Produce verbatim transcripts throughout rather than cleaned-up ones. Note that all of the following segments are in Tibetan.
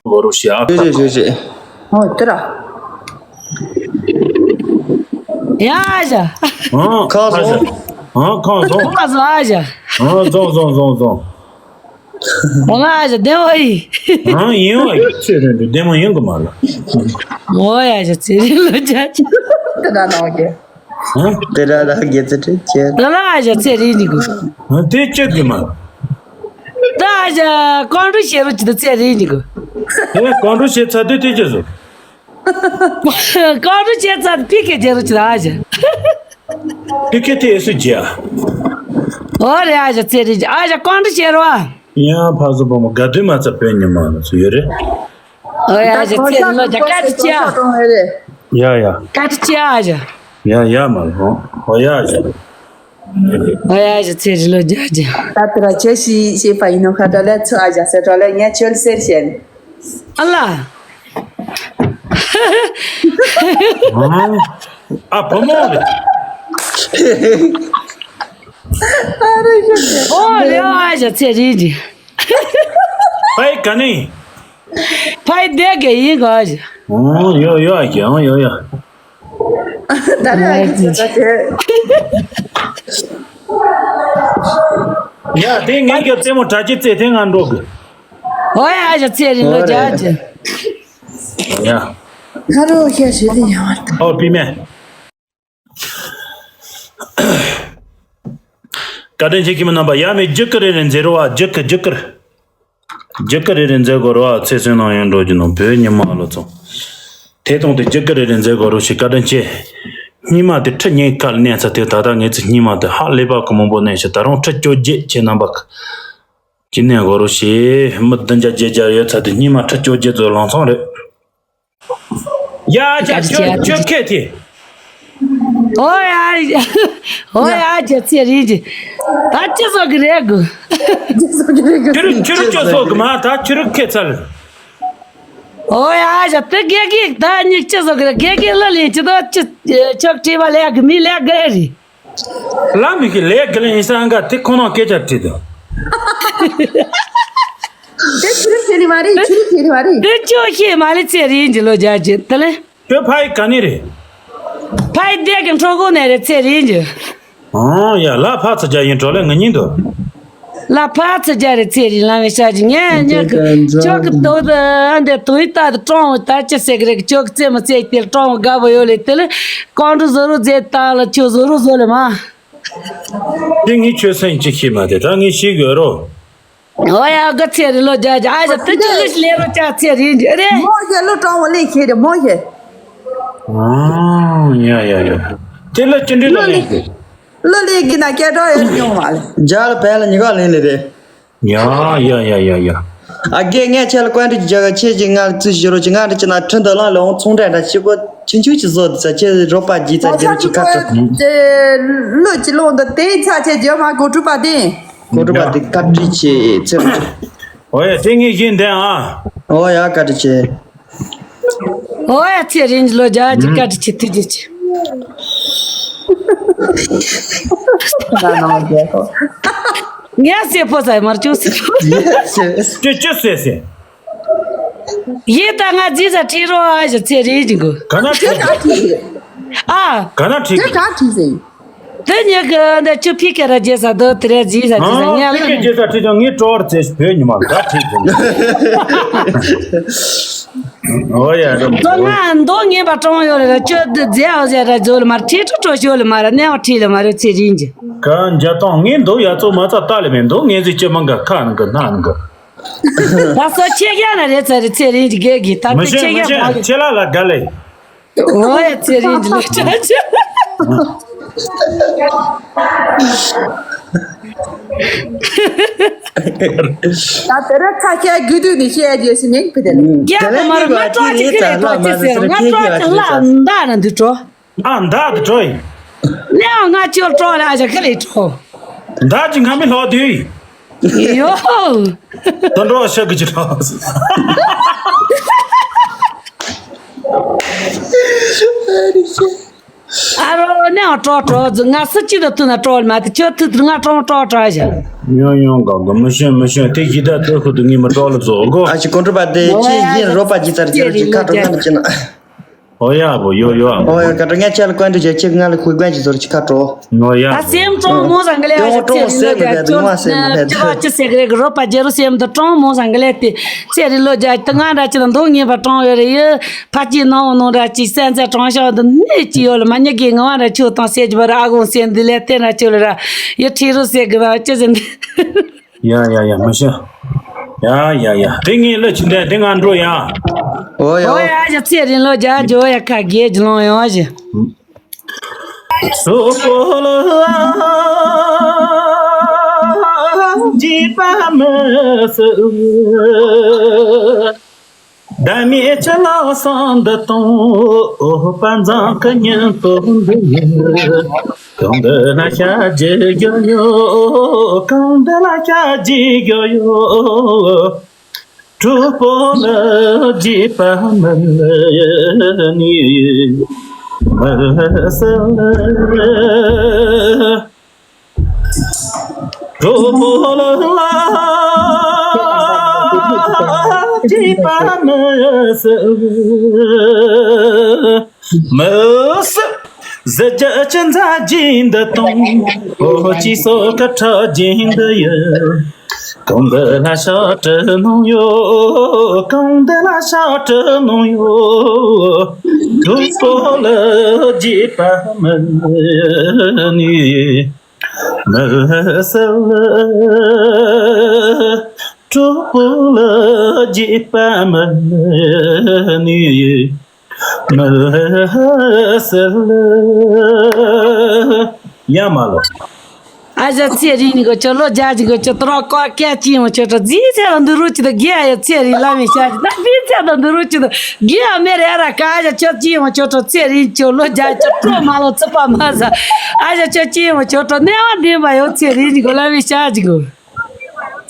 གོ་རོ་ཤི་ཨ། ཞུ་ཞུ་ཞུ་ཞུ། ཨོ་དེ་ར། ཡ་ཨ་ཞ། ཨང་། ཁ་བཟོ། ཨང་། ཁ་བཟོ། ཁ་བཟོ་ཨ་ཞ། ཨང་། བཟོ་བཟོ་བཟོ་བཟོ། འོ་ལ་ཨ་ཞ་བདེ་མོ་ཡིན། ཨང་། ཡིན་བ་ཡིན། ཚེ་རིང་དུ་བདེ་མོ་ཡིན་གི་མ་ལ། འོ་ཡ་ཨ་ཞ་ཚེ་རིང་ལོ་བརྒྱ་ཅན། དེ་འདྲ་གནང་གི། ཨང་། དེ་འདྲ་གནང་གི་ཚེ་རིང་ཅན། འོ་ལ་ཨ་ཞ་ཚེ་རིང་ནི་གོ། ཨང་། དེ་ཅི་གི་མ། ད་ཨ་ཞ་ཀོང་ཀྲུ་ཤེ་རུ་ཅི་ད་ཚེ་རིང་ནི་གོ། དེ་ཀོང་ཀྲུ་ཤེ་ཚ་དུས་དེ་ཅི་བཟོ། ཀོང་ཀྲུ་ཤེ་ཚ་ཕི་ཁེ་ཇེ་རུ་ཅི་ད་ཨ་ཞ། ཕི་ཁེ་དེ་སུ་ཇེ་ཨ། འོ་རེད་ཨ་ཞ་ཚེ་རིང་ཅན། ཨ་ཞ་ཀོང་ཀྲུ་ཤེ་རུ་ཨ། ཡང་ཕ་སུ་བུ་མོ་དགའ་སྟོན་མ་ཚ་བོད་ཉི་མ་ལ་སུ་ཡོད་རེད། འོ་ཡ་ཨ་ཞ་ཚེ་རིང་ལོ་བརྒྱ་བཀའ་དྲིན་ཆེ་ཨ། ཡ་ཡ། བཀའ་དྲིན་ཆེ་ཨ་ཞ། ཡ་ཡ་མ་ལ་ཧོ་ཧོ་ཡ་ཨ་ཞ། འོ་ཡ་ཨ་ཞ་ཚེ་རིང་ལོ་བརྒྱ་ཅན། ད་ལྟ་ར་ཁྱོད་ཤི་ཤི་པ་ཡིན་ནོ་ཁ་ཏ་ལ་ཚོ་ཨ་ཞ་ཟེར་ཏོ་ལ་ངས་ཁྱོད་ཟེར་ཤེས། ཨ་ལ། ཨ་བུ་མོ་རེད། ཨོ་རེད་ཨ་ཞ་ཚེ་རིང་ཅན། ཕ་ཡི་ག་ནས། ཕ་ཡི་བསྡད་གི་ཡིན་ག་ཨ་ཞ། ཨོ་ཡོ་ཡོ་ཨ་ཞ། ཨོ་ཡོ་ཡོ། ད་རེས་ཨ་ཀི་ཚོ་ད་དེ། ཡ་དེ་ངས་ཀྱི་རྩེད་མོ་གྲ་ཅི་རྩེ་དེ་ང་འགྲོ་གི། ཨོ་ཡ་ཨ་ཞ་ཚེ་རིང་ལོ་བརྒྱ་ཅན། ཡ། ཧ་རོ་ཁྱེད་ཞེ་དེ་ཡང་བར་དུ། ཨོ་པི་མེ། བཀའ་དྲིན་ཆེ་ཁྱིམ་རྣམ་པ། ཡ་མེ་རྒྱུག་གི་རེ་རེ་མཛེས་རོ་བ་རྒྱུག་གི་རྒྱུག་གི། རྒྱུག་གི་རེ་རེ་མཛད་དགོས་རོགས་ཨ། ཚེ་བསོད་ནམས་ཡོན་འགྲོ་རྒྱུ་ནོ་བོད་ཉི་མ་ལོ་ཚོ། དེ་དང་དེ་རྒྱུག་གི་རེ་རེ་མཛད་དགོས་རོགས་ཞེས་བཀའ་དྲིན་ཆེ། སྙིང་མ་དེ་ཁྲི་ཉིན་ཁ་ལ་གནས་ཚ་དེ་ད་ལྟ་ངེད་ཚོ་སྙིང་མ་དེ་ཧ་ལས་པ་གི་མང་པོ་གནས་ཤི། ད་རུང་ཁྲི་བཅོ་བརྒྱད་ཁྱེད་རྣམ་པ་གི་གནས་དགོས་རོགས་ཞེས། མི་བདུན་བརྒྱ་བརྒྱད་བརྒྱ་ཡོད་ཚ་དེ་སྙིང་མ་ཁྲི་བཅོ་བརྒྱད་ཚོ་ལང་ཚང་རེད། ཡ་ཅག་ཁྱོད་ཁྱོད་ཁེ་ཐི། ཨོ་ཡ། ཨོ་ཡ་ཅག་ཚེ་རིང་ཅན། ད་ཅི་བཟོ་གི་རེད་གོ། ཅི་བཟོ་གི་རེད་གོ། ཁྱོད་ཁྱོད་ཅི་བཟོ་གི་མ་ད་ཁྱོད་ཁེ་ཚར། ཨོ་ཡ་ཅག་དེ་དགེ་རྒན་ད་ཉིག་ཅི་བཟོ་གི་རེད། དགེ་རྒན་ལ་ལེན་ཅི་ད་ཅི་ཆོག་བྲིས་པ་ལས་གི་མི་ལས་གི་རེད། ལ་མི་གི་ལས་གི་ལེན་ས་འགའ་དེ་ཁོ་ན་སྐད་ཆ་བྲིས་དང་། དེ་ཆུ་རུ་ཁེ་ནི་མ་རེད། ཆུ་རུ་ཁེ་ནི་མ་རེད། དེ་ཅོ་ཤེས་མ་ལེ་ཚེ་རིང་ཅན་ལོ་བརྒྱ་ཅན་དེ་ལེ། ཁྱོད་ཕ་ཡི་ག་ནས་རེད། ཕ་ཡི་བསྡད་གི་འཕྲོ་གོ་ནས་རེད་ཚེ་རིང་ཅན། ཨང་ཡ་ལ་ཕ་ཚ་རྒྱ་ཡིན་འགྲོ་ལེ་ང་ཉིན་དུ། ལ་ཕ་ཚ་རྒྱ་རེད་ཚེ་རིང་ལ་མི་ཤ་ཅི་ངས་ཉག་གི་ཅོག་གི་དོ་ད་འདི་དོ་ཡི་ད་དུ་ཀྲོང་བོ་ད་ཅི་ཟེར་གི་རེད། ཅོག་གི་རྩེ་མོ་རྩེ་དེ་ཀྲོང་བོ་དགའ་བོ་ཡོད་ལེ་དེ་ལེ་ཀོང་ཀྲུ་བཟོ་རུ་རྫས་ད་ལ་ཁྱོད་བཟོ་རུ་བཟོ་ལེ་མ། དེ་ངས་ཁྱོད་སེམས་ཅི་ཤེས་མ་དེ་ད་ངས་ཤེས་དགོས་རོ། ཨོ་ཡ་ག་ཚེ་རིང་ལོ་བརྒྱ་བརྒྱ་ཨ་ཞག་དེ་ཅི་ལས་ལས་རོ་ཅག་ཚེ་རིང་རེད། མོ་ཞེ་ལོ་གྲོང་བོ་ལས་ཁྱེད་རེད་མོ་ཞེ། ཨང་ཡ་ཡ་ཡ། དེ་ལ་ཅི་འདྲི་ལོ་ལས་ཀྱི། ལོ་ལས་ཀྱི་ན་སྐད་གྲོགས་ཡོད་མྱོང་བ་ལས། རྒྱ་ལ་བལ་ལ་ཉི་ག་ལེན་ལེ་རེད། ཡ་ཡ་ཡ་ཡ་ཡ། ཨ་རྒས་ངས་ཁྱེད་ལ་བཀའ་འདྲི་རྒྱག་ག་ཁྱེད་ཀྱིས་ང་ལ་རྩིས་ཞུ་རོགས་ཀྱི། ང་འདྲི་ཅི་ན་ཁྲི་འདི་ལ་ལོང་ཚོང་འདྲ་འདྲ་ཤི་གོ་ཆུང་ཆུང་ཅིག་བཟོ་འདི་ཚ་ཁྱེད་རོགས་པ་བགྱིས་ཚ་རྒྱུ་རོགས་ཀྱི་ཁ་ཁྲི། ལོ་ཅི་ལོང་འདི་དེ་ཚ་ཆེ་རྒྱུ་མ་གོ་གྲུ་པ་དེ། གོ་གྲུ་པ་དེ་བཀའ་དྲིན་ཆེ་ཚེ་རིང་། ཨོ་ཡ་དེ་ངས་བཞིན་དན་ཨ། ཨོ་ཡ་བཀའ་དྲིན་ཆེ། ཨོ་ཡ་ཚེ་རིང་ལོ་བརྒྱ་ཅིག་བཀའ་དྲིན་ཆེ་ཐུགས་རྗེ་ཆེ། ངས་སེ་ཕོ་ཟ་མར་ཅུང་སེ་ཕོ། ཡེ་སེ། ཅི་ཅི་སེ་སེ། ཡེ་ད་ང་ཛི་ཟ་ཁྲི་རོ་ཨ་ཞག་ཚེ་རིང་ཅིག་གོ། ག་ན་ཁྲི་རོ། ཨ། ག་ན་ཁྲི་རོ། དེ་ཉེ་གི་འདི་ཆུ་ཕི་ཀེ་ར་རྗེས་ས་དོ་དེ་རེ་ཛི་ཟ་ཁྲི་ཟ་ཨ་ཉལ་ཕི་ཀེ་རྗེས་ས་ཁྲི་ཟ་ངའི་གྲོར་ཚེ་བོད་ཉི་མ་ག་ཁྲི་ཟ། ཨོ་ཡ་རོ། ང་མདོ་ངན་པ་གྲོང་ཡོད་རེད། ཁྱོད་འདི་རྫས་ཨོ་ཟེར་ར་ཛོ་ལ་མར་ཁྲི་ཁྲི་ཁྲོ་ཤོ་ལ་མར་གནས་བ་ཁྲི་ལ་མ་རེད་ཚེ་རིང་ཅིག་ག་འཇའ་ཐང་ངའི་མདོ་ཡ་ཚོ་མ་ཚ་ལྟ་ལེ་མེད་མདོ་ངན་ཟིག་ཅི་མང་ག་ཁ་ནང་གི་སྣ་ནང་གི། ད་སོ་ཆེ་རྒྱ་ན་རེད་ཚ་རེད་ཚེ་རིང་གི་དགེ་གི་ད་མི་དེ་ཆེ་ཤེས་མི་རྒྱ་ཤེས་མ་རེད། ཆེ་ལ་ལ་དགའ་ལེ། ཨོ་ཡ་ཚེ་རིང་གི་ལོ་ཆ་ཆ། ད་དེ་ར་ཁ་ཤས་རྒྱུ་དུས་ནི་བཤད་རྒྱུ་ཞིག་མིན་ཕི་དེ་ལ། རྒྱ་གི་མ་རེད་ང་ཀྲོ་ཅིག་ཁི་རེད་ཀྲོ་ཅིག་ཟེར་ང་ཀྲོ་ཅིག་ལ་འདའ་ན་འདི་ཀྲོ། ཨ་མདའ་དེ་འགྲོ་ཡིན། ནས་ང་ཅོ་ཀྲོ་ལ་ཨ་ཞག་ཁ་ལས་ཀྲོ། མདའ་ཅིག་ང་མི་ལྷོག་དུས། ཡོ། དོན་འགྲོ་ཤག་གི་ཅི་ཀྲོ། ཨ་རོ་ནས་ཨ་ཀྲོག་ཀྲོག་ཟིག་ང་སུ་གཅིག་དང་ཐུག་ན་ཀྲོག་ལ་མ་དེ་ཁྱོད་ཐུག་ཐུག་ང་ཀྲོག་ཀྲོག་ཀྲོག་ཞིག་ཡོང་ཡོང་ག་ག་མི་ཤོད་མི་ཤོད་དེ་ཞི་བདག་ཐུག་ཁུ་དུ་ངས་མི་ཀྲོག་ལ་བཟོ་གོ་ཨ་ཅི་ཀོན་ཀྲོ་པ་དེ་ཨོ་ཡ་ཅི་ཡིན་རོ་པ་ཅི་ཙར་ཅི་རོ་ཅི་ཁ་ཀྲོ་ང་ལ་ཅི་ན། ཨོ་ཡ་བོ་ཡོ་ཡོ་ཨ་ཨོ་ཡ་ཀ་ཀྲོ་ང་ཅི་ལ་ཀོན་ཀྲོ་ཅི་ཅི་ང་ལ་ཁུ་ཀོན་ཅི་ཟོར་ཅི་ཁ་ཀྲོ། ཨོ་ཡ་ད་སེམས་ཀྲོང་མོ་ཟང་ག་ལེ་ཨ་ཅི་ཚེ་རིང་ལོ་རྒྱ་ཁྱོད་ཅི་བ་ཅི་སེ་ག་རེ་གི་རོ་པ་ཅི་རོ་སེམས་དུ་ཀྲོང་མོ་ཟང་ག་ལེ་དེ་ཚེ་རིང་ལོ་རྒྱ་ད་ང་འདྲ་ཅི་དང་མདོག་ངན་པ་ཀྲོང་ཡོད་རེད་ཡོད། ཕ་སྐྱིད་ནང་འོང་ནང་འདྲ་ཅིག་སེམས་ཚེ་དྲང་ཤག་འདི་ནས་ཅི་ཡོད་ལ་མ་ཉི་གི་ངོ་བ་འདྲ་ཆུ་དང་སེ་ཅི་བ་ར་ཨ་གོང་སེ་འདི་ལས་བལྟས་ན་ཆུ་ལ་ར་ཡི་ཁྲི་རུ་སེ་གི་ར་ཅི་ཟིན། ཡ་ཡ་ཡ་མི་ཤི། ཡ་ཡ་ཡ་དེ་ངས་ལ་ཅི་འདྲ་དེ་ང་འགྲོ་ཡ། ཨོ་ཡ་ཨོ་ཡ་ཡ་ཅི་ཚེ་རིང་ལོ་རྒྱ་ཇོ་ཡ་ཁ་གེ་ཇི་ལོང་ཡོང་ཞི། སོ་པོ་ལ་ཇི་པ་མི་སུ། ཟླ་མེད་ཆུ་ལ་སང་འདི་དང་། འོ་པ་འཛང་གི་ཉིན་པོ་འདི་ཡིན། གང་འདི་ལ་ཤ་རྗེས་རྒྱུ་ཡོད། གང་འདི་ལ་ཤ་རྗེས་རྒྱུ་ཡོད། གྲོགས་པོ་ལ་རྗེས་པ་མི་ནི་མི་སྲིད། གྲོགས་པོ་ལ་རྗེས་པ་མི་སྲིད། མི་སྲིད། གཟི་བརྗིད་ཅན་མཛའ་བརྗེ་འདི་དང་། འོ་ཅི་སོགས་ཀྱི་ཁྲག་རྒྱུན་འདི་ཡི། གང་འདི་ལ་ཤ་སྤྲི་སྣང་ཡོད། གང་འདི་ལ་ཤ་སྤྲི་སྣང་ཡོད། གྲོགས་པོ་ལ་རྗེས་པ་མི་ནི། མི་སྲིད། གྲོགས་པོ་ལ་རྗེས་པ་མི་ནི། མི་སྲིད། ཡ་མ་ལོ། ཨ་ཞ་ཚེ་རིང་གི་ཁྱོད་ལོ་བརྒྱ་ཅིག་གི་ཁྱོད་ཏོ་ར་ཀོ་སྐད་ཅིག་ཡོང་ཁྱོད་ཏོ་རྫིས་ཚེ་ལ་འདི་རུ་ཅི་ད་རྒྱ་ཡ་ཚེ་རིང་ལ་མི་ཤ་ཅི་ད་འདི་ཚེ་ད་འདི་རུ་ཅི་ད་རྒྱ་མེ་རེ་ར་ཀ་ཨ་ཞ་ཁྱོད་ཅི་ཡོང་ཁྱོད་ཏོ་ཚེ་རིང་ཁྱོད་ལོ་བརྒྱ་ཁྱོད་སྤྲོ་མ་ལོ་ཚི་པ་མ་ཟ། ཨ་ཞ་ཁྱོད་ཅི་ཡོང་ཁྱོད་ཏོ་གནས་བ་འདི་མ་ཡོང་ཚེ་རིང་གི་ལ་མི་ཤ་ཅི་གོ།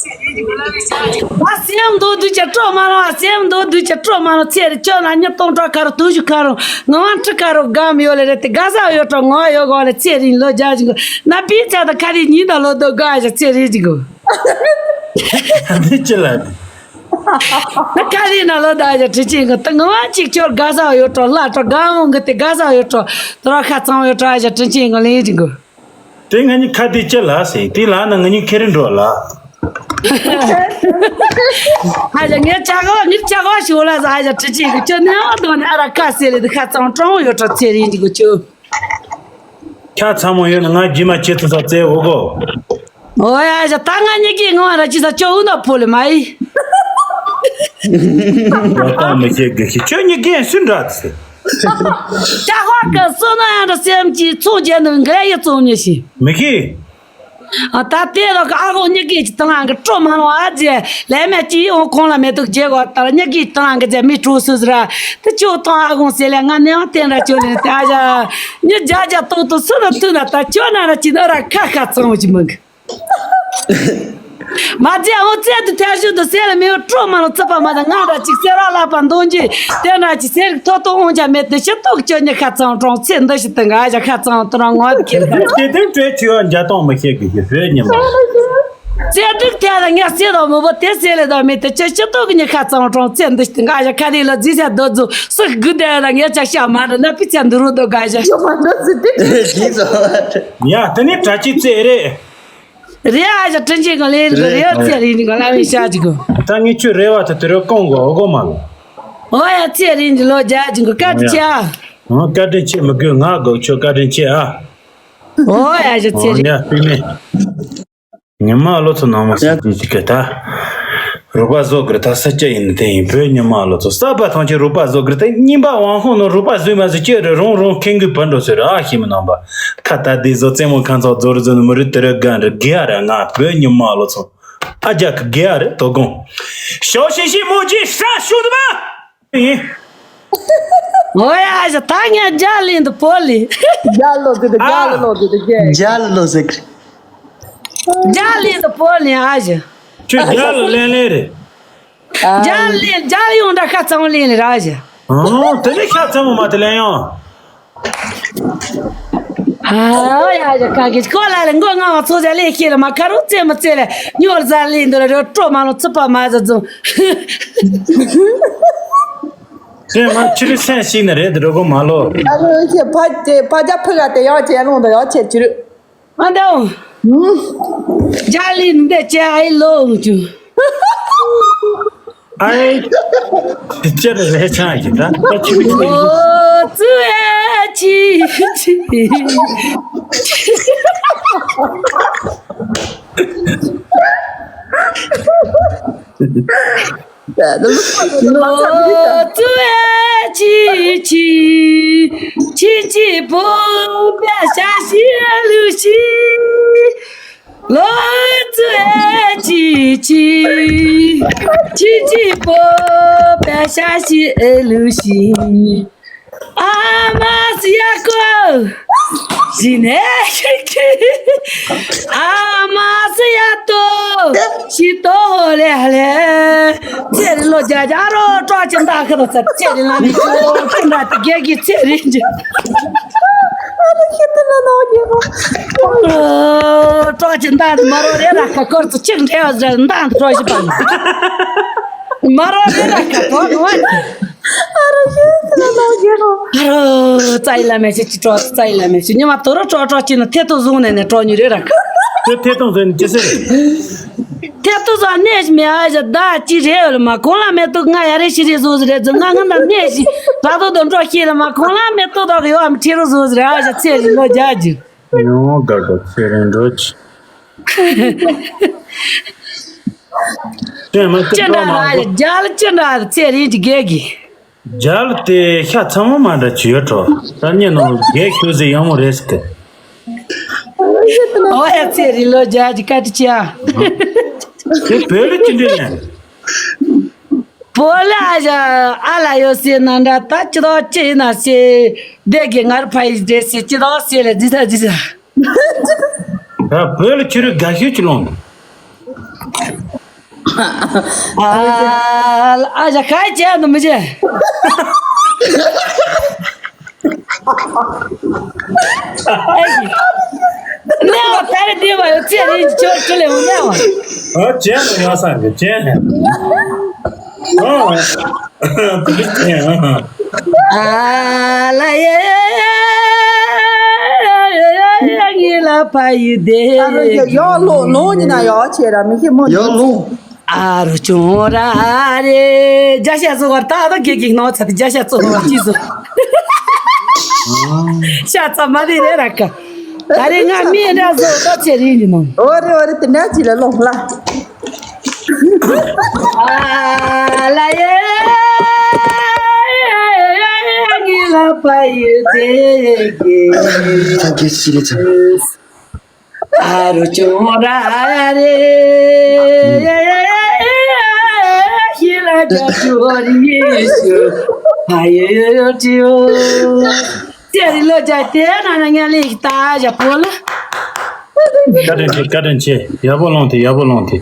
ཨ་སེམས་མདོ་དུས་ཀྱི་སྤྲོ་མ་ལོ། ཨ་སེམས་མདོ་དུས་ཀྱི་སྤྲོ་མ་ལོ། ཚེ་རི་ཁྱོད་ལ་ཉིས་སྟོང་ཁྲི་ཁ་རུ་དུས་ཞུ་ཁ་རུ་ངག་དབང་ཁྲི་ཁ་རུ་སྒམ་ཡོད་ལེ་རེད་དེ་དགའ་ས་ཡོད་གྲོ་ངོ་ཡོད་གོ་ལེ། ཚེ་རིང་ལོ་རྒྱ་ཞིག་གོ་ན་པི་ཚ་དང་ཁ་རི་ཉིན་དང་ལོ་དོ་དགའ་ཞག་ཚེ་རིང་ཞིག་གོ། འདི་ཅི་ལ། ན་ཁ་རི་ན་ལོ་དགའ་ཞག་དྲི་ཆེན་གོ་ད་ངག་དབང་ཅིག་ཁྱོད་དགའ་ས་ཡོད་གྲོ་ལ་གྲོ་སྒམ་འོང་གི་དེ་དགའ་ས་ཡོད་གྲོ་དོ་ར་ཁ་ཚང་ཡོད་གྲོ་ཞག་དྲི་ཆེན་གོ་ལེ་ཞིག་གོ། དེ་ང་གཉིས་ཁ་དེ་ཅི་ལ་ཟེར། དེ་ལ་ན་ང་གཉིས་ཁེ་རེ་འགྲོ་ལ། ཨ་ཅག་ངས་ཅག་གོ་ངས་ཅག་གོ་ཞུ་ལ་ཟ། ཨ་ཅག་དྲི་ཆེན་གི་ཁྱོད་ནས་འོ་དོ་ནས་ཨ་ར་ཁ་ཟེར་ལེ་དེ་ཁ་ཚང་གྲོང་ཡོད་གྲོ་ཚེ་རིང་གི་ཁྱོད། ཁ་ཚང་མོ་ཡོད་ན་ང་རྗེས་མ་ཁྱེད་ཚོ་ས་བཙལ་འོ་གོ། ཨོ་ཡ་ཨ་ཅག་ད་ང་གཉིས་ཀྱི་ངོ་ར་ཅི་ས་ཅོ་འུ་ན་ཕོ་ལེ་མ་ཡི། ད་མི་ཤེས་གི་ཤི་ཁྱོད་གཉིས་ཀྱི་སུ་འདྲ་ཚེ། ལྕགས་ཧོར་གི་བསོད་ནམས་ཡང་དང་སེམས་ཀྱིས་ཚོང་རྒྱལ་ནི་འགལ་ཡི་བཙོང་ཉེ་ཞིང་། མི་ཤེས། ཨ་ད་ལྟའི་ལོ་གི་ཨ་ཁུ་གཉིས་ཀྱི་དང་ལ་གི་སྤྲོ་མ་ལོང་ཨ་ཅེ་ལས་མེད་ཀྱི་འོང་ཁོང་ལ་མེ་ཏོག་རྒྱལ་གོ་ད་ལ་གཉིས་ཀྱི་དང་ལ་གི་རྒྱལ་མི་གྲོ་སུ་ཟེར་ཨ་དེ་ཅོ་ཐང་ཨ་ཁུ་ཟེར་ལས་ང་ནས་ཨང་བསྟན་ར་ཅོ་ལེན་དེ་ཨ་ཞ་མྱི་རྒྱ་རྒྱ་ཏོག་ཏོ་སུ་ལ་མཐུན་ན་ད་ཁྱོད་ན་ར་ཅི་ན་ར་ཁ་ཁ་ཚང་བ་ཅི་མང་གི་མ་རྗེ་འོ་ཙེ་དུ་ཐལ་ཤུ་དུ་སེ་ལ་མེའོ་སྤྲོ་མ་ལོ་ཙི་པ་མ་ད་ང་ར་ཅིག་སེ་ར་ལ་པ་འདོན་གྱི་དེ་ན་ཅིག་སེ་རིག་ཐོ་ཐོ་འོང་ཅ་མེད་དེ་ཤི་ཏོག་ཅོ་ཉི་ཁ་ཚང་གྲོང་ཚེ་འདི་ཤི་ཏི་ང་ཞ་ཁ་ཚང་དུ་རང་ངོ་ཁྱེར་ཁ་ཚང་དེ་དེ་བྲེ་ཆུ་ཡ་འཇའ་སྟོང་མི་ཤེས་གི་ཤི་བོད་ཉི་མ་ཙེ་སྡུག་ཐལ་ལ་ངས་སེ་ར་མོ་བོ་དེ་སེ་ལེ་ད་མེད་དེ་ཅི་ཤི་ཏོག་ཉི་ཁ་ཚང་གྲོང་ཚེ་འདི་ཤི་ཏི་ང་ཞ་ཁ་རི་ལ་རྫི་ས་རྡོ་རྫུ་སུ་གུ་དེ་ལ་ངས་ཅ་ཤ་མ་ར་ན་པི་ཚ་འདི་རུ་དོ་ག་ཞ་ཡ་དེ་ནི་གྲ་ཅི་ཙེ་རེད། རེད་ཨ་ཞ་དྲིན་ཆེན་གོ་ལེ་རེད་རེད་ཨ་ཙེ་རེད་ནི་གོ་ལ་མི་ཤ་ཅི་གོ་ད་ངས་ཁྱོད་རེ་བ་དེ་དེ་རུ་སྐོང་གོ་འོ་གོ་མ་ལོ། ཨོ་ཡ་ཙེ་རེད་ནི་ལོ་རྒྱ་ཅི་གོ་བཀའ་དྲིན་ཆེ་ཨ། ཨོ་བཀའ་དྲིན་ཆེ་མི་དགོས་ང་གོ་ཁྱོད་བཀའ་དྲིན་ཆེ་ཨ། ཨོ་ཡ་ཞ་ཙེ་ཨོ་རེད། ཡ་པི་མེ། ཉི་མ་ལོ་ཚོ་ནང་མ་ཡ་སི་ཅི་ཅི་ག་ད། རུ་པ་བཟོ་གི་རེད་ད་ས་སྐྱ་ཡིན་ནི་དེ་ཡིན་བོད་ཉི་མ་ལོ་ཚོ་ས་པ་ཐང་ཆེ་རུ་པ་བཟོ་གི་རེད་ད་རྙིང་པ་དབང་ཁོང་ནང་རུ་པ་བཟོས་མ་ཟེར་ཅི་རེད་རོང་རོང་ཁེང་གི་བར་འགྲོ་ཟེར་ཨ་ཤི་མི་ནང་པ་ཁ་ད་དེ་བཟོ་རྩེད་མོ་ཁང་ཚོགས་རྫོར་རྫོ་ནི་མི་རུ་དེ་རུ་དགའ་རེད་དགེ་ཨ་རེད་ང་བོད་ཉི་མ་ལོ་ཚོ་ཨ་རྒྱ་གི་དགེ་ཨ་རེད་དོ་དགོང་ཞའོ་ཤིང་ཤིང་མོ་ཅི་ཧྲ་ཤུ་དུ་མ། ཡིན། ཨོ་ཡ་ཞ་ད་ངས་རྒྱ་ལིན་དུ་པོ་ལི། རྒྱ་ལོ་དེ་དེ་རྒྱ་ལོ་དེ་དེ་རྒྱ། རྒྱ་ལོ་ཟེར། རྒྱ་ལིན་དུ་པོ་ལི་ཨ་ཞ། ཁྱོད་རྒྱ་ལོ་ལེན་ལེན་རེད། རྒྱ་ལིན་རྒྱ་ཡོང་འདྲ་ཁ་ཚང་ལིན་ལི་ར་ཞ། ཨོ་དེ་ནི་ཁ་ཚང་མ་དེ་ལེན་ཡོང་། ཨ་ཡ་ཡ་ཀ་གི་ཁོ་ལ་ལ་མགོ་ང་བ་ཚོ་ཟ་ལེ་ཤེ་ལ་མ་ཁ་རུ་ཙེ་མ་ཙེ་ལ་ཉོར་ཟ་ལེ་འདུ་ལ་རོ་ཏྲོ་མ་ལོ་ཚུ་པ་མ་ཟ་ཛུ། དེ་ང་ཆུ་རི་སེན་ཞིག་ནི་རེད་འགྲོ་གོ་མ་ལོ། ཨ་ལོ་ཁྱེད་ཕ་ཁྱེད་ཕ་རྒྱ་ཕུ་ག་དེ་ཡག་ཆེ་ལོང་དང་ཡག་ཆེ་ཆུ་རི། ཨ་འདའོ། རྒྱ་ལི་འདི་ཅི་ཨའི་ལོང་ཆུ། ཨའི། དེ་ཅི་རེད་ཆང་ཡིན་ད་ད་ཆུ་རི་ཆུ་རི། ཨོ་ཙུ་ཨེ་ཆི་ཆི། ལོ་ཙུ་ཨེ་ཅི་ཅི། ཅི་ཅི་པོ་པེ་ཤ་ཤི་ལུ་ཤི། ལོ་ཙུ་ཨེ་ཅི་ཅི། ཅི་ཅི་པོ་པེ་ཤ་ཤི་ལུ་ཤི། ཨ་མ་སི་ཡ་ཀོ། ཞི་ནས་ཤི་ཁི། ཨ་མ་སི་ཡ་ཏོ། ཤི་ཏོ་ལེ་ལེ། ཚེ་རིང་ལོ་བརྒྱ་རྒྱ་རོ་ཀྲོ་ཅི་འདའ་ཁི་རོ་ཚ་ཚེ་རིང་ལ་ནི་ཀྲོ་ཅི་འདའ་དེ་རྒྱལ་གི་ཚེ་རིང་ཅི། ཨ་ལ་ཤི་ཏི་ལ་ནོ་རྒྱལ་རོ། ཀྲོ་ཅི་འདའ་མ་རོ་རེ་ར་ཁ་ཀོར་ཚུ་ཅིག་འདྲེ་བ་ཟ་འདའ་ཀྲོ་ཞི་པ་ནི། མ་རོ་རེ་ར་ཁ་ཏོ་ནོ། ཨ་རོ་ཞེས་ཟེར་ལ་ལོ་རྒྱལ་རོ། ཨ་རོ། རྩ་ཡི་བླ་མས་ཤི་ཅི་ཀྲོ་རྩ་ཡི་བླ་མས་ཤི་ཉི་མ་དོ་རོ་ཀྲོ་ཀྲོ་ཅི་ན་ཐེ་ཏོ་བཟུང་ནས་ནས་ཀྲོ་ཉུ་རེ་ར་ཁ། དེ་ཐེ་ཏོ་ཟེར་ནས་ཅི་ཟེར། ཐེ་ཏོ་ཟ་ནས་མི་ཨ་ཞེ་ད་ཅི་རེ་ཡོད་ལ་མ་གོང་ལ་མེ་ཏོག་ང་ཡ་རེ་ཤི་རེ་བཟུང་ཟེར་རེ་ཟེར་ང་ང་ན་ནས་ཤི་ད་དོ་དོ་ཀྲོ་ཤི་ལ་མ་གོང་ལ་མེ་ཏོག་དོ་གི་ཡོ་ཨམ་ཁྲི་རོ་བཟུང་ཟེར་ཨ་ཞེ་ཚེ་རིང་ལོ་རྒྱ་རྒྱུ། ཡོང་དགའ་དགའ་ཚེ་རིང་འགྲོ་ཅི། ཅན་མ་ཅི་ཅི་འདྲ་འདྲ་མ་ར་གོ། རྒྱལ་ཅི་འདྲ་ཚེ་རིང་གི་རྒྱལ་གི། རྒྱལ་དེ་ཤ་ཚ་མོ་མ་འདྲ་ཅི་ཡོད་འགྲོ། ད་ཉེ་ནོ་རྒྱལ་ཤུ་ཟི་ཡང་མོ་རེས་ཀི། ཨོ་ཡ་ཚེ་རིང་ལོ་རྒྱལ་གི་ཀ་ཏི་ཅི་ཡ། དེ་བོད་ལ་ཅི་འདྲ་ཡིན། བོད་ལ་ཨ་ཞ་ཨ་ལ་ཡོད་སེ་ན་འདྲ་ད་ཅི་དོ་ཅི་ཡིན་ན་སེ་བསྡད་གི་ངར་ཕ་ཡི་རེད་སེ་ཅི་དོ་སེ་ལ་ཇི་ས་ཇི་ས། ད་བོད་ལ་ཁྱོད་རང་དགའ་ཤོས་ཅིག་ལོངས་འདུག་ཨ་ཨ་ཞ་ཁ་ཡི་བྱས་འདུག་མི་བྱེད། ཨེ་ཀི། གནས་བ་ད་རེ་བདེ་བ་ཡོད་ཚད་རེད་ཅོ་ཅོ་ལེ་འོ་གནས་བ། ཨ་ཅན་ལ་ཡོད་ས་གི་ཅན། ཨ། དེ་ཅན་ཨ། ཨ་ལ་ཡེ་ཡེ་ལ་ཕ་ཡི་དེ། ཨ་རོ་ཡ་ཡོ་ལོ་ལོ་ཉི་ན་ཡོ་ཆེ་ར་མི་ཤེས་མོ་ཡོ་ལོ། ཨ་རོ་ཅུང་ར་རེ། རྒྱ་ཤ་ཚོ་བར་ད་ད་གེ་གེ་ནོ་ཚ་དེ་རྒྱ་ཤ་ཚོ་བར་ཅི་ཚོ། ཤ་ཚ་མ་དེ་རེ་ར་ཀ། ད་རེ་ང་མི་འདྲ་བཟོ་ད་ཚེ་རིང་གི་ནང་། ཨོ་རེ་ཨོ་རེ་དེ་འདྲ་ཅི་ལ་ལོང་ལ། ཨ་ལ་ཡེ། ངི་ལ་པ་ཡེ་དེ་གེ། ད་གེ་ཤི་རེ་ཚ། ཨ་རུ་ཅོ་ར་རེ། ཤི་ལ་ཅ་ཅོ་རི་ཤོ། ཨ་ཡེ་ཡོ་ཡོ་ཅི་ཡོ། ཚེ་རིང་ལོ་བརྒྱ་དེ་ན་ན་ཉ་ལེ་ཤི་ད་ཞ་པོ་ལ། བཀའ་དྲིན་ཆེ། བཀའ་དྲིན་ཆེ། ཡག་པོ་ལོངས་ཏེ། ཡག་པོ་ལོངས་ཏེ།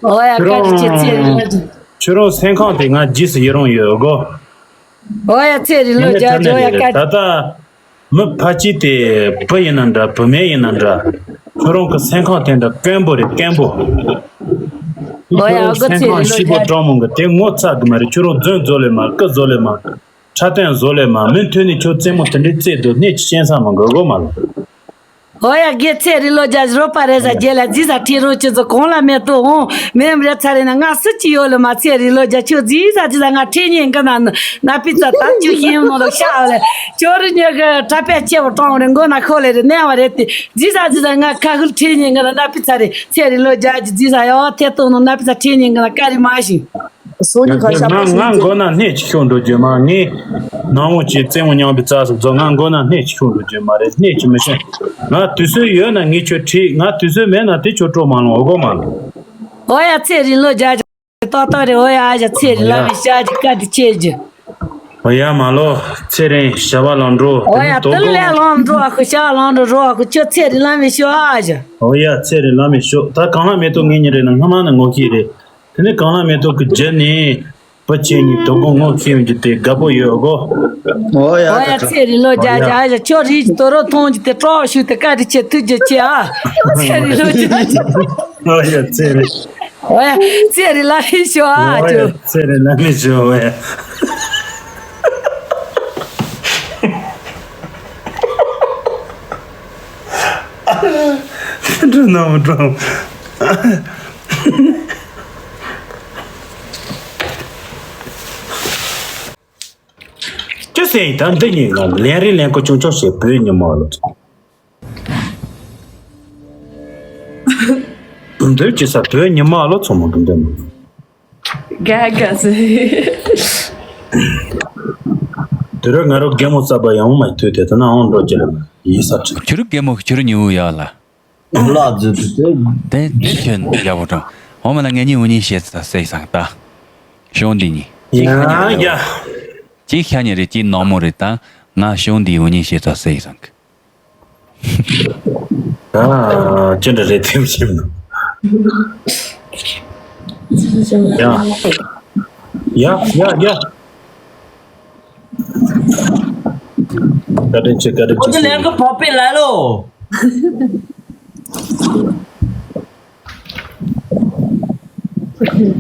ཨོ་ཡ། ཁྱོད་བཀའ་དྲིན་ཆེ། རང་ཚེ་རིང་ལོ་བརྒྱ། ཁྱོད་རང་སེམས་ཁམས་དེ་ང་རྗེས་སུ་ཡི་རང་ཡོད་གོ། ཨོ་ཡ། ཚེ་རིང་ལོ་བརྒྱ། ཨོ་ཡ། བཀའ་དྲིན། ད་ལྟ་མི་ཕལ་ཆེར་དེ་བུ་ཡིན་ན་འདྲ། བུད་མེད་ཡིན་ན་འདྲ། ཁྱོད་རང་གི་སེམས་ཁམས་དེ་འདྲ་དཀོན་པོ་རེད། དཀོན་པོ། ཨོ་ཡ། ཁྱོད་རང་སེམས་ཁམས་སྐྱིད་པོ་སྤྲང་མོ་གི་དེ་ངོ་ཚ་གི་མ་རེད། ཁྱོད་རང་རྫུན་བཟོ་ལེ་མ། རྐུ་བཟོ་ལེ་མ། འཁྲབ་སྟོན་བཟོ་ལེ་མ། མི་མཐུན་ནི་ཁྱོད་རྩེད་མོ་དེ་འདྲའི་རྩེད་དུ་སྣེ་གཅིག་ཤེན་ས་མ་འགོ་གོ་མ་ལ། ཨོ་ཡ། དགེ་ཚེ་རིང་ལོ་བརྒྱ་རོགས་པ་རེད་ཟ། རྒྱལ་ལ་རྫི་ཟ་ཁྲི་རོ་ཅི་ཚོ་གོང་ལ་མེ་ཏོག་འོང་མེ་མི་རེ་ཚ་རེ་ན་ང་སུ་ཅི་ཡོད་ལ་མ། ཚེ་རིང་ལོ་བརྒྱ་ཁྱོད་རྫི་ཟ་རྫི་ཟ་ང་ཁྲེ་ཉིན་གི་ན་ན་པི་ཚ་ད་ཅུ་ཤིང་མོ་ལོ་ཤ་བ་ལེ། ཁྱོད་རི་ཉོ་གི་གྲྭ་པས་ཆེ་བ་གྲོང་རེ་མགོ་ན་ཁོ་ལེ་རེ་གནས་བ་རེད་དེ་རྫི་ཟ་རྫི་ཟ་ང་ཁ་ཁུལ་ཁྲེ་ཉིན་གི་ན་ན་པི་ཚ་རེ། ཚེ་རིང་ལོ་བརྒྱ་ཀྱི་རྫི་ཟ་ཡོ་ཐེ་ཏོ་ནོ་ན་པི་ཚ་ཁྲེ་ཉིན་གི་ན་ཀ་རི་མ་ཤིང་། སོ་ཉི་ཁ་ཤ་ང་ང་མགོ་ན་སྣེ་ཅིག་ཤོར་འགྲོ་རྒྱུ་མ། ངས་ནང་མོ་ཅིག་རྩེད་མོ་མཉམ་པའི་རྩྭ་སོགས་ཚོ་ང་མགོ་ན་སྣེ་ཅིག་ཤོར་འགྲོ་རྒྱུ་མ་རེད། སྣེ་ཅིག་མི་ཤོར། ང་དུས་ཚོད་ཡོད་ན་ངས་ཁྱོད་ཁྲིད། ང་དུས་ཚོད་མེད་ན་དེ་ཁྱོད་སྤྲོ་མ་ལོང་། འོ་གོ་མ་ལོང་། ཨོ་ཡ། ཚེ་རིང་ལོ་བརྒྱ་ཅིག་ཏོག་ཏོག་རེད། ཨོ་ཡ། ཨ་ཞ་ཚེ་རིང་ལ་མི་ཤ་ཅིག་ཀ་དི་ཆེ་རྒྱུ། ཨོ་ཡ། མ་ལོ། ཚེ་རིང་ཤ་བ་ལང་འགྲོ། ཨོ་ཡ། དེ་ནི་དོ་དེ་ལས་གོ། ལང་འགྲོ་ཨ་ཁུ་ཤ་བ་ལང་འགྲོ་རོ་ཨ་ཁུ། ཁྱོད་ཚེ་རིང་ལ་མི་ཤོ་ཨ་ཞ། ཨོ་ཡ། ཚེ་རིང་ལ་མི་ཤོ། ད་གང་ལ་མེ་ཏོག་ངེད་གཉིས་རེད་ན་སྔ་མ་ནས་ངོ་ཤེས་རེད། དེ་ནས་གང་ལ་མེ་ཏོག་གི་རྒྱུ་ནི། བུ་ཁྱེད་གཉིས་དོ་དགོང་ངོ་ཤེས་ཡོང་རྒྱུ་དེ་དགའ་པོ་ཡོད་གོ། ཨོ་ཡ། ཨོ་ཡ། ད་ད། ཚེ་རིང་ལོ་བརྒྱ་བརྒྱ། ཨ་ཡ། ཁྱོད་རིགས་དོ་རོ་མཐོང་རྒྱུ་དེ་སྤྲོ་ཞུ་དེ་བཀའ་དྲིན་ཆེ། ཐུགས་རྗེ་ཆེ་ཨ། ཚེ་རིང་ལོ་བརྒྱ་བརྒྱ། ཨོ་ཡ། ཚེ་རིང་། ཨོ་ཡ། ཚེ་རིང་ལ་ལེགས་ཤོག་ཨ། ཨོ་ཡ། ཁྱོད། ཚེ་རིང་ལ་ལེགས་ཤོག། ཨོ་ཡ། འགྲོ་ནང་འགྲོ། ཅི་ཟེར་ཡིན་ད། འདི་གཉིས་ང་ལན་རེ་ལན་ཁོ་ཆུང་ཆུང་བྱས་བོད་ཉི་མ་ལོ་ཚོ། འདོད་ཀྱི་ས་བོད་ཉི་མ་ལོ་ཚོ་མོ་འདི་འདི་མོ། དགའ་དགའ་ཟེར། དེ་རུ་ང་རོ་རྒན་མོ་རྩ་བ་ཡང་མ་ཐུག་དེ་ད་ན་འོང་འགྲོ་ཀྱི་ལ་ཡིན་ས་ཁྲི། ཁྱོད་རུ་རྒན་མོ་ཁྱོད་རུ་ཉི་འུ་ཡ་ལ། ལ་རྫུ་འཕྲུལ་དེ། དེ་དེ་ཁྱོད་ཡག་པོ་དྲང་། འོ་མ་ལ་ངེད་གཉིས་འུ་གཉིས་བཤད་ས་སེ་སང་ད། ཤོང་འདི་གཉིས། ཡ་ཡ། གཅིག་ཤ་ཉེ་རེད། གཅིག་ནག་མོ་རེད། ད་ང་ཤོང་འདི་འུ་གཉིས་བཤད་ས་སེ་སང་གི། ཨ། ཅི་འདྲ་རེད་དེ་བྱེད་ན། ཡ། ཡ་ཡ་ཡ། བཀའ་དྲིན་ཆེ། བཀའ་དྲིན་ཆེ། ཁོ་ཚོ་ལན་གོ་བག་པེ་ལ་ལོ།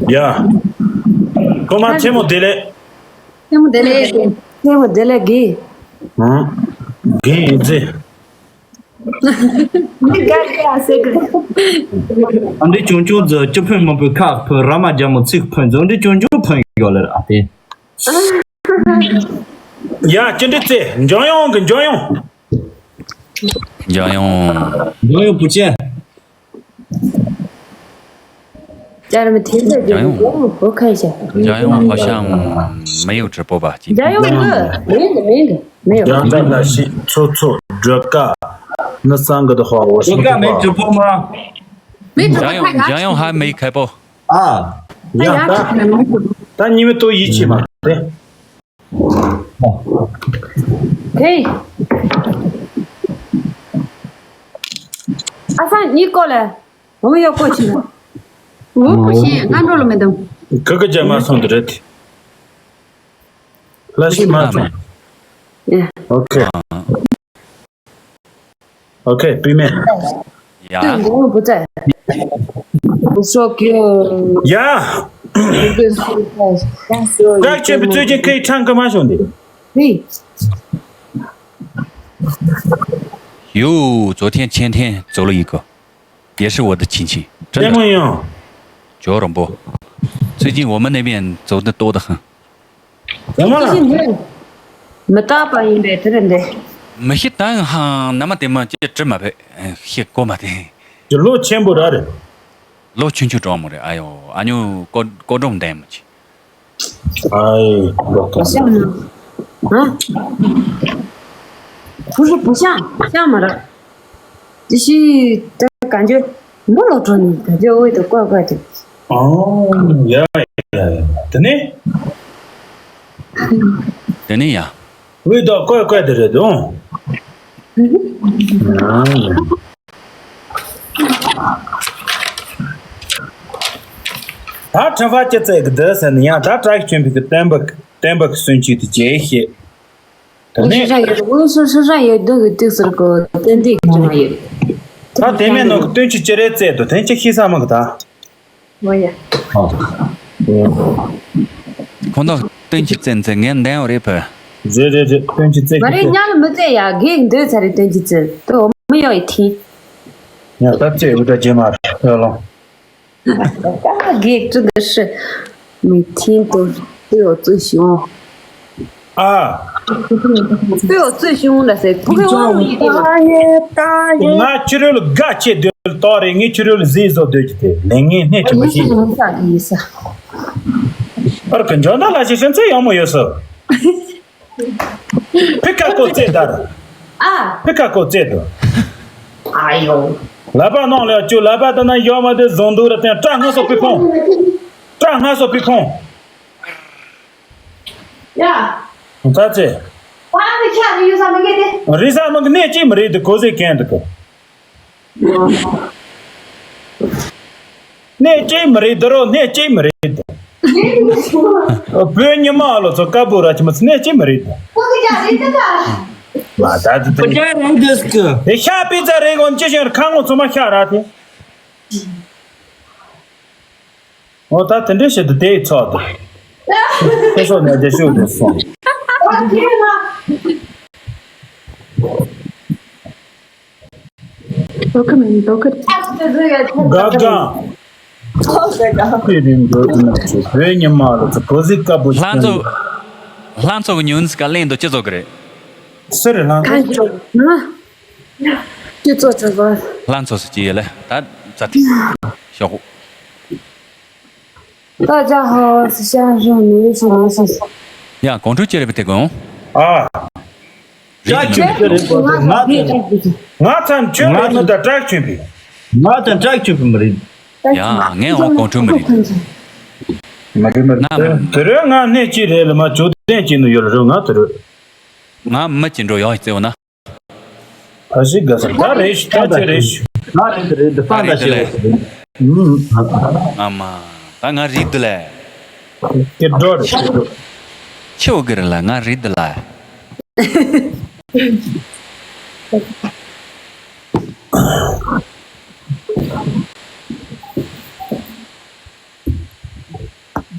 ཡ། ཁོ་མ་ཆེན་མོ་བདེ་ལེགས། ཆེན་མོ་བདེ་ལེགས། ཆེན་མོ་བདེ་ལེགས་གི། ཧུམ། རྒན་ཡིན་ཚེ། མི་དགའ་གི་ཨ་ཟེར་གི། ཨ་འདྲི་ཆུང་ཆུང་ཟེར་ཅི་ཕོན་མང་པོའི་ཁག་ཕོན། ར་མ་རྒྱ་མོ་ཚིག་ཕོན་ཟེར། ཨ་འདྲི་ཆུང་ཆུང་ཕོན་ཡོད་ལེ་ར་ཨ་དེ། ཡ་ཅི་འདྲི་ཚེ་འཇོན་ཡོང་གི་འཇོན་ཡོང་། འཇོན་ཡོང་། འཇོན་ཡོང་བུ་ཅན། ཅར་མི་ཐེན་ཟེར་གི། འཇོན་ཡོང་། འོ་ཁ་ཤ། འཇོན་ཡོང་好像没有直播吧今天། འཇོན་ཡོང་གི། མིན་གི་མིན་གི། མིན་གི། ཡང་ད་ལ་ཤི་ཚོ་ཚོ་སྒྲུབ་ཀ་ནི་སང་གི་དུ་ཧོ་བོ་ཤི་སྒྲུབ་ཀ་མེད་གི་ཕོ་མ། མིན་འཇོན་ཡོང་འཇོན་ཡོང་还没开播། ཨ། ཡང་ད་ད་ཉི་མ་ཏོ་ཡིད་ཆེས་མ་རེད། ཧེ། ཨ་སང་གཉིས་ཀོ་ལེ། འོ་ཡོ་ཀོ་ཆི་ལ། འོ་ཀོ་ཤེས་ང་འགྲོ་ལ་མེད་དམ། ག་ག་རྒྱ་མ་སོང་དུ་རེད། ལ་ཤི་མ་སོང་། ཡ། ཨོ་ཁེ། ཨོ་ཁེ་པི་མེ། ཡ། ཏུན་གོང་བུ་ཙེ། བུ་ཤོ་ཀྱོ། ཡ། བུ་ཤོ་ཀྱོ། བཀའ་ཆོས་པའི་གཙོས་ཀྱི་ཁའི་ཁྲང་ཀ་མ་ཤོང་དེ། ཧེ། 哟，昨天前天走了一个，也是我的亲戚，真的。 ལྟད་མོ་ཡང་། 脚软不？最近我们那边走的多得很。 ལྟད་མོ་ལ། མི་རྟག་པ་ཡིན་པས་དེ་རེད་འདི། མི་ཤི་ད་ཧང་ན་མ་དེ་མ་ཅི་དྲི་མ་བས་ཤི་གོ་མ་དེ། ཀྱི་ལོ་ཆེན་པོ་ར་རེད། ལོ་ཆུང་ཆུང་གྲོགས་མོ་རེད། ཨ་ཡོ་ཨ་ཉོ་ཀོ་ཀོ་སྒྲོམ་ལྡན་མ་ཅི། ཨའི་ལོ་ཀོ། ཤ་མ། ཧ། ཁུ་ཤི་བུ་ཤ་ཤ་མ་ར། དེ་ཤི་ད་ག་འཇོ་མོ་ལོ་གྲོ་ནི་ག་འཇོ་འོད་དུ་ཀོ་ཀོ་དེ། ཨོ་ཡ་ཡ་ཡ། དེ་ནས། དེ་ནས་ཡ། འོད་དུ་ཀོ་ཀོ་དེ་རེད་དོ། ད་ཁྲ་ཕ་ཅི་ཙེ་གི་འདི་ཟེར་ནི་ཡང་ད་དྲག་ཆེན་པོའི་གི་བསྟན་པ་བསྟན་པ་གི་སུན་ཆིག་དེ་ཇེ་ཤེས། དེ་ནས། སུ་ར་ཡོད། འོ་སུ་སུ་ར་ཡོད་འདུག་གི་དུས་ཟེར་གོ་བསྟན་འདི་གི་ཅི་མ་ཡོད། ད་དེ་མེད་ནོ་གི་སྟོན་ཆུ་ཅི་རེད་ཙེ་དུ་དེ་ཅི་ཤེས་ས་མ་གི་ད། འོ་ཡ། ཁོང་དང་སྟོན་ཆུ་ཙེ་ཙེ་ངན་ལྡན་བ་རེད་ཕ། རེད་རེད་རེད། སྟོན་ཆུ་ཙེ་མ་རེད། ཉག་ལ་མི་ཙེ་ཡ་གེག་འདོད་ཚ་རེད། སྟོན་ཆུ་ཙེ་དུ་འོ་མི་ཡོད་ཡི་ཐིན། ཡ་ད་ཙེ་འུ་ད་ཇེ་མར་ཡོ་ལོང་། 大概就是每天都被我最凶。啊。被我最凶的谁？不给我容易的嘛。大爷，大爷。 ང་ཁྱི་རོལ་དགའ་ཆེ་སྡོད་དོ་རེད། ངས་ཁྱི་རོལ་ཟས་བཟོ་སྡོད་ཀྱི་དེ་ལས་ངས་སྣེ་ཁྲི་མ་ཤེས། 意思，意思。 ཨར་གི་འཇོན་ད་ལ་ཞེ་ཞན་ཚེ་ཡག་མོ་ཡོད་སོ། ཕི་ཀ་ཀོ་ཙེ་དར། ཨ། ཕི་ཀ་ཀོ་ཙེ་དུ། ཨ་ཡོ། ལ་པ་ནང་ལ་ཅུ་ལ་པ་ད་ན་ཡོ་མ་དེ་བཟུང་འདུག་ར་དེ་སྐྲ་སྔ་སོ་ཕི་ཁོང་། སྐྲ་སྔ་སོ་ཕི་ཁོང་། ཡ། ད་ཙེ། ཨ་ནི་ཁྱ་རི་ཡོད་ས་མི་གེ་དེ། རི་ས་མི་གི་གནས་ཅི་མི་རེད་དེ་གོ་ཟེ་གན་དུ་གོ། གནས་ཅི་མི་རེད་དེ་རོ། གནས་ཅི་མི་རེད་དེ། བོད་ཉི་མ་ལོ་ཚོ་ཀ་པོ་ར་ཅི་མ་ཚི་ནས་ཅི་མ་རེད། མ་ད་དེ་དེ་ཁོ་ཅག་རང་དེ་སྐུ། དེ་ཤ་པི་ཙ་རེ་གོ་ཅི་ཞིག་ཁ་ངོ་ཚོ་མ་ཤ་ར་དེ། འོ་ད་དེ་འདྲ་བྱེད་དུ་དེའི་ཚོགས་དུ། ཁོ་ཚོ་ནས་དེ་ཤུགས་དེ་སོང་། དོ་ཁུར་མིན་དོ་ཁུར། དགའ་དགའ། ཁྱེད་རིང་འགྲོ་དུ་ན་ཆུ་བོད་ཉི་མ་ལ་ཚོ་གོ་ཟིག་དཀར་པོ་ལྷ་མཚོ། ལྷ་མཚོ་གི་ཉུང་ཟིག་ག་གླེང་དུ་ཅི་བཟོ་གི་རེད། སུ་རེད་ལྷ་མཚོ། ཁ་ཅོ་ན། ཅི་ཚོ་ཚོ་བ། ལྷ་མཚོ་སུ་ཅི་ཡོད་ལེ། ད་ཙ་ཏི། ཤོག་ད་ཅ་ཧ་སི་ཤ་ཧྲ་མི་ཤ་ན་ཤ། ཡ་གོང་ཁྲོ་ཅི་རེད་པ་དེ་གོང་། ཨ། ཅག་ཆུ་པི་རེད་པ་དེ་ང་ཚོ། ང་ཚང་ཁྱོད་རེད་མི་ད་ཅག་ཆུ་པི། ང་ཚང་ཅག་ཆུ་པི་མི་རེད། ཡ་ངས་འོང་གོང་ཁྲོ་མི་རེད། མ་རེད་མ་རེད། ང་མི། དེ་རེད་ང་སྣེ་གཅིག་རེད་ལ་མ་བཅུ་ལྡན་གཅིག་ནི་ཡོད་ལ་རེད་ང་དེ་རེད། ང་མི་གཅིག་འགྲོ་ཡག་བརྩེ་བ་ན། ཕ་ཞིག་དགའ་ས་ད་རེད་ཤི་ད་ཅི་རེད་ཤི། ང་རེད་དེ་རེད་དེ་ཕ་ད་ད་རེད་དེ་ལས། ཨ་མ། ད་ང་རེད་དེ་ལས། ཀྱེ་འགྲོ་རེད། ཆེ་བོ་གི་རེད་ལ་ང་རེད་དེ་ལ།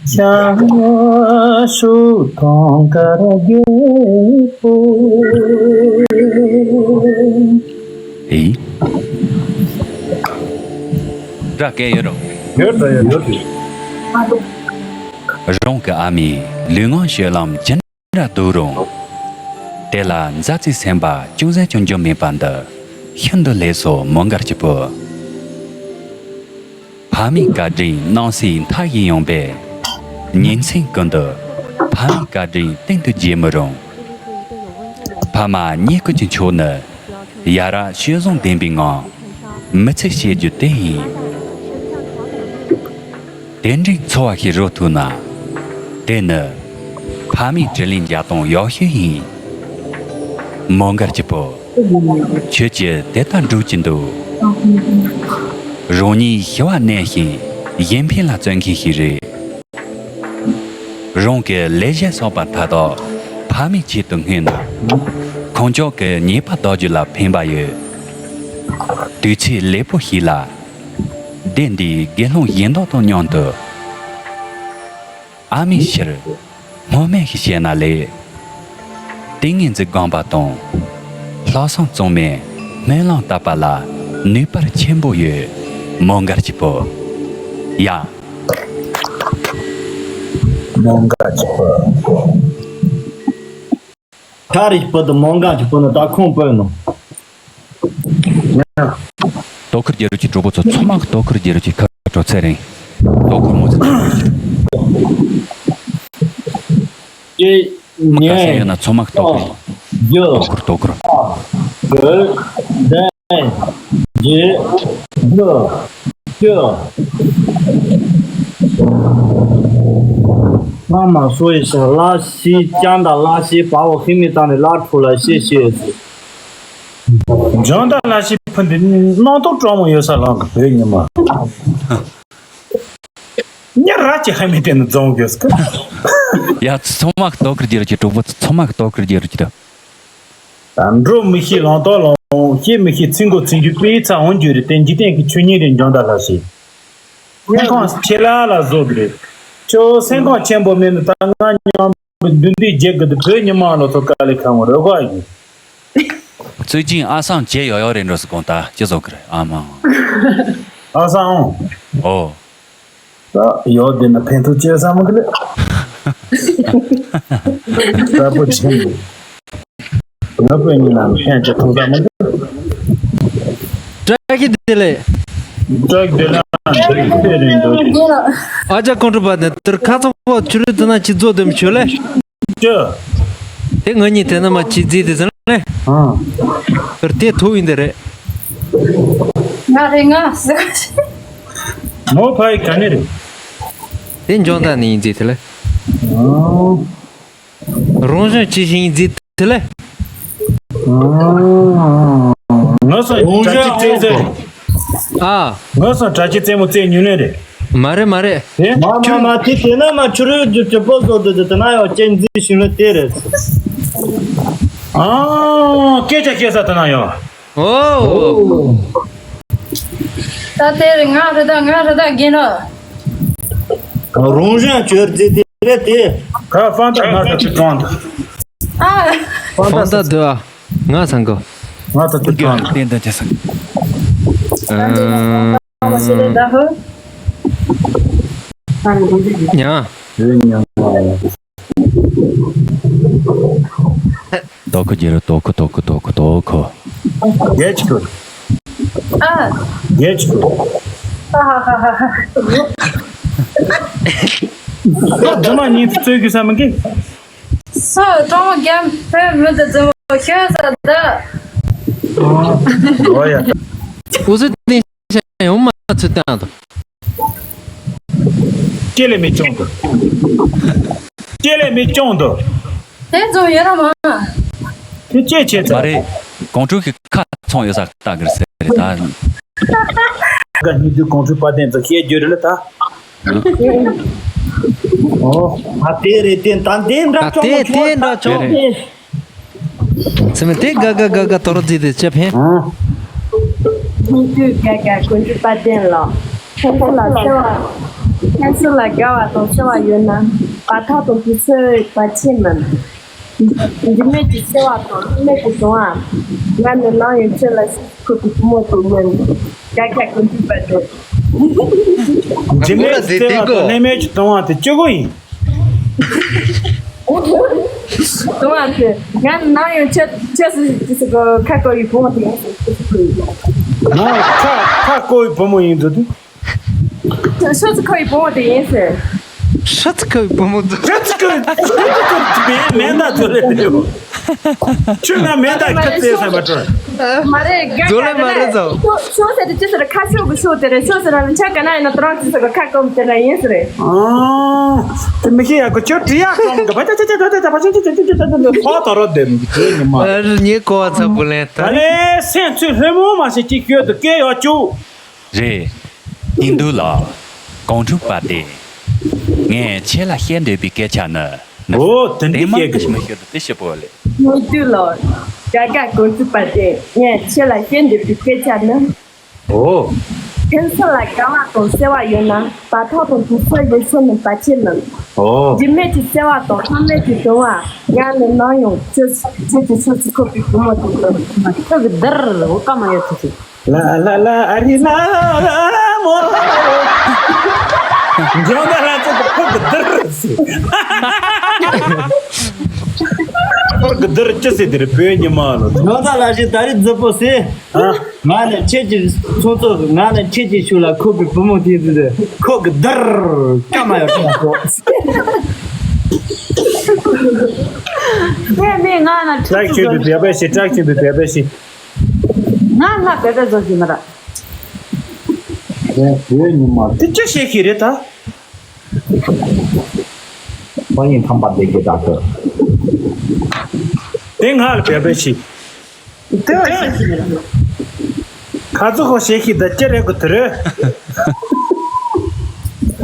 ཅང་ཤུ་ཐོང་ཀར་རྒྱལ་པོ། ཨེ། སྒྲ་སྐད་ཡོད་རུང་། ཡོད་དང་ཡོད་ཡོད་དེ། རང་གི་ཨ་མའི་ལུས་ངག་སྤྱོད་ལམ་ཅི་འདྲ་སྡུག་རུང་། དེ་ལ་མཛའ་བརྩེའི་སེམས་པ་ཅུང་ཟད་ཀྱང་འཇོམས་མེད་པ་འདི་ཤིན་ཏུ་ལེགས་སོ་མོའུ་འགལ་གྱི་བུ། ཕ་མའི་བཀའ་དྲིན་སྣང་སྲིད་མཐའ་ཡས་ཡོང་པས། ཉིན་མཚན་ཀུན་ཏུ་ཕ་མའི་བཀའ་དྲིན་གཏན་དུ་བརྗེད་མི་རུང་། ཕ་མ་གཉིས་ཀུན་གྱི་མཆོག་ནི་ཡ་རབས་སྤྱོད་བཟང་ལྡན་པའི་ངང་མི་ཚེ་སྐྱེལ་རྒྱུ་དེ་ཡིན། དེ་འདྲའི་འཚོ་བ་ཞིག་རོལ་ཐུབ་ན། དེ་ནི་ཕ་མའི་དྲིན་ལན་འཇལ་སྟངས་ཡག་ཤོས་ཡིན། མོའུ་འགལ་གྱི་བུ། ཁྱོད་ཀྱིས་དེ་ལྟར་འགྲུབ་ཀྱི་འདུག་རང་ཉིད་ཞི་བ་གནས་ཤིང་གཞན་ཕན་ལ་བརྩོན་མཁན་ཞིག་རེད། རང་གི་ལས་གཞན་སོགས་པ་མཐའ་དག་ཕ་མའི་ཆེད་དུ་བསྔོས་ན། ཁོང་ཅག་གི་ཉེས་པ་དག་རྒྱུ་ལ་ཕན་པ་ཡོད། དུས་ཚོད་ལེགས་པོ་ཞིག་ལ། སྡེ་འདིའི་དགེ་སློང་གཞན་དག་དང་མཉམ་དུ། ཨ་མའི་ཕྱིར་སྔོན་སྨོན་ཞིག་བྱས་ན་ལེགས། ཏིང་ངེ་འཛིན་སྒོམ་པ་དང་། ལྷག་བསམ་གཙང་མས་སྨོན་ལམ་བཏབ་པ་ལ་ནུས་པ་ཆེན་པོ་ཡོད། མོའུ་འགལ་གྱི་བུ། ཡ། མོའུ་འགལ་གྱི་བུ། ཁ་རིག་པོ་དང་མོའུ་འགལ་གྱི་བུ་ནི་ད་ཁོང་བོད་ནང་། དོ་ཁུར་རྒྱལ་རབས་ཀྱི་གྲོགས་པོ་ཚོ་ཚང་མ་གི་དོ་ཁུར་རྒྱལ་རབས་ཀྱི་ཁ་གྲོ་ཚེ་རིང་། དོ་ཁུར་མོ་ཚེ་རིང་། ཀྱེ་ཁ་སང་ཡོད་ན་ཚང་མ་གི་དོ་ཁུར། རྒྱུ། དོ་ཁུར་དོ་ཁུར། དགུ། བདུན། བརྒྱད། དགུ། བཅུ། ང་མ་སོ་ཡི་ཤ་ལ་ཤི་ཅང་ད་ལ་ཤི་པའོ་ཧི་མི་ཏང་ནི་ལ་ཁྲུ་ལ་ཤི་ཤི་ཡོད་ཟེར། འཇང་ད་ལ་ཤི་ཕུ་འདི་སྣང་དོག་སྤྲང་མོ་ཡོད་ས་ལང་གི་བོད་ཉི་མ། ཉ་ར་ཅི་ཧ་མི་དེ་ནི་རྫོང་གི་སྐུ། ཡ་ཚང་མ་གི་དོ་ཁུར་རྒྱལ་རབས་ཀྱི་གྲོགས་པོ་ཚང་མ་གི་དོ་ཁུར་རྒྱལ་རབས་ཀྱི་དོ། ད་འགྲོ་མི་ཤེས་ལང་ཏོག་ལང་ཤེས་མི་ཤེས་ཚིག་མགོ་ཚིག་མཇུག་པའི་ཚ་འོང་རྒྱུ་རེད་དེ་འཇིག་རྟེན་གྱི་ཆོས་ཉིད་རེད་འཇང་ད་ལ་ཤི། སེམས་ཁོང་ཁྱེད་ལ་ལ་བཟོ་གི་རེད། ཁྱོད་སེམས་ཁོང་ཆེན་པོ་མེད་ན་ད་ང་མཉམ་དུ་འདུན་འདི་རྒྱལ་གི་དུ་བོད་ཉི་མ་ལོ་ཚོ་དཀའ་ལས་ཁ་ངོ་རོ་ག་ཡིན། ཙུའུ་ཅིང་ཨ་སང་བྱས་ཡོ་ཡོ་རེད་འགྲོ་སི་གོང་ད་ཅི་བཟོ་གི་རེད་ཨ་མ། ཨ་སང་། ཨོ། ད་ཡོ་དེ་ན་ཕན་ཐོགས་བྱས་ས་མ་གི་ལེ། ས་པོ་ཆེན་པོ། ང་བོད་ཉིད་ལ་ཕན་ཅི་ཐུབ་ས་མ་འདུག་བཀྲ་ཤིས་བདེ་ལེགས། བཀྲ་ཤིས་བདེ་ལེགས། ཨ་ཅག་ཁོང་ཁྲོ་བ་ནི་དེར་ཁ་ཚོགས་པ་ཆུ་རུད་དུ་ན་ཅི་རྫོགས་དེ་མི་ཆོད་ལེ། ཅི། དེ་ང་གཉིས་དེ་ན་མ་ཅི་རྫི་དེ་ཟེར་ལེ། ཨང་། དེར་དེ་ཐུག་ཡིན་དེ་རེད། ང་རེད་ང་ཟེར། མོ་ཕ་ཡི་ག་ནས་རེད། དེ་འཇོན་ད་ནི་ཡིན་རྫི་དེ་ལེ། ཨང་། རང་བཞིན་ཅི་ཞིག་ཡིན་རྫི་དེ་ལེ། ངོ་སོ་གྲྭ་ཆས་བཙལ་ཟེར། ཨ། ངོ་སོ་གྲྭ་ཆས་རྩེད་མོ་རྩེད་ཉུལ་ནས་རེད། མ་རེད་མ་རེད། ཨེ། མ་མ་མ་དེ་དེ་ན་མ་ཆུ་རུད་དུ་དྲི་པོ་བཟོ་དུ་དེ་དེ་ན་ཡོད་ཅན་འཛི་ཞིང་ལ་དེ་རེད། ཨ། སྐད་ཆ་བཤད་ས་དེ་ན་ཡོད། ཨོ། ད་དེ་རེད། ང་རེད་ད། ང་རེད་ད་རྒན་ལགས། རང་བཞིན་བཅོས་རྫས་དེ་རེད་དེ། ཁ་ཧྥང་ཏ་ང་ད་ཅི་གང་ད། ཨ། ཧྥང་ཏ་དུ་ཨ། ང་ཚང་གོ། ང་ད་ཅི་གང་ད། བསྟན་དོན་ཅི་སང་། ཨ། ང་ཞེ་རེད་ད་ཧོ། ཉ། རེད་ཉ། དོ་ཁུ་རྒྱལ་རུ་དོ་ཁུ་དོ་ཁུ་དོ་ཁུ་དོ་ཁུ། རྒྱལ་ཆུ། ཨ། རྒྱལ་ཆུ། ཧ་ཧ་ཧ་ཧ། ད་རྫུན་མ་གཉིས་ཚོད་གི་ས་མི་གི། ས་ཀྲོང་རྒྱལ་ཕེ་མི་དུ་རྫུན་མ་ཤོད་ས་ད། ཨོ་ཡ། འུ་ཚོ་དེ་ཡོང་མ་ཚུད་བཏང་དང་། ཀྱེ་ལེ་མི་ཅོང་དུ། ཀྱེ་ལེ་མི་ཅོང་དུ། དེ་ཚོ་ཡོད་ར་མ། དེ་ཅེ་ཆེ་ཚ། མ་རེད། གོང་ཁྲུ་གི་ཁ་ཚོང་ཡོད་ས་ལྟ་གི་རེད་ཟེར་རེད་ད། ག་ཉི་དུ་གོང་ཁྲུ་པ་དེ་ཚོ་ཤེས་རྒྱུ་རེད་ལ་ད། ཨོ། ད་དེ་རེད་དེ་ད་དེ་འདྲ་ད་ཆོག་དེ་མ་ཆོག་དེ་འདྲ་ཆོག་དེ་རེད། དེ། སེམས་དེ་དགའ་དགའ་དགའ་དགའ་དོ་རོ་རྫི་དེ་ཆེ་ཕན། ཨ། ཁོང་ཚོས་དགའ་དགའ་དགོན་སྒྲུབ་པ་བསྟན་ལ། ཕན་ཚུན་ལ་བརྩེ་བ། ཕན་ཚུན་ལ་དགའ་བ་དང་བརྩེ་བ་ཡོད་ན། བར་ཐག་དང་དུས་ཚོད་བར་ཆད་མིན། འཇིགས་མེད་ཀྱི་བརྩེ་བ་དང་ལྷད་མེད་ཀྱི་གདུང་བ། ང་ནི་ནམ་ཡང་ཁྱེད་ལ་ཤེས་སུ་འཁོར་བའི་བུ་མོ་དང་མིན། དགའ་དགའ་དགོན་སྒྲུབ་པ་བསྟན། འཇིགས་མེད་ཀྱི་བརྩེ་བ་དང་ལྷད་མེད་ཀྱི་གདུང་བ་དེ་སྤྱི་སྒོ་ཡིན། དུང་བ་དེ། ང་ནམ་ཡང་ཁྱེད་ཁྱེད་སུ་ཁྱེད་སུ་ཁ་བསྐོར་བའི་བུ་མོ་དེ་ཡིན་ཟེར་ཁྱེད་སུ་ཁོ་ཡིན། ང་ཁ་ཁ་བསྐོར་བའི་བུ་མོ་ཡིན་འདུག་དུས། ཁྱེད་ཁྱེད་སུ་ཁོ་ཡི་བུ་མོ་དེ་ཡིན་ཟེར། ཤ་ཚ་ཁ་བའི་བུ་མོ་འདུག་ཤ་ཚ་ཁ་བའི་བུ་མོ་འདུག་མེ་མེ་མདའ་ཚོ་ལས་འདུག་ཁྱོད་ང་མེ་མདའ་ཁ་རྩེ་ས་མ་སྤྲོད། མ་རེད་དགའ་ཛོ་ལེ་མ་རེད་ཛོ། ཤོག་ཤོག་ཟེར་དུས་ཅི་ཟེར་ཁ་ཤོག་གི་ཤོག་དེ་རེད། ཤོག་ཟེར་ན་ཆ་ག་ན་ཡིན་ན་ཏྲང་ཅི་ཟེར་ཁ་སྐོམ་དེ་འདྲ་ཡིན་ཟེར། ཨང་། དེ་མི་ཤེས་ཡ་གི་ཁྱོད་བྲིས་ཡ་སྐོམ་གི་བ་ཅ་ཅ་ཅ་ཅ་ཅ་ཅ་ཁོ་ད་རོ་དེ་མི་ཁྱོད་ཉི་མ། ཨ་རི་ཉེ་གོ་བ་ཚ་བུ་ལེན་ད། ད་ལེ་སེམས་ཚོད་ལྷོད་མོ་མ་ཤེས་ཀྱི་ཁྱོད་དུ་སྐད་ཡོད་ཅུ། རེད། ཨིན་དུ་ལགས། གོང་ཁྲུ་པ་དེ། ངས་ཁྱེད་ལ་བཤད་འདོད་པའི་སྐད་ཆ་ནི། ཨོ་དེ་འདི་དེ་མང་གི་ཞིག་མི་ཤོད་དུ་དེ་ཞིབ་པོ་ལས། ཨིན་དུ་ལགས། དགའ་དགའ་གོང་ཁྲུ་པ་དེ་ངས་ཁྱེད་ལ་བཤད་འདོད་པའི་སྐད་ཆ་ནི། ཨོ། ཕན་ཚུན་ལ་དགའ་བ་དང་བརྩེ་བ་ཡོད་ན་བར་ཐག་དང་དུས་ཚོད་ཡོད་ཚད་ནི་བར་ཆད་མིན། ཨོ། འཇིགས་མེད་ཀྱི་བརྩེ་བ་དང་ལྷད་མེད་ཀྱི་གདུང་བ། ང་ནི་ནམ་ཡང་ཁྱོད་ཁྱོད་ཀྱི་ཕྱོགས་སུ་འཁོར་བའི་བུ་མོ་དེ་ཡིན། ཁྱོད་ཀྱི་འདིར་འོ་ཀ་མ་ཡོད་ཚུལ་གྱིས། ལ་ལ་ལ་ཨ་རི་ལ་ལ་མོ། འཇོན་ད་ལ་ཚོ་ཁོ་གི་འདིར་སི། ཁོ་གི་འདིར་ཅི་སི་འདིར་བོད་ཉི་མ་ལོ། འཇོན་ད་ལ་ཞིག་ད་རི་རྫི་པོ་སི། ཨ། ང་ནི་ཁྱེད་ཀྱི་ཚོང་ཚོགས་ང་ནི་ཁྱེད་ཀྱི་ཤུགས་ལ་ཁོ་གི་བུ་མོ་དེ་དེ་ཁོ་གི་འདིར་ཀ་མ་ཡོད་ཀ་མ་ཡོད། དེ་ནི་ང་ན་ཁྲིད་ཀྱི་དགོས། བྲག་ཆེན་པོའི་བེ་བེ་ཤི། བྲག་ཆེན་པོའི་བེ་བེ་ཤི། ང་ང་བེ་བེ་བཟོ་ཞིག་མ་ར། དེ་བོད་ཉི་མ་དེ་ཅི་བཤད་ཤེས་རེད་ད། ཕ་ཡིན་ཐམ་པ་བསྡད་ཀྱི་ད་ཁོ། དེ་ང་ལ་བེ་བེ་ཤི། དེ་བ་ཤེས་ཤེས་མ་ར། ཁ་ཚོ་ཁོ་བཤད་ཤེས་ད་ཅི་རེད་གོ་དེ་རེད།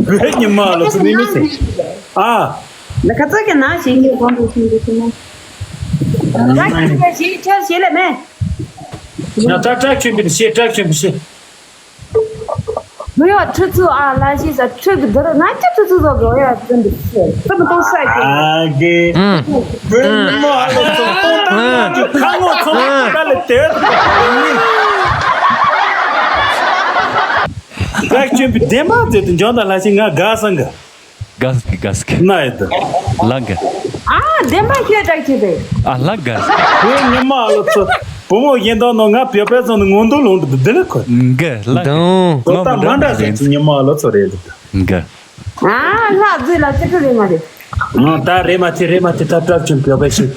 བོད་ཉི་མ་ལོ་ཚོ་མི་མི་ཟེར། ཨ། ད་ཁ་ཚོ་གི་ན་བཤད་ཤེས་གོང་དུ་ཤེས་ཀྱི་ཤེས་མ། ད་ཁ་ཚོ་གི་ཤེས་ཁྱོད་ཤེས་ལེ་མེ། ཡང་ད་བྲག་ཆེན་པོའི་ཤེས། བྲག་ཆེན་པོའི་ཤེས། བུ་ཡོད་ཁྲི་ཚུ་ཨ་ལ་ཤི་ས་ཁྲི་གི་འདི་རུ་ང་ཁྲི་ཚུ་ཚོ་གི་འོ་ཡ་ཙི་འདི་ཤི་ཙི་མི་གཏོང་ས་གི། ཨ་གི། ཨུམ། བུ་མོ་ཨ་ལོ་ཚོ་གཏོང་ཐང་གི་ཁ་ངོ་ཚོ་ད་ལ་དེ། བྲག་ཆེན་པོའི་བདེན་པ་ཟེར་དུ་འཇོན་ད་ལ་ཤི་ང་དགའ་སང་གི། དགའ་སྐྱིད་དགའ་སྐྱིད། ན་ཡི་ད། ལ་ག་ཨ་བདེན་པ་ཤོད་དྲག་ཅིག་རེད། ཨ་ལ་ག་བོད་ཉི་མ་ལོ་ཚོ། བུ་མོ་གཞན་དག་ནང་ང་བེ་བེ་ཚོ་ནི་ངོ་འདུག་ལོང་འདུག་འདི་ལ་ཁོ། ག་ལ་ག་དང་། དོ་ད་མ་འདྲ་ཟེར་གྱི་ཉི་མ་ལོ་ཚོ་རེད་འདུག་ག་ཨ་ལྷ་རྫུས་ལ་ཅི་ཁྲི་རེད་མ་རེད། ང་ད་རེད་མ་ཐེ་རེད་མ་ཐེ་ད་སྐྲག་ཅིང་བེ་བེ་ཤི།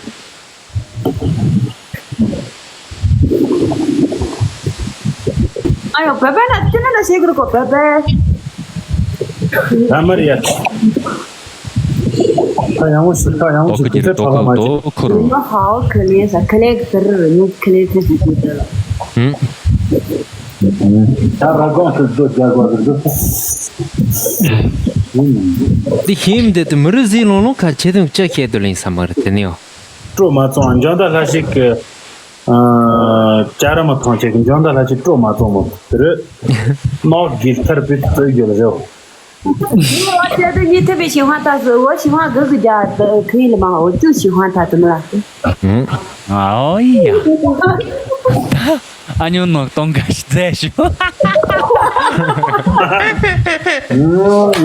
ཨ་ཡོ་བེ་བེ་ན་ཅི་ན་ན་ཤེས་གི་རུ་གོ་བེ་བེ། ད་མ་རེད་ཡ། ད་ཡང་བོ་ཞིག་ད་ཡང་བོ་ཞིག་དུས་ཚོད་ཁྲ་ལ་མ་རེད། ང་ཧའོ་ཁ་ལེ་ས་ཁ་ལེ་གི་དར་ཉུ་ཁ་ལེ་ཚེ་ཞིག་གི་དར། ད་ར་གོང་ཚོ་རྡོ་རྒྱག་དགོས་རེད་འདུག་འདི་ཤེས་མི་འདོད་དུ་མི་རུ་ཟིག་ལོང་ལོང་ཁ་ཆེ་དུང་ལྕགས་ཤེས་དུ་ལིང་ས་མ་རེད་དེ་ནི་ཡོ། སྤྲོ་མ་བཙོང་འཇང་ད་ལྷ་ཞིག་གི་ཅ་ར་མ་ཐང་ཆེ་གི་འཇང་ད་ལྷ་ཞིག་སྤྲོ་མ་བཙོང་མོ་དེ་རེད། ནོག་གིས་ཐར་པི་ཏི་ཡོད་རེད། ཁྱེད་ཚོ་གཉིས་ཐུབ་པའི་ཞིང་ཧྭ་ད་སུ་འོ་ཞིང་ཧྭ་གི་གི་རྒྱ་ཁུ་ཡིན་ལ་མ་འོ་ཅུ་ཞིང་ཧྭ་ད་དུ་མ་ལ། ཨོ་ཡ། ཨ་ཉོ་ནོར་གཏོང་ག་ཞིག་མཛད་ཞུ།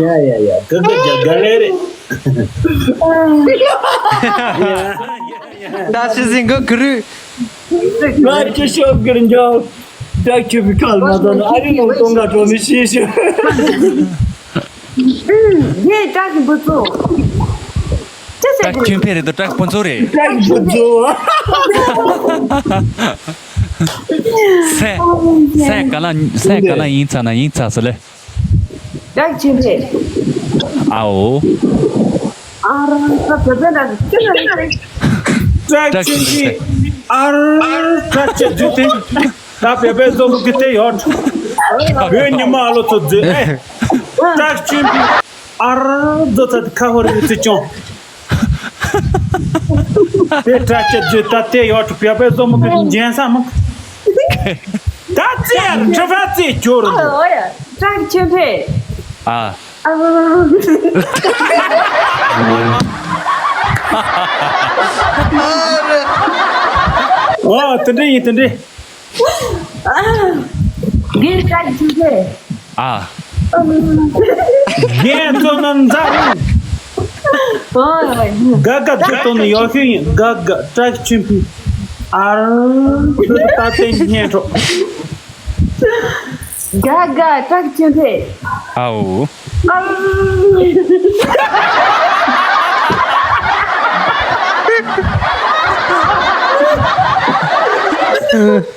ཡ་ཡ་ཡ་གི་གི་རྒྱ་ག་ལེ་རེད། ད་ཤི་ཟིན་གི་གི་རུ། ང་ཅི་ཤོག་གི་རུ་འཇོག་ད་ཁྱོད་ཀྱི་ཁ་ལ་མ་ཐོན་ན་ཨ་རི་ནང་གཏོང་ག་འགྲོ་མི་ཤེས་ཤོད། ངས་བཀྲ་ཤིས་འབུ་ཚོ། ཅི་ཟེར་བཀྲ་གི་ཆོས་འཕེལ་རེད་དོ་བཀྲ་གི་འབུ་ཚོ། བཀྲ་གི་འབུ་ཚོ། སེ། སེ་ག་ལ་སེ་ག་ལ་ཡིན་ཚ་ན་ཡིན་ཚ་སོ་ལེ། བཀྲ་གི་ཆོས་འཕེལ། ཨའོ། ཨ་ར་ས་བོད་པའི་ནང་གི་ཅི་ཟེར་རེད། བཀྲ་གི་ཆོས་འཕེལ། ཨ་ར་བཀྲ་ཆོས་འཛུལ་ཏེ། ད་བོད་པའི་བཟོ་བོ་གི་དེ་ཡོད། བོད་ཉི་མ་ཨ་ལོ་ཚོ་མཛོད་ཨེ། བཀྲ་ཤིས་པའི་ཨར་རྡོ་ཚ་ཁ་ཧོར་ཡོད་ཚེ་ཅོང་། དེ་བཀྲ་ཤིས་མཛོད་ད་དེ་ཡོད་བོད་པའི་བཟོ་མོ་གི་འཇན་ས་མོ། ད་ཙེ་ཡར་ཁྲི་ཕ་ཙེ་ཅོ་རུ་འདུག་ཨོ་ཡ་བཀྲ་ཤིས་ཆོས་འཕེལ། ཨ། ཨ། ཨོ་དེ་འདྲ་ཡིན་དེ་འདྲ། ངས་བཀྲ་ཤིས་ཆོས་འཕེལ། ཨ། རྒན་ཚོ་ནང་འཛའ་རུང་། ཨོ། ག་ག་ཚོ་དོ་ནི་ཡོ་ཤུ་ཡིན་ག་ག་བཀྲ་ཤིས་ཆོས་འཕེལ། ཨར། ད་ལྟའི་སྙན་གྲོགས། ག་ག་བཀྲ་ཤིས་ཆོས་འཕེལ། ཨའོ། ཨར།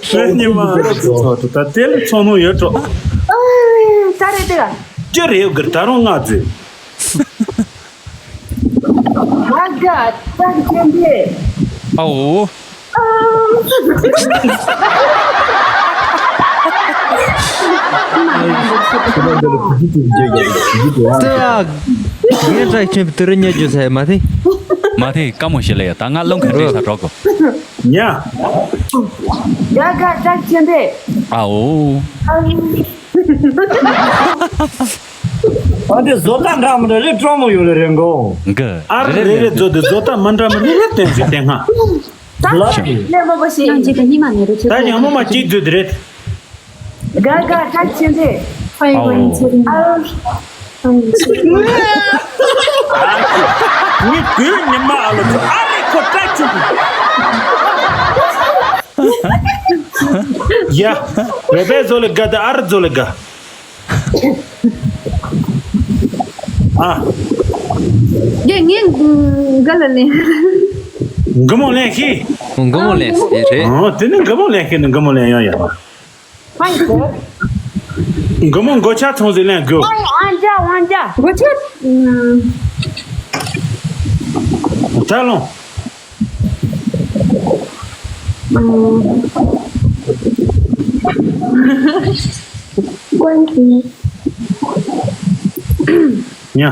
ཤེས་ཉི་མ་ཚོ་ད་དེ་ལ་ཚོགས་ནོ་ཡོད་གྲོགས། ཨ། ད་རེད་དེ། ཅི་རེད་གི་ད་རུང་ང་ཚོས། ང་དགའ་སྟག་ཆེན་པོས། ཨའོ། ཨ། ལྟོས་ཨ། ངས་སྟག་ཆེན་པོ་དུ་རུ་ཉལ་རྒྱུ་ཟེར་མ་ཐེ། མ་ཐེ་དཀའ་མོ་ཞིག་ལ་ཡ་ད་ང་རླུང་ག་འདྲེས་ས་གྲོགས་གོ། ཉ། དགའ་དགའ་སྟག་ཆེན་པོས། ཨའོ། ཨ། ཨ་འདི་བཟོ་ལྟ་འདྲ་མི་འདྲ་རེད་སྤྲོ་མོ་ཡོད་ལ་རེད་འགོ། གི། ཨ་རེ་རེ་རེ་བཟོ་དེ་བཟོ་ལྟ་མི་འདྲ་མི་འདྲ་རེད་སྟོན་ཞིག་བསྟན་ང་། ད་ལ་ལས་མོ་པ་ཞིག་ཡང་ཅིག་གི་ཉི་མ་ནས་རེད་ད་ཉ་མོ་མ་གཅིག་བཟོ་དེ་རེད། དགའ་དགའ་སྟག་ཆེན་པོས། ཨའོ། ཨ། ངས་བོད་ཉི་མ་ཨ་ལོ་ཚོ་ཨ་རེ་ཁོ་སྟག་ཆེན་པོ། ཡ། བོད་པའི་བཟོ་ལས་དགའ་དེ་ཨ་རི་བཟོ་ལས་དགའ། ཨ། རྒན་ངས་འགའ་ལ་ལེན། འགུ་མོ་ལེན་ཤི། འགུ་མོ་ལེན་ཤི་རེད། ཨ་དེ་ནི་འགུ་མོ་ལེན་ཤི་ནི་འགུ་མོ་ལེན་ཡོང་ཡ། འགུ་མོ་འགོ་ཆ་ཚོང་ཟིག་ལེན་དགོས། ཨང་ཅག་ཨང་ཅག་འགོ་ཆ། ད་ལོང་། ཉ།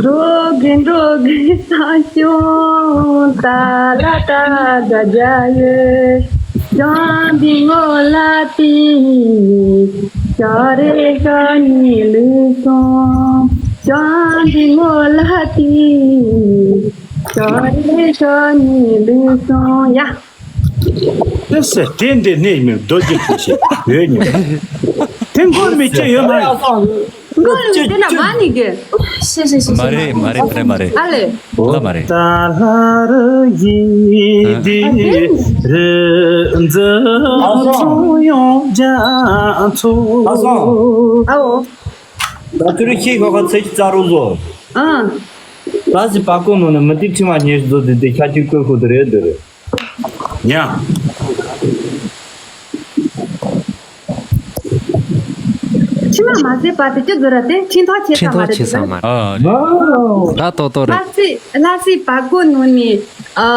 འགྲོ་གི་འགྲོ་གི་ས་སྐྱོང་ད་ལ་ད་དགའ་དགའ་ཡོད། ཅང་འདི་ངོ་ལ་ཏི། ཅང་རེ་ཤ་ཉི་ལུས་སོང་། ཅང་འདི་ངོ་ལ་ཏི། ཅང་རེ་ཤ་ཉི་ལུས་སོང་ཡ། དེ་སེ་དེ་འདི་ནས་མི་རྡོ་རྗེ་ཁྲི་ཞིག་ཡོད་ཉི། དེ་མགོ་མི་སྐྱེ་ཡོད་མ་རེད། མགོ་མི་སྐྱེ་ན་མ་ནི་གི། ཤེ་ཤེ་ཤེ་ཤེ། མ་རེད་མ་རེད་དེ་རེད་མ་རེད། ཨ་ལེ། ལ་མ་རེད། ད་ལྷ་རུ་ཡིན་དེ་རི་འཛི་ཚོ་ཡོང་རྒྱ་མཚོ། ཨའོ། ད་ཁྱོད་རི་ཁྱེད་ཁོ་ཁ་ཚེ་གི་རྩ་རུ་བཟོ། ཨ། ད་སི་པ་ཀོ་ནོ་ནི་མི་དེ་ཁྲི་མ་ཉེར་བཟོ་དེ་དེ་ཁྱ་ཁྱི་ཀོ་ཀོ་དེ་རེད་དེ་རེད། ཉ། ཕྱི་མ་མ་ཟད་པ་དེ་ཅི་དགོས་ར་དེ་ཁྲིན་ཐོག་ཆེ་ས་མ་རེད། ཁྲིན་ཐོག་ཆེ་ས་མ་རེད། ཨ། ད་ཏོག་ཏོག་རེད། ལྷ་སྲས་ལྷ་སྲས་པ་ཀོ་ནོ་ནི་ཨ།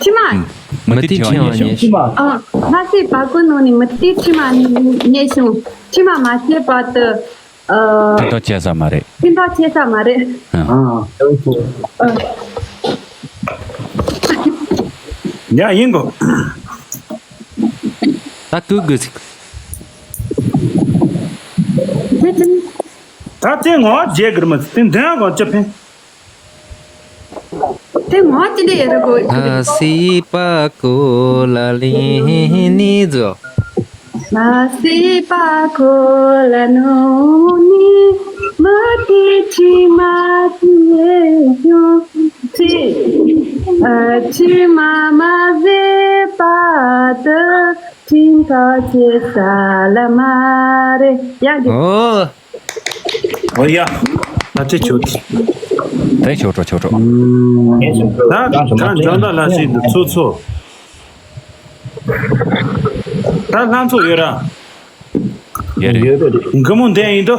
ཕྱི་མ། མུ་ཏིག་ཕྲེང་བ་རྙེད་བྱུང་། ཨ། ལྷ་སའི་བ་གོ་ནང་ནས་མུ་ཏིག་ཕྲེང་བ་རྙེད་བྱུང་། ཕྲེང་བ་མ་བྱས་བར་དུ། ཨ། ཕན་ཐོགས་བྱེད་ས་མ་རེད། ཕན་ཐོགས་བྱེད་ས་མ་རེད། ཨ། ཨ། ཡ། ཡིན་གོ། ད་ཀུ་ཀུ་ཟིག་ད་དེ་ངོ་བརྗེད་གི་རེད་མ་ཟད་དེ་འདོན་གོ་ཅི་ཕན། དེ་ངོ་ཅི་འདྲ་ཡོད་རེད་གོ། ལྷ་སའི་བ་གོ་ལ་ལིང་ནི་ཛོ། ལྷ་སའི་བ་གོ་ལ་ནོ་ནི་མུ་ཏིག་ཕྲེང་བ་རྙེད་བྱུང་། ཕྲེང་ཨ་ཕྲེང་བ་མ་བྱས་བར་དུ། ཕྲེང་ཐག་ཆད་ས་ལ་མ་རེད། ཡ་གི། ཨོ། ཨོ་ཡ། ད་དེ་ཆོག་དེ། དེ་ཆོག་འགྲོ་ཆོག་འགྲོ། ད་ད་འཇོན་ཐང་ལ་ཞིག་འདི་ཚོ་ཚོ། ད་ལྷན་ཚོགས་ཡོད་ར། ཡོད་རེད། མགུ་མོ་འདན་ཡིན་དོ།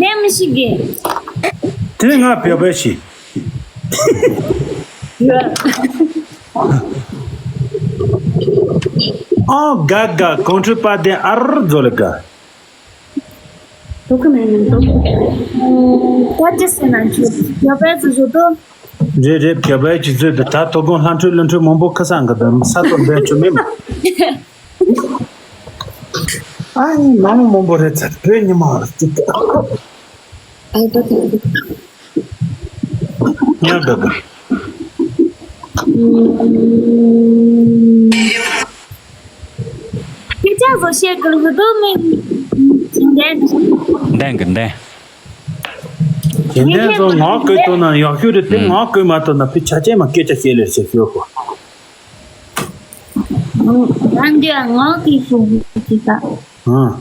འདན་མི་ཤེས་གི། དེ་ང་བེ་བེ་ཤི། ཡོད། ཨང་། དགའ་དགའ་གོང་ཁྲོས་དཔལ་ལྡན་ཨ་རུ་རྫོ་ལ་དགའ། དོ་ཁུ་མེད་མིན་དོ། ད་ཅི་ཟེར་ན་ཁྱོད་རྒྱ་བལ་ཚོ་བཟོ་དོ། རེད་རེད། རྒྱ་བལ་གྱི་ཚོད་དུ་ད་དོ་དགོང་ལྷ་འཕྲུལ་ལྷ་འཕྲུལ་མང་པོ་ཁ་སང་གི་དུ་ས་ཐོ་འབད་བཅུག་མེད་མ། ཨ་ནི་མང་མང་པོ་རེད་ཚར་བོད་ཉི་མ་རེད་ཅི་ད། ཨ་ད་ད་ད། ཉར་ད་ད། སྐད་ཆ་བཟོ་བཤད་གི་ལུགས་དུ་མིན། འདན་གི་འདན། དེ་འདྲ་ཚོ་ངག་བཀོད་ཐུབ་ན་ཡག་ཤོས་རེད་དེ། ངག་བཀོད་མ་ཐུབ་ན་ཕི་ཆ་ཅན་མ་སྐད་ཆ་བཤད་ལེར་བཤད་ཤོད་གོ། རང་གི་ངག་གི་ཤོད་ཅི་ད། ཨང་།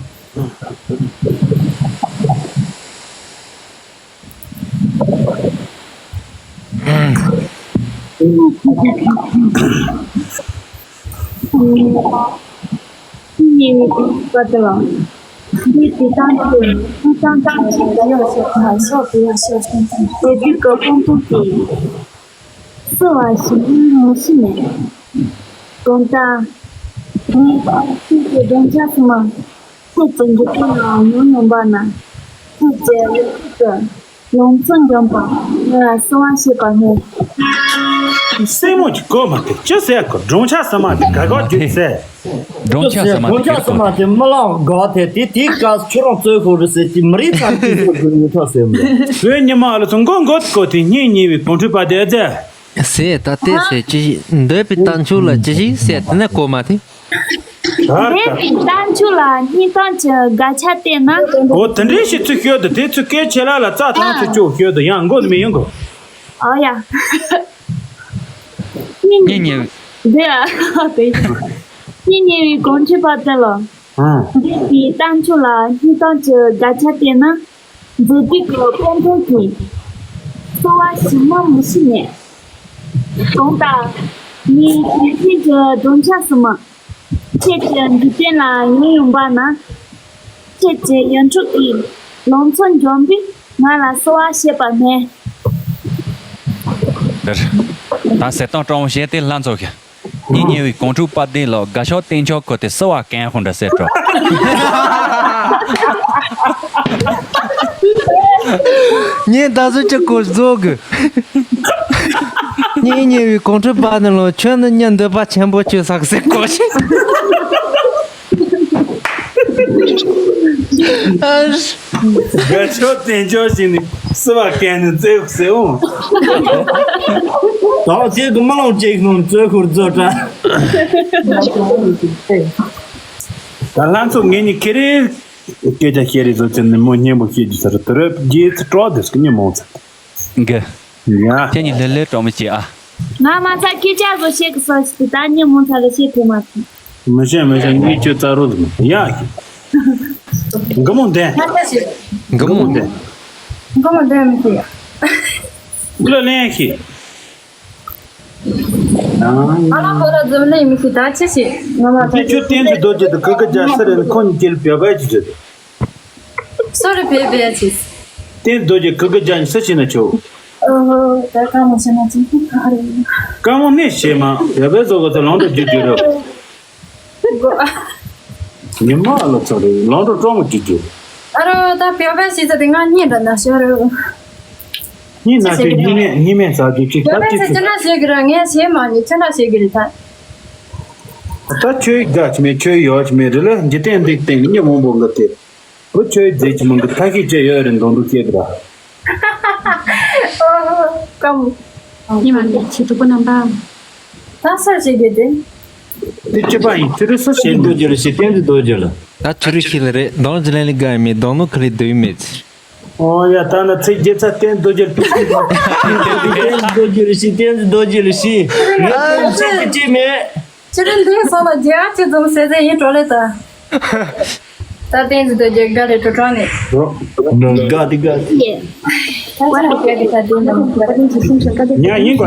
གང་ལྟར་ངས་ཁྱེད་ཀྱི་སྡོམ་ཆ་སུ་མ། ཁྱེད་ཀྱི་འཇིག་རྟེན་ལ་ཉོན་མོངས་པ་ན། ཁྱེད་ཀྱི་ཡོད་ཚད་ཀྱི་ལང་ཚོ་འཇོམས་པ་ངེད་ལ་གསོལ་བ་བྱེད་པར་སྨོན། སེན་མོ་གི་གོ་མ་དེ་ཅི་ཟེར་གོ། སྡོམ་ཆ་སུ་མ་དེ་ག་ག་རྒྱུག་ཟེར། སྡོམ་ཆ་སུ་མ་དེ་སྡོམ་ཆ་སུ་མ་དེ་མི་ལང་ག་དེ་དེ་དེ་ག་ཁྱོད་རང་ཚོའི་ཧོ་རི་ཟེར་གྱི་མི་རིགས་ཚང་གི་ཚོ་གི་ངུ་ཐོག་ཟེར་མོ། བོད་ཉི་མ་ལ་ཚོ་མགོ་མགོ་གོ་དེ་སྙིང་ཉེ་བའི་གོང་ཁྲོས་པ་དེ་ཨ་ཙེ། ཟེར་ད་ལྟས་ཟེར་ཅི་ཞིག་འདོད་པའི་རྟ་མཆོག་ལ་ཅི་ཞིག་ཟེར་དེ་ནས་གོ་མ་དེ། འདོད་པའི་རྟ་མཆོག་ལ་སྙིང་གཏམ་གྱི་སྒ་ཆ་བསྟན་ན། འོ་དེ་འདྲའི་ཞིག་ཚུལ་ཤོད་དུ་དེ་ཚུལ་སྐད་ཆེ་ལ་ལ་རྩ་ཐང་ཚུལ་ཅོག་ཤོད་དུ་ཡང་མགོ་ནི་མི་ཡོང་གོ། ཨོ་ཡ། སྙིང་ཉེ་བའི། འདི་ཨ་དེ། སྙིང་ཉེ་བའི་གོང་ཁྲོས་པ་དེ་ལ། འདོད་པའི་རྟ་མཆོག་ལ་སྙིང་གཏམ་གྱི་སྒ་ཆ་བསྟན་ན། མཛེས་སྡུག་གི་དཔལ་འབྱོར་གྱིས་གསོལ་བ་ཞིག་མ་མི་ཤི་ནས། གང་ལྟར་ངས་ཁྱེད་ཀྱི་སྡོམ་ཆ་སུ་མ། ཁྱེད་ཀྱི་འཇིག་རྟེན་ལ་ཡོང་ཡོང་པ་ན། ཁྱེད་ཀྱི་ཡོན་ཕྲུག་གི་ལང་ཚོ་འཇོམས་པས་ང་ལ་གསོལ་བ་བྱེད་པར་སྨོན། འདིར། ད་ཟེར་སྟངས་སྤྲང་བོ་བྱས་ཏེ་ལྷན་ཚོགས་ཀྱི། སྙིང་ཉེ་བའི་གོང་ཁྲོས་དཔལ་ལྡན་ལགས་དགའ་ཤོག་བསྟན་ཆོག་གོ་དེ་གསོལ་བ་གན་ཧོ་འདྲ་ཟེར་འགྲོ། ངས་ད་གཟོད་ཅི་གོ་བཟོ་གི། སྙིང་ཉེ་བའི་གོང་ཁྲོས་པ་ནི་ལོ་ཁྱོད་ནི་ཉན་འདོད་པ་ཆེན་པོ་ཁྱོད་ཟག་ཟེར་གོ་ཞིག། དགའ་ཆོག་བསྟན་ཆོག་ཞིག་ནི་སུ་བ་ཀན་ནི་བཙེ་ཟེར་འོང་། ད་ཅེ་གི་མ་ལོང་ཅེ་གི་ནང་བཙོས་ཁུར་བཙོ་དྲ། ད་ལྷ་མཚོ་ངེད་གཉིས་ཁེ་རེ་སྐད་ཆ་བཤད་རེས་བཟོ་ཅན་ནི་མོ་སྙན་པོ་བཤད་རྒྱུ་ཟེར་དུ་རེབ་རྗེས་ཚུ་གྲོགས་དེ་སྐུ་ཉིད་མོང་ཚེ། གི། ཡ། ཁྱེད་གཉིས་ལྷོད་ལྷོད་གྲོགས་མི་བྱེད་ཨ། ང་མ་ཚ་སྐད་ཆ་བཟོ་བཤད་གི་ས་ཞིག་ད་ཉིན་མོ་ཚ་ལ་བཤད་ཐུབ་མ་སོང་། མི་བཤད་མི་བཤད་ངས་ཁྱོད་རྩ་རོགས་ཟིན་ཡ། མགུ་མོ་འདན། མགུ་མོ་འདན། མགུ་མོ་འདན་མི་ཤེས། བློ་ལེན་ཤེས། ཨ་ལ་ཁོ་ར་འཛུམ་ལེན་མི་ཤེས་ད་ཅི་ཤེས་ང་མ་ཚ། ཁྱོད་བསྟན་འཛིན་རྡོ་རྗེ་དང་གུ་གུ་རྒྱལ་སེ་རེད་ཁོང་གཉིས་ཀྱིས་བེ་བེ་ཅི་རེད། སོ་རི་བེ་བེ་ཅི། བསྟན་འཛིན་རྡོ་རྗེ་གུ་གུ་རྒྱལ་སེ་ཤེས་ན་ཆོག་ཨོ། ད་དཀའ་མོ་བྱས་ན་ཅིག་ཁག་རེད། དཀའ་མོ་ནི་བྱེད་མ་ཡ་བའི་བཟོ་ག་ཚོད་ལོང་འགྲོ་རྒྱུ་རྒྱུ་རེད། ཉི་མ་ལ་ཚོ་རེད་ལོང་འགྲོ་སྤྲོ་མོ་རྒྱུ་རྒྱུ། ཨ་རོ་ད་བེའུ་བེའུ་ཞིག་ཟ་དེ་ང་གཉིད་འདྲ་ན་ཤོར་རེད། གཉིད་ན་ཤོར་གཉིད་མེད་གཉིད་མེད་ཟ་རྒྱུ་ཅིག་བེའུ་ད་བེའུ་ཅིག་ཟ་ཅི་འདྲ་བྱེད་གི་ར་ངས་བྱེད་མ་ཉེ་ཅི་འདྲ་བྱེད་གི་རེད་ད། ད་ཁྱོད་དགའ་ཅི་མེད་ཁྱོད་ཡོད་ཅི་མེད་རེད་ལ་འཇིག་རྟེན་འདི་སྟེང་གི་མི་མང་པོ་འགའ་དེ། བུ་ཁྱོད་རྫས་ཀྱི་མིང་གི་ཐ་ཤི་ཅེ་ཡོད་རེད་མདོག་མདོག་སྐྱེས་པ། ཨོ། ཀམ། ཉི་མ་འདི་ཆེ་དྲུག་པོ་རྣམ་པ། ད་སར་ཞིག་གི་དེ། དེ་ཅི་པ་ཡིན་ཚུ་རུ་སུ་ཞིག་རྡོ་རྗེ་ལ་ཞིག་བསྟན་འཛིན་རྡོ་རྗེ་ལ། ད་ཚུ་རུ་ཞིག་ལ་རེད་མདོག་ལྗི་ལན་ལི་དགའ་ཡི་མེད་མདོག་ནོ་ཁི་ལི་འདོད་ཡི་མེད། ཨོ་ཡ་ད་ན་ཚིག་རྒྱལ་ཚ་བསྟན་འཛིན་རྡོ་རྗེ་ལ་བསྟན་འཛིན་རྡོ་རྗེ་ལ་ཞིག་བསྟན་འཛིན་རྡོ་རྗེ་ལ་ཞིག་ང་ཚོ་ཚིག་གི་ཅི་མེད། ཁྱེད་རང་འདིའི་སོང་ལ་རྒྱལ་ཁ་ཅི་འཛོམས་ཟེར་ཟེར་ཡིན་འགྲོ་ལེ་ད། ད་བསྟན་འཛིན་རྡོ་རྗེ་དགའ་ལེ་འགྲོ་གྲོང་ནས། དགའ་དེ་དགའ་དེ། ད་ཚ་རུ་རྒྱལ་གི་ད་དེ་ནང་། ཉ་ཡིན་པ།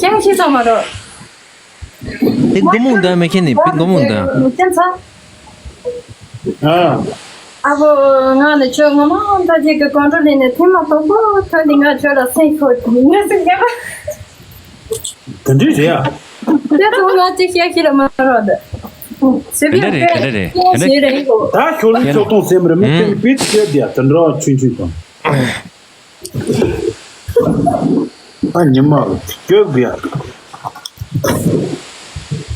ཤེས་ཤེས་ཚང་མ་རོ། པི་མགོ་མུང་ད་མེ་ཁེ་ནི་པི་མགོ་མུང་ད། ཁྱེད་ཚ། ཨ། ཨ་བོ་ང་ནི་ཁྱོད་ངོ་མ་ད་ཅིག་གི་ཀོན་ཀྲོལ་ལས་ནས་ཐེངས་མ་དང་པོ་ཐོན་དེ་ང་ཁྱོད་ལ་སེམས་ཤོར་དེ་ངས་སེམས་ངན་པ། དེ་འདྲས་རེད་ཨ། དེ་ཚོ་ང་ཅིག་བཤད་ཤེས་ལ་མ་རོགས་འདི། སེ་བི་དེ་འདྲ་རེད་དེ་འདྲ་རེད་དེ་འདྲ་ཤེས་རེད་ཨོ། ད་ཞོགས་ལུས་ཤོག་ཐོང་སེམས་རེད་མི་ཁྱོད་ཀྱི་པི་ཚི་ཁྱོད་དེ་ཡ་དེ་འདྲ་ཆུན་ཆུན་དང་། ཨ་ཉི་མ་སྐྱོབ་དགོས་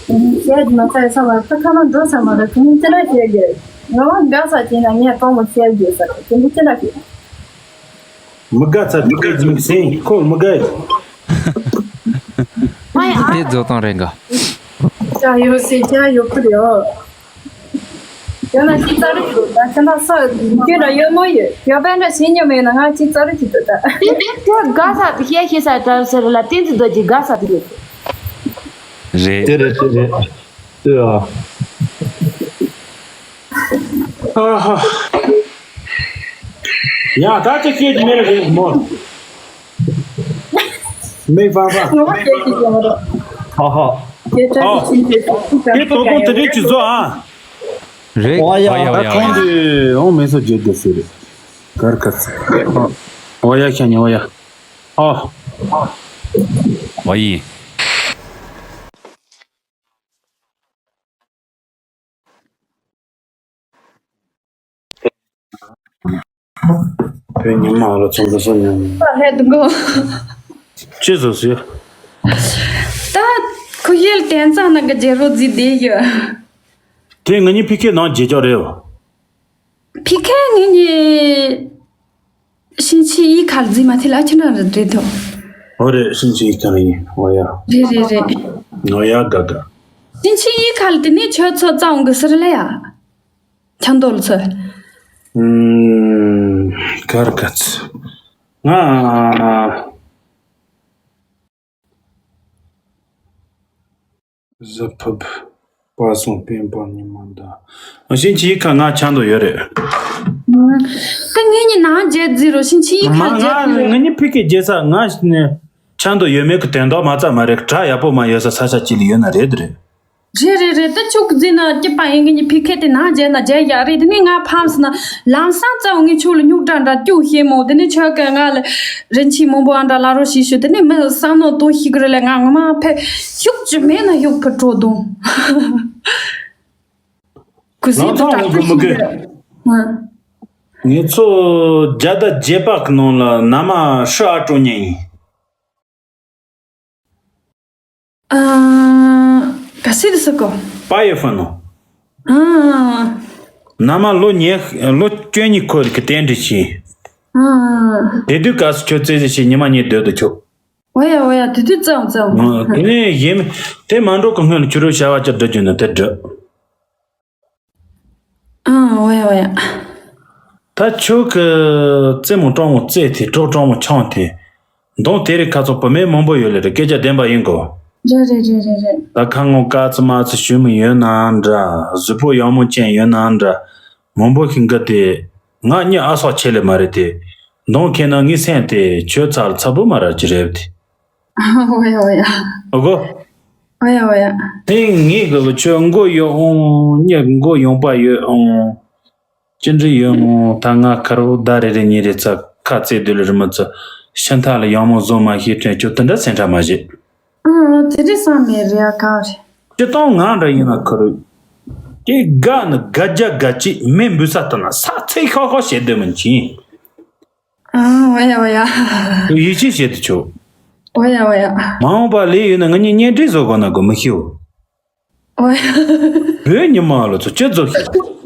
ཡ། བཤད་མ་ཚར་ས་བར་ཁ་ཁ་མ་འགྲོ་ས་མ་རེད་ཁོང་ཅི་འདྲ་བཤད་དགོས། ང་དགའ་ས་བྱས་ན་ངས་གཏོང་མ་བཤད་དགོས་ས་དེ་འདྲ་ཅི་འདྲ་བཤད། མི་དགའ་ཚ་དེ་སྐད་ཅིག་སེང་ཁོ་མི་དགའ་ཡི། དེ་རྫོགས་སྟངས་རེད་འགའ། ཅག་ཡོད་སེ་ཅག་ཡོད་ཁུལ་ཡོད། ཡོད་ན་ཅི་ཙག་རི་ཞིག་འདུག་ད་ཁྱེད་ན་ས་རྒྱུ་ལ་ཡོད་མོ་ཡོད་ཡོད་པ་འདྲ་ཤེས་ཉོ་མེད་ན་ང་ཅི་ཙག་རི་ཞིག་འདུག་ད། དེ་དེ་དགའ་ས་དེ་ཤེས་ཤེས་ས་དྲ་ཟེར་ལ་བསྟན་འཛིན་རྡོ་རྗེ་དགའ་ས་དེ་ཡོད། རེད། དེ་རེད་དེ་རེད། ལྟོས་ཨ། ཡ་ད་ཅི་སྐད་ཀྱི་མེ་རེད་མོ། མེ་ཕ་ཕ། ངོ་མ་སྐད་ཀྱི་ཡོང་རོགས། ཧ་ཧ། སྐད་ཆ་ཨོ། ཅི་ཅི་ཅི་ཅི་ཅི་ཅི་དེ་དོ་དགོང་དེ་རིགས་ཀྱི་བཟོ་ཨ། རེད། ཨོ་ཡ། ཨོ་ཡ་ཨོ་ད་ཡ་ཁོང་ཨོ་ཡ། དེ་འོང་མེ་སོ་བརྗོད་དེ་ཟེར་རེད། གར་ག་ཚ། ཨོ་ཡ་ཁྱ་ཉི་ཨོ་ཡ། ཨོ། ཨོ་ཡི། བོད་ཉི་མ་ལ་ཚོང་པ་སོ་ཉམས། ལྷད་འགོ། ཅི་བཟོ་ཟིག་ད་ཁུ་ཡེལ་དན་ཙང་ནང་གི་རྒྱལ་རོ་རྫི་བསྡད་ཡོད། དེ་ང་གཉིས་ཕི་ཁེ་ནང་རྒྱལ་ཅོག་རེད་བ། ཕི་ཁེ་ངེད་གཉིས་ཤིང་ཆི་ཡི་ཁལ་རྫི་མ་ཐི་ལ་ཁྱི་ན་རེད་དོ། ཨོ་རེད་ཤིང་ཆི་ཡི་ཁལ་ཡིན་ཨོ་ཡ། རེད་རེད་རེད། ཨོ་ཡ་དགའ་དགའ། ཤིང་ཆི་ཡི་ཁལ་དེ་ནས་ཁྱོད་ཚོ་རྩ་འོང་གི་ཟེར་ལ་ཡ། ཆང་དོལ་ཚོ། ཨུམ། གར་ག་ཚོད། ང་། གཟི་ཕུབ། པ་སོང་པན་པ་ཉི་མ་འདའ། ཤིང་ཆི་ཡི་ཁ་ང་ཆང་དོ་ཡོད་རེད། ད་ངེད་གཉིས་ནང་རྒྱལ་རྫི་རོ་ཤིང་ཆི་ཡི་ཁ་མ་རྒྱལ་རྫི་ང་རོ། ངེད་གཉིས་ཕི་ཁེ་རྒྱལ་ས་ང་ནས་ཆང་དོ་ཡོད་མེད་ཀྱི་དོན་དག་མ་རྩ་མ་རེད་གྲ་ཡག་པོ་མ་ཡོད་ས་ས་ཆ་ཅི་ལ་ཡོད་ན་རེད་རེད། རེད་རེད་རེད། ད་ཆུ་གི་རྫི་ན་སྐྱིད་པ་ཡིན་གི་ནི་ཕི་ཁེ་དེ་ནང་རྒྱལ་ན་རྒྱལ་ཡག་རེད། དེ་ནས་ང་ཕམ་སི་ན་ལམ་སང་རྩ་བ་ངས་ཆུ་ལ་སྨྱུག་འདྲ་འདྲ་སྐྱུག་ཤེས་མོ། དེ་ནས་ཆོས་སྐད་ང་ལ་རིན་ཆེན་མང་པོ་ཨ་འདྲ་ལ་རོ་ཞིག་ཞུ། དེ་ནས་མི་བསམ་ནོ་དོན་ཤེས་གི་རེད་ལ་ང་ངོ་མ་ཕེ་ཤུགས་ཅི་མེད་ན་ཤུགས་ཕུ་དྲོ་དུང་གུ་སི་ལང་དུ་ཚང་དྲག་འོང་གི་མི་དགོས། ཧ། ངེད་ཚོ་རྒྱ་ད་རྗེས་དཔག་གི་ནང་ལ་ན་མ་ཧྲི་ཨ་སྤྲོ་ཉན་ཡིན། ཨ། ག་སི་དི་སི་ཀོ། པ་ཡེ་ཧྥ་ནོ། ཨ། ན་མ་ལོ་ཉེ་ལོ་བཅུ་གཉིས་འཁོར་གི་རྟེན་འབྲེལ་བྱས། ཨ། དེ་དུས་སྐབས་སུ་ཁྱོད་རྩེད་རྩེད་བྱས་ཉི་མ་གཉིས་སྡོད་དུ་ཆོག་འོ་ཡ་འོ་ཡ་དེ་དུས་བཙལ་བཙལ། དེ་ནས་གཞན་དེ་མ་འགྲོ་གི་སྔོན་ལ་ཁྱོད་རོ་བྱ་བ་ཅིག་སྒྲུབ་རྒྱུ་ན་དེ་སྒྲུབ། ཨང་། འོ་ཡ་འོ་ཡ། ད་ཁྱོད་ཀྱི་རྩེད་མོ་སྤྲང་མོ་རྩེད་དེ་གྲོགས་སྤྲང་མོ་འཆང་དེ། མདང་དེ་རིང་ཁ་སང་བུད་མེད་མང་པོ་ཡོད་ལེ་རེད། སྐད་ཆ་བདེན་པ་ཡིན་གོ། རེད་རེད་རེད་རེད་རེད། ད་ཁ་ངོ་དཀར་ཙི་དམར་ཙི་ཞུ་མི་ཡོད་ནའང་འདྲ། གཟུགས་པོ་ཡག་མོ་ཅན་ཡོད་ནའང་འདྲ། མང་པོ་ཞིག་འགའ་དེ། ང་གཉིས་ཨ་སོགས་ཆེ་ལེ་མ་རེད་དེ། མདང་ཁེ་ན་ངའི་སེམས་དེ་ཁྱོད་ཚ་ལ་ཚ་པོ་མ་ར་ཅི་རེད་དེ། འོ་ཡ་འོ་ཡ། ཨོ་གོ། འོ་ཡ་འོ་ཡ། དེ་ངེད་གི་ཁྱོད་མགོ་ཡོད་ཨང་། གཉིད་མགོ་ཡོང་པ་ཡོད་ཨང་། ཅི་འདྲ་ཡོད་ཨང་། ད་ང་ཁ་རོ་ཟླ་རེ་རེ་གཉིས་རེ་ཙག་ ཁ་རྩེ་དུས་ལ་རི་མོ་ཚོ་ཤིང་ཐག་ལ་ཡང་མོ་བཟོ་མ་ཤེས་དྲན་ཁྱོད་དེ་འདྲ་སེམས་ཁྲལ་མ་བྱེད། ཨང་ཨང་། དེ་འདྲའི་བསམ་མེད་རེད་ཨ། ག་རེད། སྤྱི་བཏང་ང་འདྲ་ཡིན་ན་ཁུ་རུ། ཀྱེ་དགའ་ནི་དགའ་རྒྱ་དགའ་ཅིག་མེ་འབུད་ས་ལྟ་ན་ས་ཚིག་ཤོག་ཤོག་བྱེད་འདོད་མིན་གྱིན། ཨང་། འོ་ཡ་འོ་ཡ། ཁྱོད་ཡིད་ཆེས་བྱེད་དུ་ཆོག་འོ་ཡ་འོ་ཡ། མ་འོངས་པ་ལས་ཡོད་ན་ང་གཉིས་གཉེན་འབྲེལ་བཟོ་དགོས་ན་དགོས་མི་ཤེས་འོ། ཨོ་ཡ། བོད་ཉི་མ་ལོ་ཚོ་ཅི་ཚོ་ཤེས།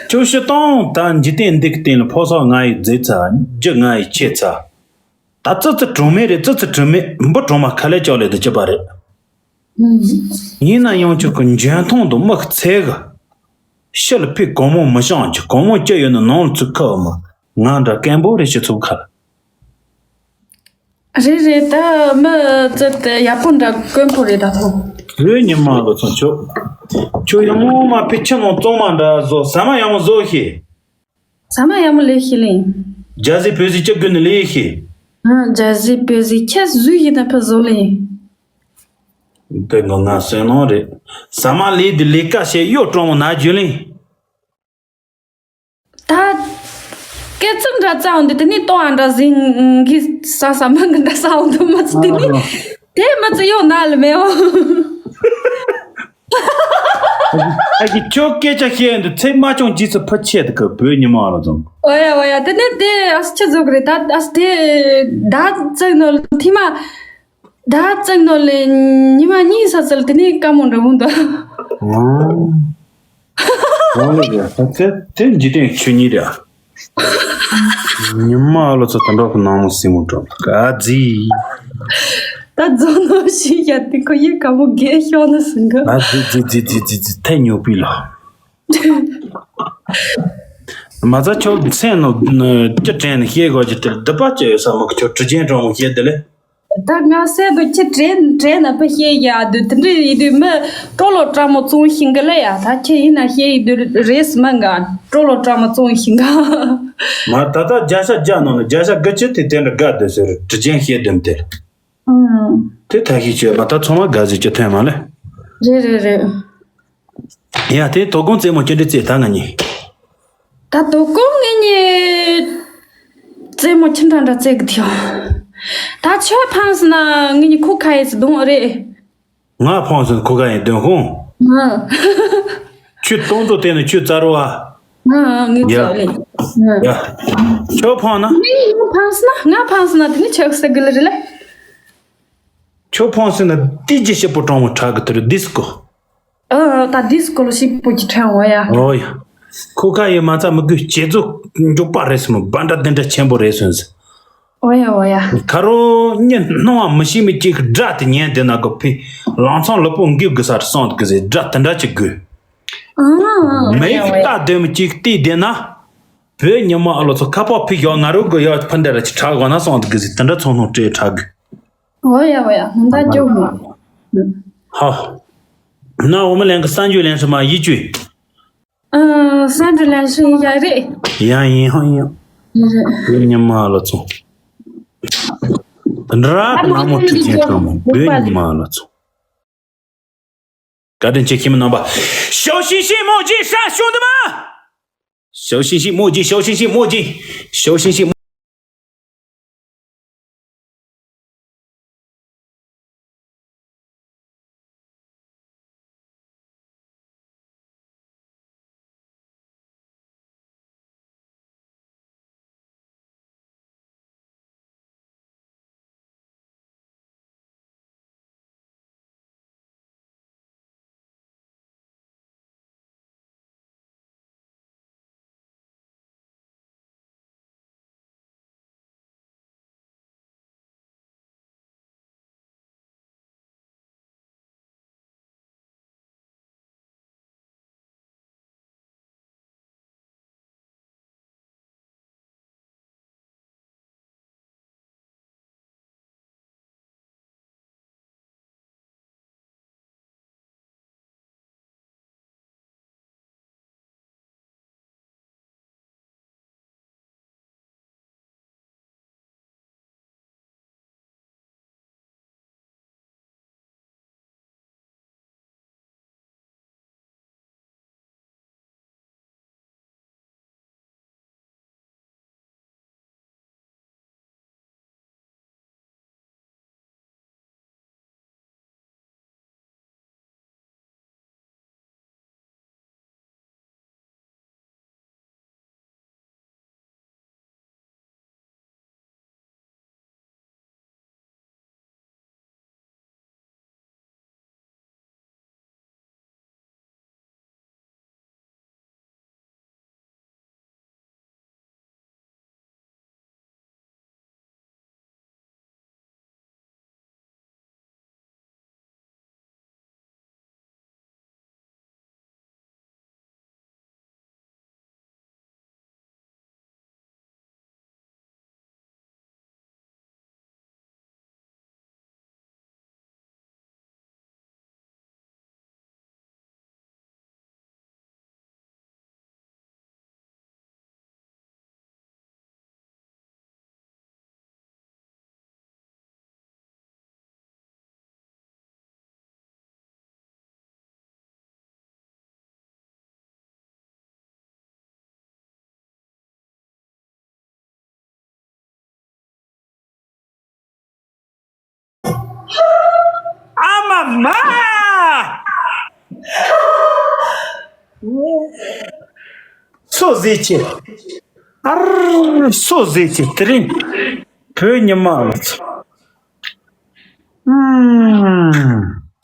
ཁྱོད་ཤི་སྟངས་ད་འཇིག་རྟེན་འདི་གི་སྟེང་ལ་ཕོ་སོགས་ང་ཡི་རྫི་ཚ་རྒྱུ་ང་ཡི་ཆེ་ཚ། ད་ཙི་ཙི་གྲོང་མེད་རེད། ཙི་ཙི་གྲོང་མེད་འབུ་གྲོང་མ་ཁ་ལས་ཅོག་ལས་དུ་ཅི་པ་རེད། ཡིན་ན་ཡང་ཁྱོད་ཀྱི་འཇོན་ཐང་དུ་མི་གི་ཚེ་གི་ཤི་ལ་ཕི་གོང་མོ་མི་ཤང་གི་གོང་མོ་ཅི་ཡོད་ན་ནང་ལ་ཚུགས་ཁ་བ་མ་ང་འདྲ་སྐད་འབོ་རེ་ཤི་ཚུགས་ཁ་ལ། རེད་རེད། ད་མི་ཙི་ཏི་ཡག་པོ་འདྲ་དཀོན་པོ་རེད་ད་ཐོ། བོད་ཉི་མ་ལོ་ཚོ་མཆོག་ཁྱོད་ཡང་མོ་མ་ཕི་ཆི་ནང་བཙོང་མ་འདྲ་བཟོ་ཟ་མ་ཡང་མོ་བཟོ་ཤེས། ཟ་མ་ཡང་མོ་ལས་ཤེས་ལེ། རྒྱ་ཟི་བོད་ཟི་ཅི་དགོས་ནི་ལས་ཤེས། ཨ་རྒྱ་ཟི་བོད་ཟི་ཁྱེད་བཟོས་ཡིན་ན་ཕི་བཟོ་ལེ། དེ་ངོ་ང་སེང་ནོ་རེད། ཟ་མ་ལས་དི་ལས་ཀ་བྱེད་གཡོ་གྲོང་མོ་ན་རྒྱུ་ལེ། ད། སྐད་ཚིག་འདྲ་རྩ་འོང་དུས་དེ་ནས་ལྟོ་ཨ་འདྲ་ཟིན་གི་ས་ས་མ་གི་འདྲ་ས་འོང་དུ་མི་ཚེ་དེ་ནས་དེ་མི་ཚེ་ཡོང་ན་ལ་མེད་འོང་། ཨ་ཀི་ཁྱོད་སྐད་ཆ་བཤད་འདི་ཚེ་མ་ཆུང་རྗེས་སུ་ཕུ་ཆེ་དུ་གི་བོད་ཉི་མ་ལ་ཙང་། ཨོ་ཡ་ཨོ་ཡ། དེ་ནས་དེ་ཨ་སི་ཆི་ཟོག་རེད། ད་ཨ་སི་དེ་ད་ཙིག་ནོ་ཐི་མ། ད་ཙིག་ནོ་ལེ་ཉི་མ་གཉིས་ས་ཚལ་དེ་ནས་ཀ་མོ་འདྲ་བོ་འདུག་ཨོ། ཨོ་ལེ་རེད། ད་དེ་དེ་འཇིག་རྟེན་ཆོས་ཉིད་རེད། ཉི་མ་ཨ་ལོ་ཚོ་དེ་འདྲ་གི་ནང་མོ་སྲིང་མོ་འགྲོ་ག་ཛི། ད་རྫོང་ནོ་ཞིག་ཡ་དེ་ཁོ་ཡི་ཀ་མོ་གེ་ཤོག་ནི་སྲིང་གི་ཨ་ཛི་ཛི་ཛི་ཛི་ཛི་ཛི་ཐལ་ཉོ་པི་ལ། མ་ཚ་ཁྱོད་མཚན་ནོ་ཅི་དྲན་ནས་ཤེས་དགོས་ཀྱི་དེར་སྡུད་པ་ཅི་ཡོད་ས་མ་གི་ཁྱོད་གྲུ་ཆེན་གྲོང་མོ་ཤེས་དེ་ལེ། ད་ང་སེ་དུ་ཁྱི་དྲན་དྲན་ན་ཕི་ཤེས་ཡ་དུ་དེ་འདྲ་ཡིན་དུས་མི་ཀྲོ་ལོ་ཀྲ་མོ་བཙོང་ཤིང་གི་ལེ་ཡ། ད་ཁྱི་ཡིན་ན་ཤེས་ཡི་དུ་རེས་མ་འགའ་ཀྲོ་ལོ་ཀྲ་མོ་བཙོང་ཤིང་ག་མ་ད་ལྟ་བརྒྱ་ཆ་བརྒྱ་ནང་ནས་བརྒྱ་ཆ་དགུ་བཅུ་དེ་དེ་འདྲ་དགའ་སྡོད་ཟེར་གྲུ་ཆེན་ཤེས་དུམ་དེ། ཨང་། དེ་ཐ་ཤི་བྱོས་པ་ད་ཚང་མ་དགའ་ཟེར་གྱི་ཐོན་མ་ལེ། རེད་རེད་རེད། ཡ་དེ་དོ་དགོང་རྩེད་མོ་ཅི་འདྲ་རྩེད་ད་ང་གཉིས། ད་དོ་དགོང་ངེད་གཉིས་རྩེད་མོ་ཅི་འདྲ་འདྲ་རྩེད་གི་ཐིའོ། ད་ཆོས་ཕངས་ན་ངེད་གཉིས་ཁུ་ཁ་ཡེ་སི་དོང་རེད། ང་ཕངས་སོང་ཁུ་ཁ་ཡེ་དོན་ཧོང་། ང་། ཆུ་གཏོང་དུ་བལྟས་ནས་ཆུ་བཙར་བ། ང་ངའི་ཡ། རྩ་ལས། ཡ། ཁྱོད་ཕངས་ན། ངའི་ཕངས་ན་ང་ཕངས་ན་དེ་ནི་ཆོག་ས་གི་ལ་རེད་ལ། ཁྱོད་ཕངས་ན་ཏི་ཇི་ཞིབ་པོ་གྲོང་མོ་ཁྲག་གི་དུ་རུ་ཌིས་ཀོ། ཨ་ད་ཌིས་ཀོ་ལ་ཞིབ་པོ་ཅི་ཁྲང་བ་ཡ། ཨོ་ཡ། ཁོ་ཁ་ཡི་མ་རྩ་མི་དགོས་བྱེད་རྫོགས་མགྱོགས་པ་རེད་སོང་བ་འདྲ་དེ་འདྲ་ཆེན་པོ་རེད་སོང་ཟེར། ཨོ་ཡ་ཨོ་ཡ། ཁ་རོ་གཉིད་སྣང་བ་མི་ཤེས་མི་གཅིག་སྒྲ་དེ་ཉན་དེ་ན་གོ་ཕི་ལང་ཚང་ལུ་པོ་འགིབ་གི་ས་རུ་སོང་གི་ཟེར་སྒྲ་དེ་འདྲ་ཅིག་དགོས། ཨ་ཨ་ཨ། མི་ཡིག་ལྟ་དོན་མི་གཅིག་བལྟས་བསྡད་ན། བོད་ཉི་མ་ཨ་ལོ་ཚོ་ཁ་པར་ཕི་ཡོད་ང་རོ་གི་ཡོད་ཕི་འདི་ར་ཅིག་དྲག་གོ་ན་སོང་གི་ཟེར་དེ་འདྲ་ཚོང་སྣང་སྤྲད་དྲག་གི་ཨོ་ཡ་ཨོ་ཡ། ནམ་ད་ཅོག་མོ། ཧ། ན་འོ་མ་ལན་གི་གསར་འགྱུར་ལན་སུ་མ་ཡིད་བཅུས། ཨ་གསར་འགྱུར་ལན་སུ་ཡ་རེད། ཡང་ཡིན་ཧང་ཡིན། རེད། བོད་ཉི་མ་ལ་ཚོ། དེ་འདྲ་གི་ནང་མོ་ཁྲི་ཆེན་ཀྲོང་མོ་བོད་ཉི་མ་ལ་ཚོ། བཀའ་དྲིན་ཆེ་ཁྱིམ་རྣམ་པ། ཞའོ་ཤིན་ཤིན་མོ་ཇི་ཧྲ་ཞུང་དུ་མ། ཞའོ་ཤིན་ཤིན་མོ་ཇི་ཞའོ་ཤིན་ཤིན་མོ་ཇི། ཞའོ་ཤིན་ཤིན་མོ། མ། སོ་ཟེར་ཆེ། ཨར། སོ་ཟེར་ཆེ། དེ་རིང་བོད་ཉི་མ་ལ་ཚོ། ཨུམ།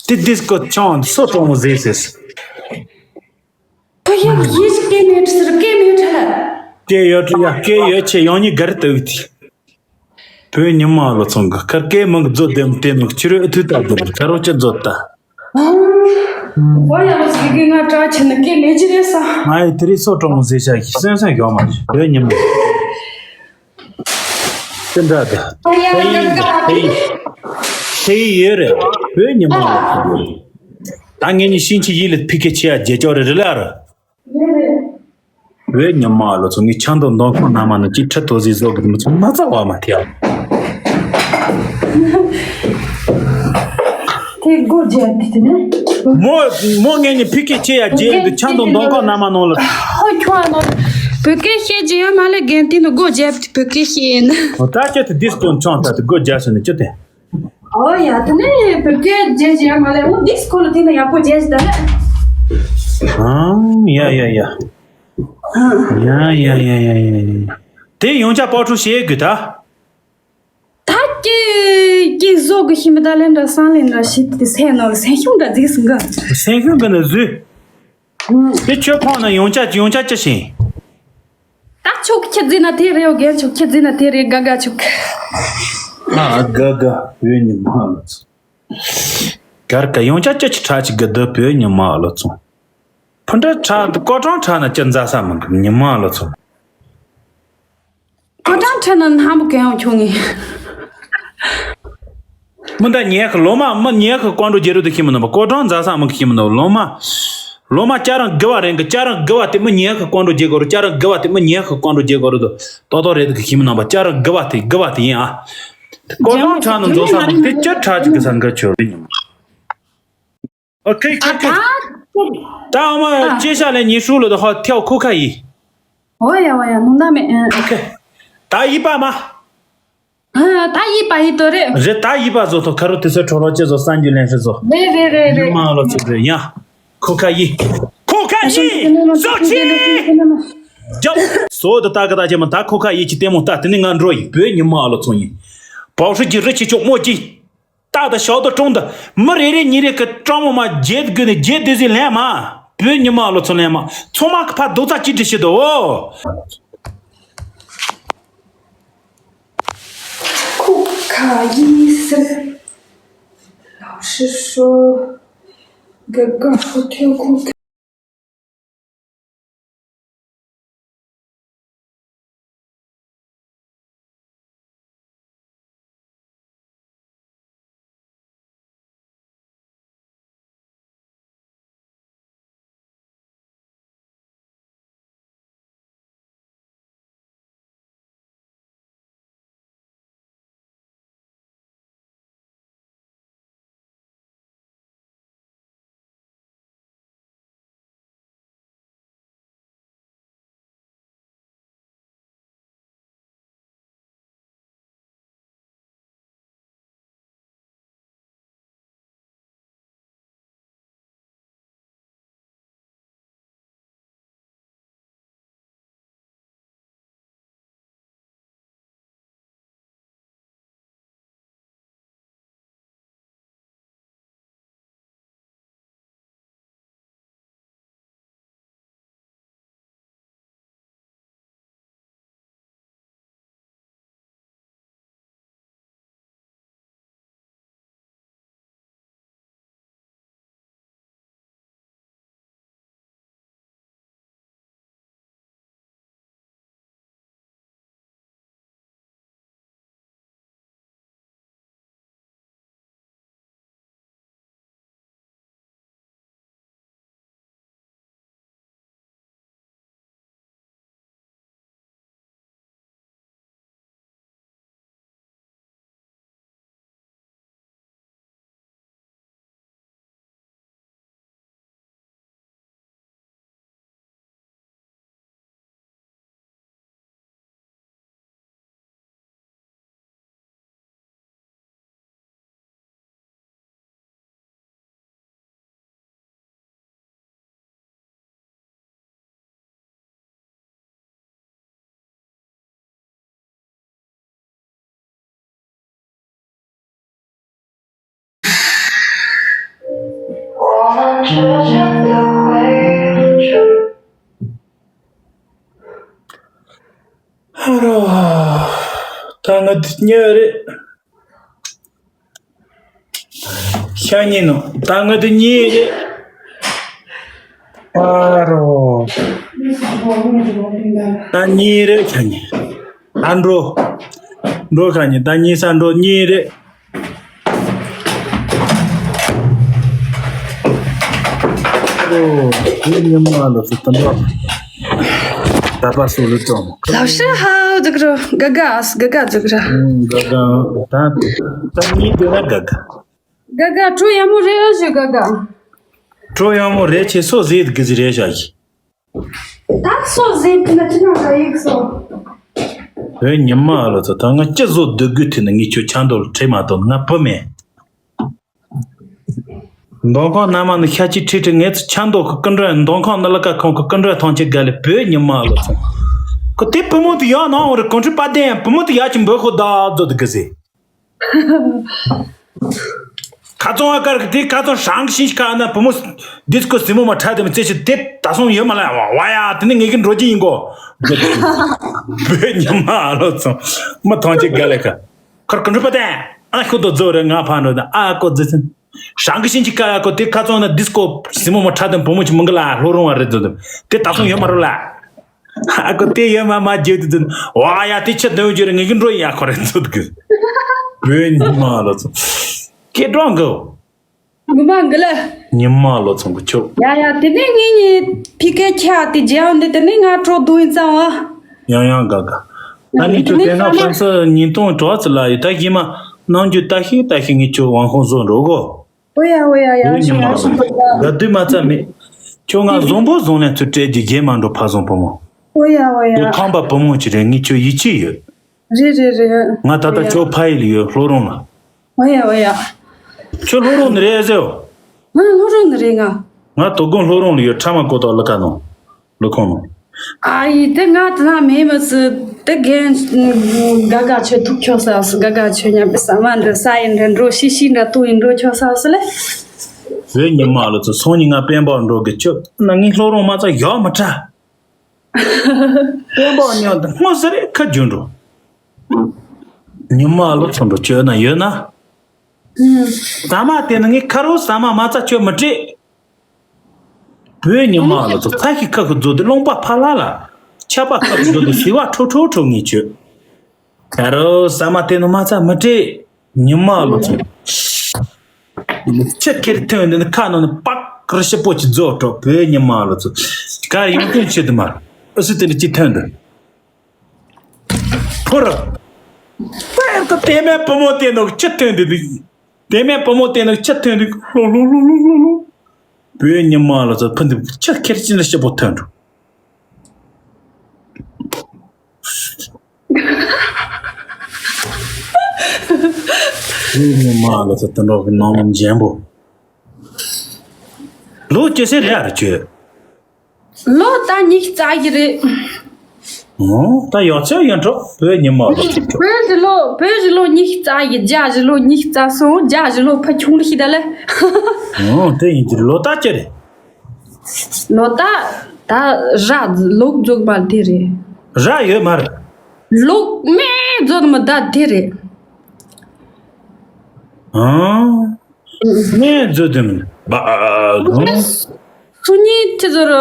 དེ་ཌིས་ཀོ་ཆང་སོ་གྲོང་མོ་ཟེར་ཟེར། ཁོ་ཡང་ཡིད་སྐད་མེད་ཟེར། སྐད་མེད་ཁྲ་ལ། སྐད་ཡོད་ཡ། སྐད་ཡོད་ཆེ། ཡང་ཉིད་གར་དུ་དེ། བོད་ཉི་མ་ལོ་ཚོང་གི་ཁར་སྐད་མང་གི་མཛོད་དེམ་དེ་ནོ་ཕྱི་རོལ་ཨ་ཐུ་ལྟ་དུ་ཁ་རོ་ཅི་མཛོད་ད། ཨོ་ཡ་ལོ་ཟིག་གི་ང་ཀྲ་ཆེ་ན་སྐད་མེད་ཅི་རེད་ས། ང་ཡི་དེ་རིང་སོ་གྲོང་མོ་ཟེར་བྱ་གི་སེམས་སེམས་ཡོད་མ་རེད། བོད་ཉི་མ། དེ་འདྲ་དེ། ཨོ་ཡ་ལོ་ཟིག་གི་ང་ཀྲ་ཆེ་ན། དེ་ཡི་ཡོད་རེད། བོད་ཉི་མ་ལོ་ཚོང་གི། ད་ངེད་གཉིས་ཤིང་ཆི་ཡིད་ལ་ཕི་ཁེ་ཆེ་ཡ་རྒྱལ་ཅོ་རེ་རེ་ལ་ར། བོད་ཉི་མ་ལོ་ཚོ་ངའི་ཆང་དང་མདོང་ཁང་ནང་མ་ནི་ཅི་ཁྲི་ཐོ་ཟིག་བཟོ་གི་མི་ཚོ་མ་རྩ་བ་མ་ཐེ་ཡ། དེ་སྒོ་རྒྱབ་དེ་ནི། མོ་མོ་ངས་ནི་ཕི་ཀེ་ཆེ་ཡ་རྒྱལ་འདི་ཆང་དང་མདོང་ཁང་ནང་མ་ནང་ལ། ཧོ་ཁྱོད་ཨ་ནོ། བོད་སྐད་བཤད་རྒྱུ་ཡོད་མ་ལས་རྒན་དེ་ནི་སྒོ་རྒྱབ་དེ་བོད་སྐད་བཤད་ཡིན་ན། ད་ཁྱོད་དེ་ཌིས་ཀོ་ཆང་ད་དེ་སྒོ་རྒྱབ་ཟེར་ནི་ཅི་དེ། ཨོ་ཡ། དེ་ནས་བོད་སྐད་རྒྱབ་ཀྱི་ཡོད་མ་ལས། འོ་འདིས་ཁོ་ལ་དེ་ནས་ཡག་པོ་རྒྱབ་ཀྱི་ད་ལ། ཨང་། ཡ་ཡ་ཡ། ཡ་ཡ་ཡ་ཡ་ཡ་ཡ། དེ་ཡོང་ཆ་པོ་ཁྲུ་བྱེད་དགོས་ད། ད་ཀྱེ་ཀྱེ་བཟོ་དགོས་ཤི་མི་ད་ལན་འདྲ་བསམ་ལན་འདྲ་ཞིག་དེ་སེམས་ནང་ལ་སེམས་ཤུགས་འདྲ་རྫིག་སོང་གི། སེམས་ཤུགས་འདི་ནས་བཟོས། དེ་ཁྱོད་ཁོང་ན་ཡོང་ཆ་ཡོང་ཆ་ཅི་ཞིག་ད་ཆོག་ཁྱེད་རྫི་ན་དེ་རེད། འོ་རྒན་ཆོག་ཁྱེད་རྫི་ན་དེ་རེད། དགའ་དགའ་ཆོག་ཨ་དགའ་དགའ་བོད་ཉི་མ་ལོ་ཚོ། གར་ག་ཡོང་ཆ་ཅི་ཆི་ཁྲ་ཅིག་གི་འདི་བོད་ཉི་མ་ལོ་ཚོ། ཕུ་འདྲ་ཁྲ་འདི་ཀོ་ཀྲང་ཁྲ་ན་ཅི་མཛའ་ས་མི་འདུག་ཉི་མ་ལོ་ཚོ། ཀོ་ཀྲང་ཁྲ་ན་ནམ་གང་ཡང་ཁྱོད་ངས། མི་འདི་ཉལ་གི་ལོ་མ་མི་ཉལ་གི་ཀོང་ཀྲོ་རྒྱལ་རུ་དུ་ཁྱིམ་མི་ནོ་པ། ཀོ་ཀྲང་མཛའ་ས་མི་གི་ཁྱིམ་མི་ནོ་ལོ་མ། ལོ་མ་ཅ་རང་དགུ་བ་རེད་གི། ཅ་རང་དགུ་བ་དེ་མི་ཉལ་གི་ཀོང་ཀྲོ་རྒྱལ་གོ་རུ། ཅ་རང་དགུ་བ་དེ་མི་ཉལ་གི་ཀོང་ཀྲོ་རྒྱལ་གོ་རུ་དུ་ཏོག་ཏོག་རེད་གི་ཁྱིམ་མི་ནོ་པ། ཅ་རང་དགུ་བ་དེ་དགུ་བ་དེ་ཡིན་ཨ། ཀོ་ཀྲང་ཁྲ་ནི་མཛོ་ས་མི་དེ་ཅི་ཁྲ་ཅིག་གི་ས་འགའ་ཆོད་རེད་ཉི་མ། ཨོ་ཁེ་ཁེ་ཁེ། ད་ཨ་མ་ཅེ་ཤ་ལེ་ཉི་ཧྲུ་ལོ་དུ་ཧོ་ཐེའོ་ཁོ་ཁ་ཡི། ཨོ་ཡ་ཨོ་ཡ་ནོ་ད་མེ། ཨོ་ཁེ། ད་ཡི་པ་མ། ཨ་ད་ཡི་པ་ཡི་དོ་རེད། རེད་ད་ཡི་པ་བཟོ་ཐོ་ཁ་རུ་དེ་ཚོ་ཁྲོ་རོ་ཅེ་བཟོ་སང་རྒྱུ་ལེན་ཧྲི་བཟོ། རེད་རེད་རེད་རེད། མ་ལོ་ཚོ་རེད་ཡ། ཁོ་ཁ་ཡི། ཁོ་ཁ་ཡི། བཟོ་ཆེ། རྒྱབ། སོ་དུ་ད་ག་ད་ཅེ་མ་ད་ཁོ་ཁ་ཡི་ཅི་ལྟད་མོ་ལྟ་དེ་ནི་ང་འགྲོ་ཡི་བོད་ཉི་མ་ལོ་ཚོ་ཡིན། པའོ་ཧྲི་གི་རི་ཆེ་ཆོག་མོ་གི། ཏག་ཏག་ཞོག་ཏུ་ཀྲོང་དུ་མི་རེ་རེ་ཉིན་རེ་གི་ཀྲོང་མོ་མ་བརྗེད་དགོས་ནས་བརྗེད་དེ་ཟིག་ལེན་མ། བོད་ཉི་མ་ལོ་ཚོ་ལེན་མ། ཚོང་མ་གི་ཕ་རྡོག་རྩ་གཅིག་སྒྲིལ་བྱེད་དོ། ཁོ་ཁ་ཡི་ཟེར། ལགས་སེ་ཧྲོ། ག་ག་ཧོ་ཐེ་ཁོ་ཁ། ཨ་རོ། ད་ང་འདི་གཉིས་རེད། ཤ་ཉེ་ནོ། ད་ང་འདི་གཉིས་རེད། ཨ་རོ། ད་གཉིས་རེད་ཤ་ཉེ། ཨ་འགྲོ། འགྲོ་ཤ་ཉེ། ད་གཉིས་ས་འགྲོ་གཉིས་རེད། ཨོ། དེ་ཉི་མ་ལ་སུ་ཏན་པ། ད་པ་སུ་ལུ་ཏོང་། 老师好，这个是嘎嘎，是嘎嘎，这个是。 ཨུམ། ག་ག་ད་ད་གཉིས་དེ་ན་ག་ག་ག་ག་བྲོ་ཡག་མོ་རེད་ཨ་ཞུ་ག་ག་བྲོ་ཡག་མོ་རེད། ཆེ་སོ་ཟེར་གི་ཟི་རེད་ཤག་གི་ད་སོ་ཟེར་གི་ན་ཅི་ན་ར་ཡིག་སོ། བོད་ཉི་མ་ལ་ཚོ་ད་ང་ཅི་བཟོ་སྡུག་དགོས་དེ་ནི་ངས་ཁྱོད་ཆ་འདོད་ལ་ཁྲེལ་མ་གཏོང་། ང་བུ་མེད། མདོ་ཁང་མནའ་མ་ནི་ཤ་ཅིག་ཁྲིད་ཁྲིད། ངས་ཚོ་ཆ་འདོད་ཁོ་ཀུན་འདྲ། མདོ་ཁང་ནི་ལ་ཀ་ཁང་ཁོ་ཀུན་འདྲ་ཐང་ཆེ་ག་ལེ། བོད་ཉི་མ་ལ་ཚོ་ཁོ་དེ་བུ་མོ་དེ་ཡག་ནང་འོང་རེ་གོང་ཁྲི་པ་དན་བུ་མོ་དེ་ཡག་ཅིག་འབོད་ཁོ་ད་བཟོ་དེ་གི་ཟེར། ཁ་ཚོང་ཨ་ཀར་གི་དེ་ཁ་ཚོང་ཧྲང་གི་ཤིང་ཤི་ཁ་ན་བུ་མོ་ཌིས་ཀོ་སི་མོ་མ་ཁྲ་དེ་མི་ཚེ་ཤི་དེ་ད་སོང་ཡོད་མ་ལ་ཝ་ཡ་དེ་ནི་ངེད་ཀྱི་འགྲོ་རྒྱུ་ཡིན་གོ། བོད་ཉི་མ་ཨ་ལོ་ཚོང་མི་ཐང་ཆེ་ག་ལེ་ཁ་ཁར་ག་འགྲུབ་པ་དེ་ཨ་ཤུ་དོ་རྫོ་རེ་ང་ཕ་འགྲོ་ད་ཨ་ཀོ་ཛི་སིན་ཧྲང་གི་ཤིང་ཤི་ཁ་ཡ་ཀོ་དེ་ཁ་ཚོང་ན་ཌིས་ཀོ་སི་མོ་མ་ཁྲ་དེ་བུ་མོ་ཆི་མི་འགི་ལ་ལྷོ་རོང་བ་རེད་དོ་དེ་ད་སོང་ཡོད་མ་རུ་ལ། ཨ་ཁོ་དེ་ཡོད་མ་མ་བརྗོད་དུ་འཛིན། ཝ་ཡ་དེ་ཆི་དོན་བརྗོད་རེ་ངེད་ཀྱི་འགྲོ་ཡ་ཁོ་རེ་འཛུད་གི། བོད་ཉི་མ་ལོ་ཚོ། སྐད་གྲོང་གི་ངུ་མ་འགི་ལ། ཉི་མ་ལོ་ཚོ་གི་ཆོ། ཡ་ཡ་དེ་ནས་ངེད་གཉིས་ཕི་ཀའི་ཁྱ་དེ་རྒྱལ་འདི་དེ་ནས་ང་གྲོ་བརྡུང་ཡིན་ཙང་བ། ཡང་ཡང་དགའ་དགའ། ད་ནི་ཁྱོད་དེ་ན་ཧྥན་སི་ཉིས་སྟོང་དྲུག་ཙི་ལ་ཡོད་ད་ཡིན་མ། ནམ་རྒྱུན་ལྟ་ཤེས་ལྟ་ཤེས་ངེད་ཆོ་ཝང་ཧོང་བཟོ་འགྲོ་གོ། ཨོ་ཡ་ཨོ་ཡ་ཡ། བོད་ཉི་མ་ལོ་ཚོ། དགའ་དུས་མ་རྩ་མེད། ཁྱོད་ང་བཟང་པོ་བཟང་ལན་ཚུར་སྤྲད་རྒྱུ་རྗེས་མ་འགྲོ་ཕ་བཟང་བུ་མོ། ཨོ་ཡ་ཨོ་ཡ། ཁྱོད་ཁམས་པ་བུ་མོ་ཅིག་རེད། ངས་ཁྱོད་ཡིད་ཆེས་ཡོད། རེད་རེད་རེད། ང་ད་ལྟ་ཁྱོད་ཕ་ཡུལ་ཡོད་ལྷོ་རོང་ལ། ཨོ་ཡ་ཨོ་ཡ། ཁྱོད་ལྷོ་རོང་ནས་རེད་ཟེར། ང་ལྷོ་རོང་ནས་རེད་ང་། ང་དོ་དགོང་ལྷོ་རོང་ལ་ཡོད། ཁྲ་མ་ཀོ་ཏོ་ལ་ཀ་ནོ། ལོ་ཁོང་ནོ། ཨ་ཡི་དེ་ང་དེ་ན་མེད་མི་སི་དེ་རྒན་ག་ག་ཆོས་ཐུག་ཁྱོད་ས་སི་ག་ག་ཆོས་ཉམས་པའི་ས་མ་འདི་ས་ཡི་འདྲ་འགྲོ་ཤི་ཤི་འདྲ་ཏུ་ཡི་འགྲོ་ཁྱོད་ས་སི་ལེ། བོད་ཉི་མ་ལོ་ཚོ་སང་ཉིན་ང་དཔལ་འབར་འགྲོ་གི་ཁྱོད་ན་ངའི་ལྷོ་རོང་མ་ཚ་ཡོག་མི་ཁྲ། དཔལ་འབར་ཉོན་དེ་སྔོ་ཟེར་ཁ་རྒྱུན་འགྲོ། ཉི་མ་ལོ་ཚོ་འགྲོ་ཁྱོད་ན་ཡོད་ན། ཟ་མ་དེ་ནི་ངའི་ཁ་རོ་ཟ་མ་མ་ཚ་ཁྱོད་མི་སྤྲད། བོད་ཉི་མ་ལ་ཚོ་ཚ་ཤི་ཁ་ཁུ་རྫོ་དེ་རློན་པ་ཕ་ལ་ལ། ཆ་པ་ཁ་ཁུ་རྫོ་དེ་ཤི་བ་ཁྲོ་ཁྲོ་ཁྲོ་ངེས་བྱོས། ད་རོ་ཟ་མ་དེ་ནི་མ་ཚ་མི་སྤྲད། ཉི་མ་ལ་ཚོ། ཆི་ཁེར་ཐོན་འདི་ནི་ཁ་ནང་ནི་པག་རི་ཤི་པོ་ཅི་རྫོ་འགྲོ། བོད་ཉི་མ་ལ་ཚོ། ག་ཡོང་དོན་ཆེ་དུ་མ། ཨུ་སི་དེ་ནི་ཅི་ཐོན་འདི། ཕོ་ར། ཕར་དུ་དེ་མེད་བུ་མོ་དེ་ནོ་ཆི་ཐོན་འདི་འདི། དེ་མེད་བུ་མོ་དེ་ནི་ཆི་ཐོན་འདུག་ལྷོ་ལྷོ་ལྷོ་ལྷོ་ལྷོ་ལྷོ། བོད་ཉི་མ་ལ་ཚོ་ཕུ་འདུག་ཆི་ཁེར་ཅི་ན་ཤི་པོ་ཐོན་འགྲོ། བོད་ཉི་མ་ལ་ཚོ་དོན་གྲོགས་ཀྱི་ནང་མི་འཇན་པོ། ལོ་ཅི་སེ་རེད་ཨ་ར་ཁྱོད། ལོ་ད་ཉི་ཤུ་རྩ་བཞི་རེད། ཨོ། ད་ཡོད་ཚད་ཡོད་འགྲོ། བོད་ཉི་མ་ལ་ཚོ་ཁྱོད། བོད་རི་ལོ་བོད་རི་ལོ་ཉི་ཤུ་རྩ་བཞི། རྒྱ་རི་ལོ་ཉི་ཤུ་རྩ་གསུམ། རྒྱ་རི་ལོ་ཕ་ཆུང་ལི་ཤི་ད་ལེ། ཨོ། དེ་ཡིན་གྱི་ལོ་ད་ཅི་རེད། ལོ་ད་ད་ར་ལོག་རྫོགས་མ་དེ་རེད། ར་ཡོད་མ་རེད། ལོག་མེད་རྫོགས་མ་ད་དེ་རེད། ཨང་། ངས་མཛོད་དེ་མིན་པ། སུ་ཉིད་ཁྱེད་ཚོར་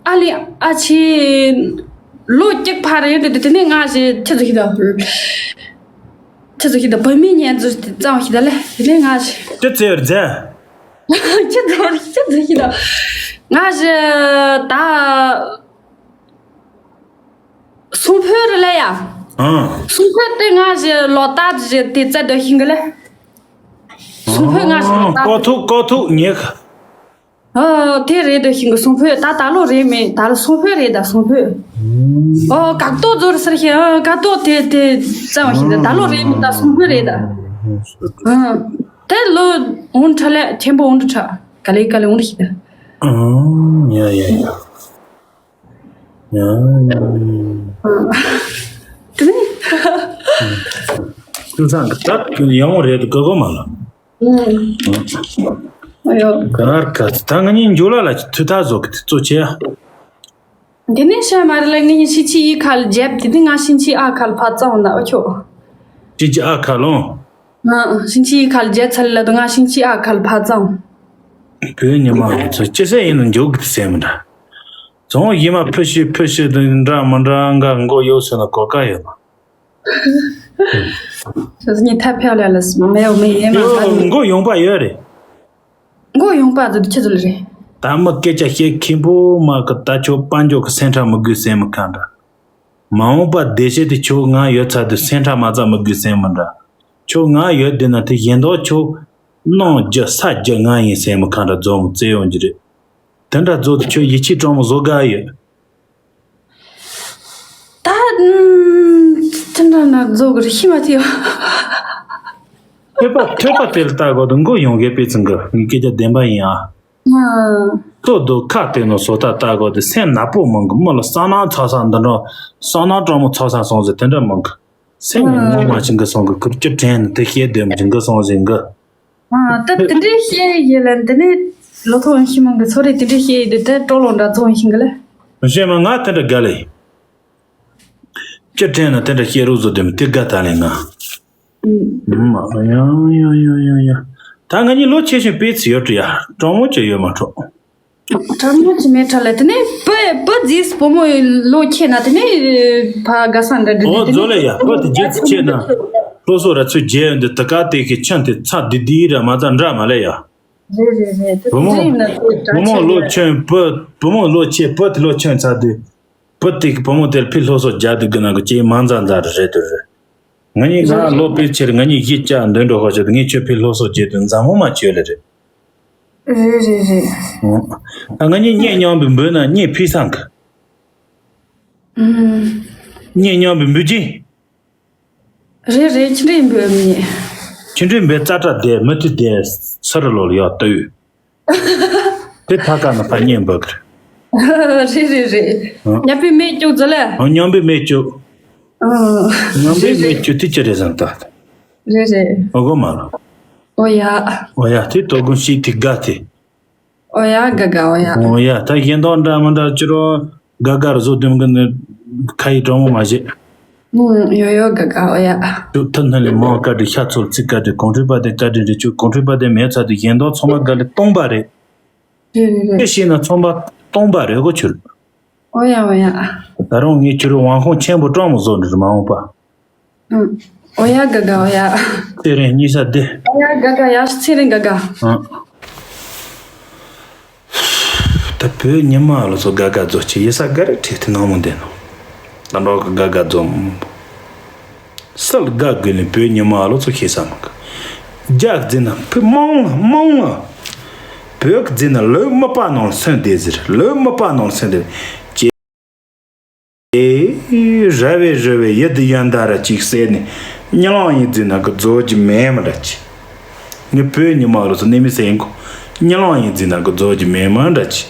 ཨ་ལི་ཨ་ཆེ་ལོ་གཅིག་ཕར་ཡོད་དེ་དེ་ནས་ང་ཞེས་ཁྱེད་ཚོ་ཤི་ད། ཁྱེད་ཚོ་ཤི་ད་བུད་མེད་ཉན་ཚོ་ཙང་ཤི་ད་ལེ། དེ་ནས་ང་ཞེས་ཁྱེད་ཚོའི་རྫས། ཁྱེད་ཚོ་ཁྱེད་ཚོ་ཤི་ད། ང་ཞེས་ད། སུང་ཕོད་རེད་ལ་ཡ། ཨང་། སུང་ཕོད་དེ་ང་ཞེས་ལོ་ཏ་ཞེས་དེ་བཙལ་སྡོད་ཤིང་གི་ལེ། སུང་ཕོད་ང་ཞེས་ལོ་ཏ། ཀོ་ཐུག་ཀོ་ཐུག་ཉེག་ཨ་དེ་རེད་སྡོད་ཤིང་གི་སུང་ཕོད་ད་ད་ལོ་རེད་མེད་ད་ལོ་སུང་ཕོད་རེད་ད་སུང་ཕོད། ཨོ་ཀག་ཏོ་ཛོར་ཟེར་ཤེ་ཨ་ཀག་ཏོ་དེ་དེ་ཙམ་ཞིག་ད་ད་ལོ་རེད་མེད་ད་སུང་ཕོད་རེད་ད། ཨ་དེ་ལོ་འོང་ཁྲ་ལེ་ཆེན་པོ་འོང་ཁྲ་ག་ལེ་ག་ལེ་འོང་ཤི་ད། ཨང་། ཡ་ཡ་ཡ། ཡང་། དེ་ནི། ཀུན་བཟང་གི་ད་ཡང་རེད་དགའ་གོ་མ་ལ། ཨང་། ཨ་ཡོ། ག་ར་ག་ད་ང་གཉིས་འཇུ་ལ་ལ་ཐུ་ཐ་བཟོ་གི་དེ་གཙོ་ཆེ་ཡ། དེ་ནས་ཤ་མ་རེད་ལ་ངས་ཤིང་ཆི་ཡི་ཁ་ལ་རྒྱབ་དེ་དེ་ང་ཤིང་ཆི་ཨ་ཁ་ལ་ཕ་ཙང་ན་ཨོ་ཁྱོ། ཅི་ཅི་ཨ་ཁ་ལོང་། ང་ཤིང་ཆི་ཡི་ཁ་ལ་རྒྱབ་ཚར་ལ་དུ་ང་ཤིང་ཆི་ཨ་ཁ་ལ་ཕ་ཙང་། བོད་ཉི་མ་ཚོ་ཅི་ཟེར་ཡིན་ན་འཇུ་གི་དེ་ཟེར་མི་འདྲ། རྫོང་ཡི་མ་ཕུ་ཤི་ཕུ་ཤི་དུ་འདྲ་མི་འདྲ་འགའ་མགོ་ཡོད་ཟེར་ན་གོ་ཀ་ཡོད་མ། ཁྱོད་ཉིད་ཐབས་ཕྱག་ལས་ལ་མེའོ་མེ་ཡེ་མ་ཡོ་ཟ་ནི། མགོ་ཡོང་པ་ཡོད་རེད། མགོ་ཡོང་པ་དུ་ཁྱི་ཚོ་ལ་རེད། ད་མི་སྐད་ཆ་བཤད་མཁན་པོ་མ་གི་ད་ཁྱོད་དཔལ་འབྱོར་གི་སེམས་ཁྲལ་མི་དགོས་ཟེར་མི་གང་འདྲ། མ་འོངས་པ་བདེ་སྐྱིད་དེ་ཁྱོད་ང་ཡོད་ཚར་དུས་སེམས་ཁྲལ་མ་ཚ་མི་དགོས་ཟེར་མི་འདྲ། ཁྱོད་ང་ཡོད་དུས་ན་དེ་གཞན་དག་ཁྱོད་གནང་རྒྱུ་ས་རྒྱུ་ང་ཡིན་ཟེར་མི་གང་འདྲ་རྫོགས་མི་བཙལ་ཡོང་རྒྱུ་རེད། དེ་འདྲ་རྫོགས་དུས་ཁྱོད་ཡིད་ཆེས་གྲོང་མི་བཟོ་དགའ་ཡོད། ད་ཨུམ། ཅི་འདྲ་ན་རྫོགས་གི་རེད་ཤི་མ་ཐིའོ། ཐོས་པ་ཐོས་པ་དེ་ལ་ལྟ་དགོས་དུ་མགོ་ཡོང་གི་པི་ཙི་འགི་ངའི་སྐད་ཆ་བདེན་པ་ཡིན་ཨ། ང་ལྟོ་དུ་ཁ་དེ་ནོ་བཟོ་ལྟ་ལྟ་དགོས་དུ་སེམས་ནག་པོ་མང་གི་མི་ལ་བསམ་ནང་ཚ་ས་འདི་འདྲ་བསམ་ནང་སྤྲང་མོ་ཚ་ས་སོང་ཟེར་དེ་འདྲ་མང་གི་སེམས་ནི་མོ་མ་ཅིང་གི་སོང་གི་ཁུར་ཅི་དྲན་ནི་དེ་ཤེས་བདེ་མ་ཅིང་གི་སོང་ཟིན་གི་ཨ། ད་དེ་འདྲའི་བཤད་ཡིན་ལ་འདི་ནས་ལོ་ཐོག་ཤི་མང་གི་ཚོ་རེ་དེ་འདྲའི་བཤད་ཡིན་དེ་ད་སྤྲོ་ལོ་འདྲ་ཚོ་ཤིང་གི་ལ། བཤད་མ་ང་དེ་འདྲ་དགའ་ལེ། ཅི་དྲན་ན་དེ་འདྲ་བཤད་རོགས་བཟོ་དེ་མི་དེ་དགའ་ད་ལེ་ང་། ཨུམ། མ་ཡ་ཡ་ཡ་ཡ་ཡ། ད་ང་གཉིས་ལོ་ཆེ་ཤོས་པེ་ཚི་ཡོད་དྲི་ཡ་གྲོགས་མོ་ཅི་ཡོད་མ་གྲོགས། གྲོགས་མོ་ཅི་མེད་ཁྲ་ལ་དེ་ནས་བུ་བུ་རྫིས་བུ་མོ་ལོ་ཁྱེད་ན་དེ་ནས་ཕ་དགའ་ས་འདྲ་འདྲ་ཨོ་དེ་ཛོ་ནས་ལེ་ཡ་བུ་དེ་རྗེས་སུ་ཆེ་ན། སློབ་གསོ་ར་ཚུལ་རྒྱས་ཡོང་དུས་དུ་ཀ་དེ་གི་ཆུན་དེ་ཚ་དི་དི་ར་མ་ཚ་འདྲ་མ་ལེ་ཡ། རེད་རེད་རེད་དེ་བུ་མོ་དེ་ཡིན་ན་དེ་བུ་མོ་ལོ་ཆུན་བུ་བུ་མོ་ལོ་ཆེ་བུ་དེ་ལོ་ཆུན་ཚ་དུས། བུ་དེ་གི་བུ་མོ་དེར་ཕི་སློབ་གསོ་རྒྱག་དུས་གི་ན་གི་ཅེས་མང་ཙང་ཙང་རེད་དུ་རེད། ང་གཉིས་ང་ལོ་པེ་ཆེར་ང་གཉིས་གཞིས་ཆགས་འདོན་འགྲོ་ཁ་ཆེ་ངས་ཁྱོད་ཕི་སློབ་གསོ་བྱེད་དུས་མཛའ་མོ་མ་བྱོས་ལེ་རེད། རེད་རེད་རེད། ཨ་ང་གཉིས་གཉེན་མཉམ་པའི་འབུ་ན་གཉེན་ཕི་སང་གི་ཨུམ། གཉེན་མཉམ་པའི་འབུ་ཅི། རེད་རེད་ཆི་འདྲའི་འབུ་མི་ཉེ། ཆི་འདྲའི་འབུ་རྩ་བྲ་བསྡད་མི་མཐུ་བསྡད་སི་རི་ལོ་ལ་ཡག་ལྟོས། དེ་ཐ་ཀ་ན་ཕ་གཉེན་འབུ་གི་རེད། རེད་རེད་རེད། ཨ། མཉམ་པའི་མེ་སྐྱུག་ཟེར་ལེ། ཨ་མཉམ་པའི་མེ་སྐྱུག་ཨ། མཉམ་པའི་མེ་སྐྱུག་དེ་ཅི་རེད་ཟེར་ན་ད། རེད་རེད། ཨོ་གོ་མ་ལ། ཨོ་ཡ། ཨོ་ཡ་དེ་དོ་དགོན་ཤིག་དེ་དགའ་དེ། ཨོ་ཡ་དགའ་དགའ་ཨོ་ཡ། ཨོ་ཡ་ད་གཞན་དག་འདྲ་མི་འདྲ་ཅི་རོ་དགའ་དགའ་རུ་བཟོ་དུམ་གི་ནི་ཁ་ཡི་གྲོགས་མོ་མ་བྱེད། ཨུམ་ཡོ་ཡོ་དགའ་དགའ་ཨོ་ཡ། ཅུ་ཐུ་ནི་ལི་མང་བཀའ་དྲིན་ཤ་ཚོལ་ཚིག་བཀའ་དྲིན་གོང་ཁྲོས་པ་དེ་བཀའ་དྲིན་རེ་ཅུ་གོང་ཁྲོས་པ་དེ་མེད་ཚར་དུས་གཞན་དག་ཚང་མ་དགའ་ལེ་སྟོང་པ་རེད། རེད་རེད་རེད། དེ་ཤེས་ན་ཚོང་པ་སྟོང་པ་རེད་གོ་ཆུར། ཨོ་ཡ་ཨོ་ཡ། ད་རུང་ངས་ཁྱོད་རང་དབང་ཁོངས་ཆེན་པོ་སྤྲང་མོ་བཟོ་འདྲི་མ་འོངས་པ། ཨུམ། ཨོ་ཡ་དགའ་དགའ་ཨོ་ཡ། ཚེ་རིང་གཉིས་ས་བདེ། ཨོ་ཡ་དགའ་དགའ་ཡ་ཚེ་རིང་དགའ་དགའ། ཨ། ད་བོད་ཉི་མ་ལོ་ཚོ་དགའ་དགའ་བཟོ་ཆེ་ཡེ་ས་དགའ་རེ་ཁྲིད་དེ་ནང་མོ་བདེ་ནོ། ད་འགྲོ་གི་དགའ་དགའ་བཟོ་མོ། སལ་དགའ་དགོས་ནི་བོད་ཉི་མ་ལོ་ཚོ་ཤེས་ས་མ་གི་རྒྱག་རྫི་ན་ཕི་མང་ང་མང་ང་། བོད་ཀྱི་རྫི་ན་ལོས་མི་པ་ནང་སོན་དེ་ཟེར་ལོས་མི་པ་ནང་སོན་དེ་ཅེ། ར་བའི་རི་བའི་ཡུལ་དུ་ཡོན་ད་ར་ཅིག་ཟེར་ནས་ཉི་ལང་ཡིན་རྫི་ན་གི་རྫོ་གི་མེ་མ་ར་ཅི། ངས་བོད་ཉི་མ་ལོ་ཚོ་གནས་མི་སེ་ཡིན་གོ་ཉི་ལང་ཡིན་རྫི་ན་གི་རྫོ་གི་མེ་མ་ར་ཅི།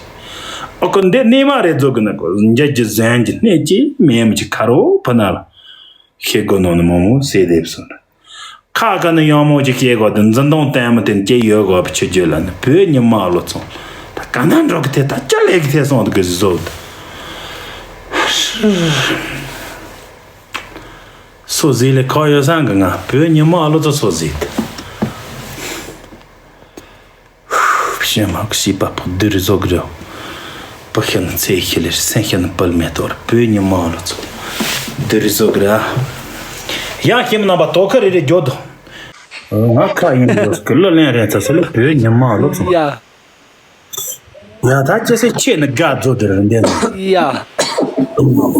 ཨ་ཁོ་འདི་གནས་མ་རེད་རྫོ་གི་ན་གོ་འཇའ་གི་ཟན་གི་གནས་ཀྱི་མེ་མ་ཅི་ཁ་རོ་ཕ་ན་ལ། ཤེས་དགོས་ནོ་ནི་མོ་མོ་སེ་དེབ་སོ་ན། ཁ་ཁ་ནི་ཡང་མོ་ཅིག་སྐྱེ་དགོས་དེ་འཛིན་གཏོང་བརྟན་མོ་དེ་སྐྱེ་ཡོད་དགོས་པ་ཆུ་རྒྱུད་ལ་ནི་བོད་ཉི་མ་ལོ་ཚོང་ད་ག་ན་འགྲོ་གི་ཐེ་ད་ཅི་ལས་གི་ཐེ་སོང་དུ་གི་བཟོ་དུ། སོ་ཟིག་ལས་ཁ་ཡོད་སང་གི་ང་བོད་ཉི་མ་ལོ་ཚོ་སོ་ཟིག་དེ། ཤེས་མ་ཤེས་པ་ཕོ་བདུད་རི་བཟོ་གི་རེད། བུ་ཤི་ན་ཚེ་ཤི་ལེར་སེམས་ཤི་ན་བུལ་མེད་དོར་བོད་ཉི་མ་ལོ་ཚོ་བདུད་རི་བཟོ་གི་རེད། ཡང་ཤེས་མ་རྣམ་པ་དོ་ཁ་རེ་རེ་འགྱོ་དོ། ང་ཁ་ཡིན་འགྱོ་སྐུ་ལོ་ལེན་རེད་ཚ་སེ་ལེ་བོད་ཉི་མ་ལོ་ཚོ། ཡ། ཡ་ད་ཅི་སེ་ཆེ་ནི་དགའ་རྫོ་དེར་འདན། ཡ།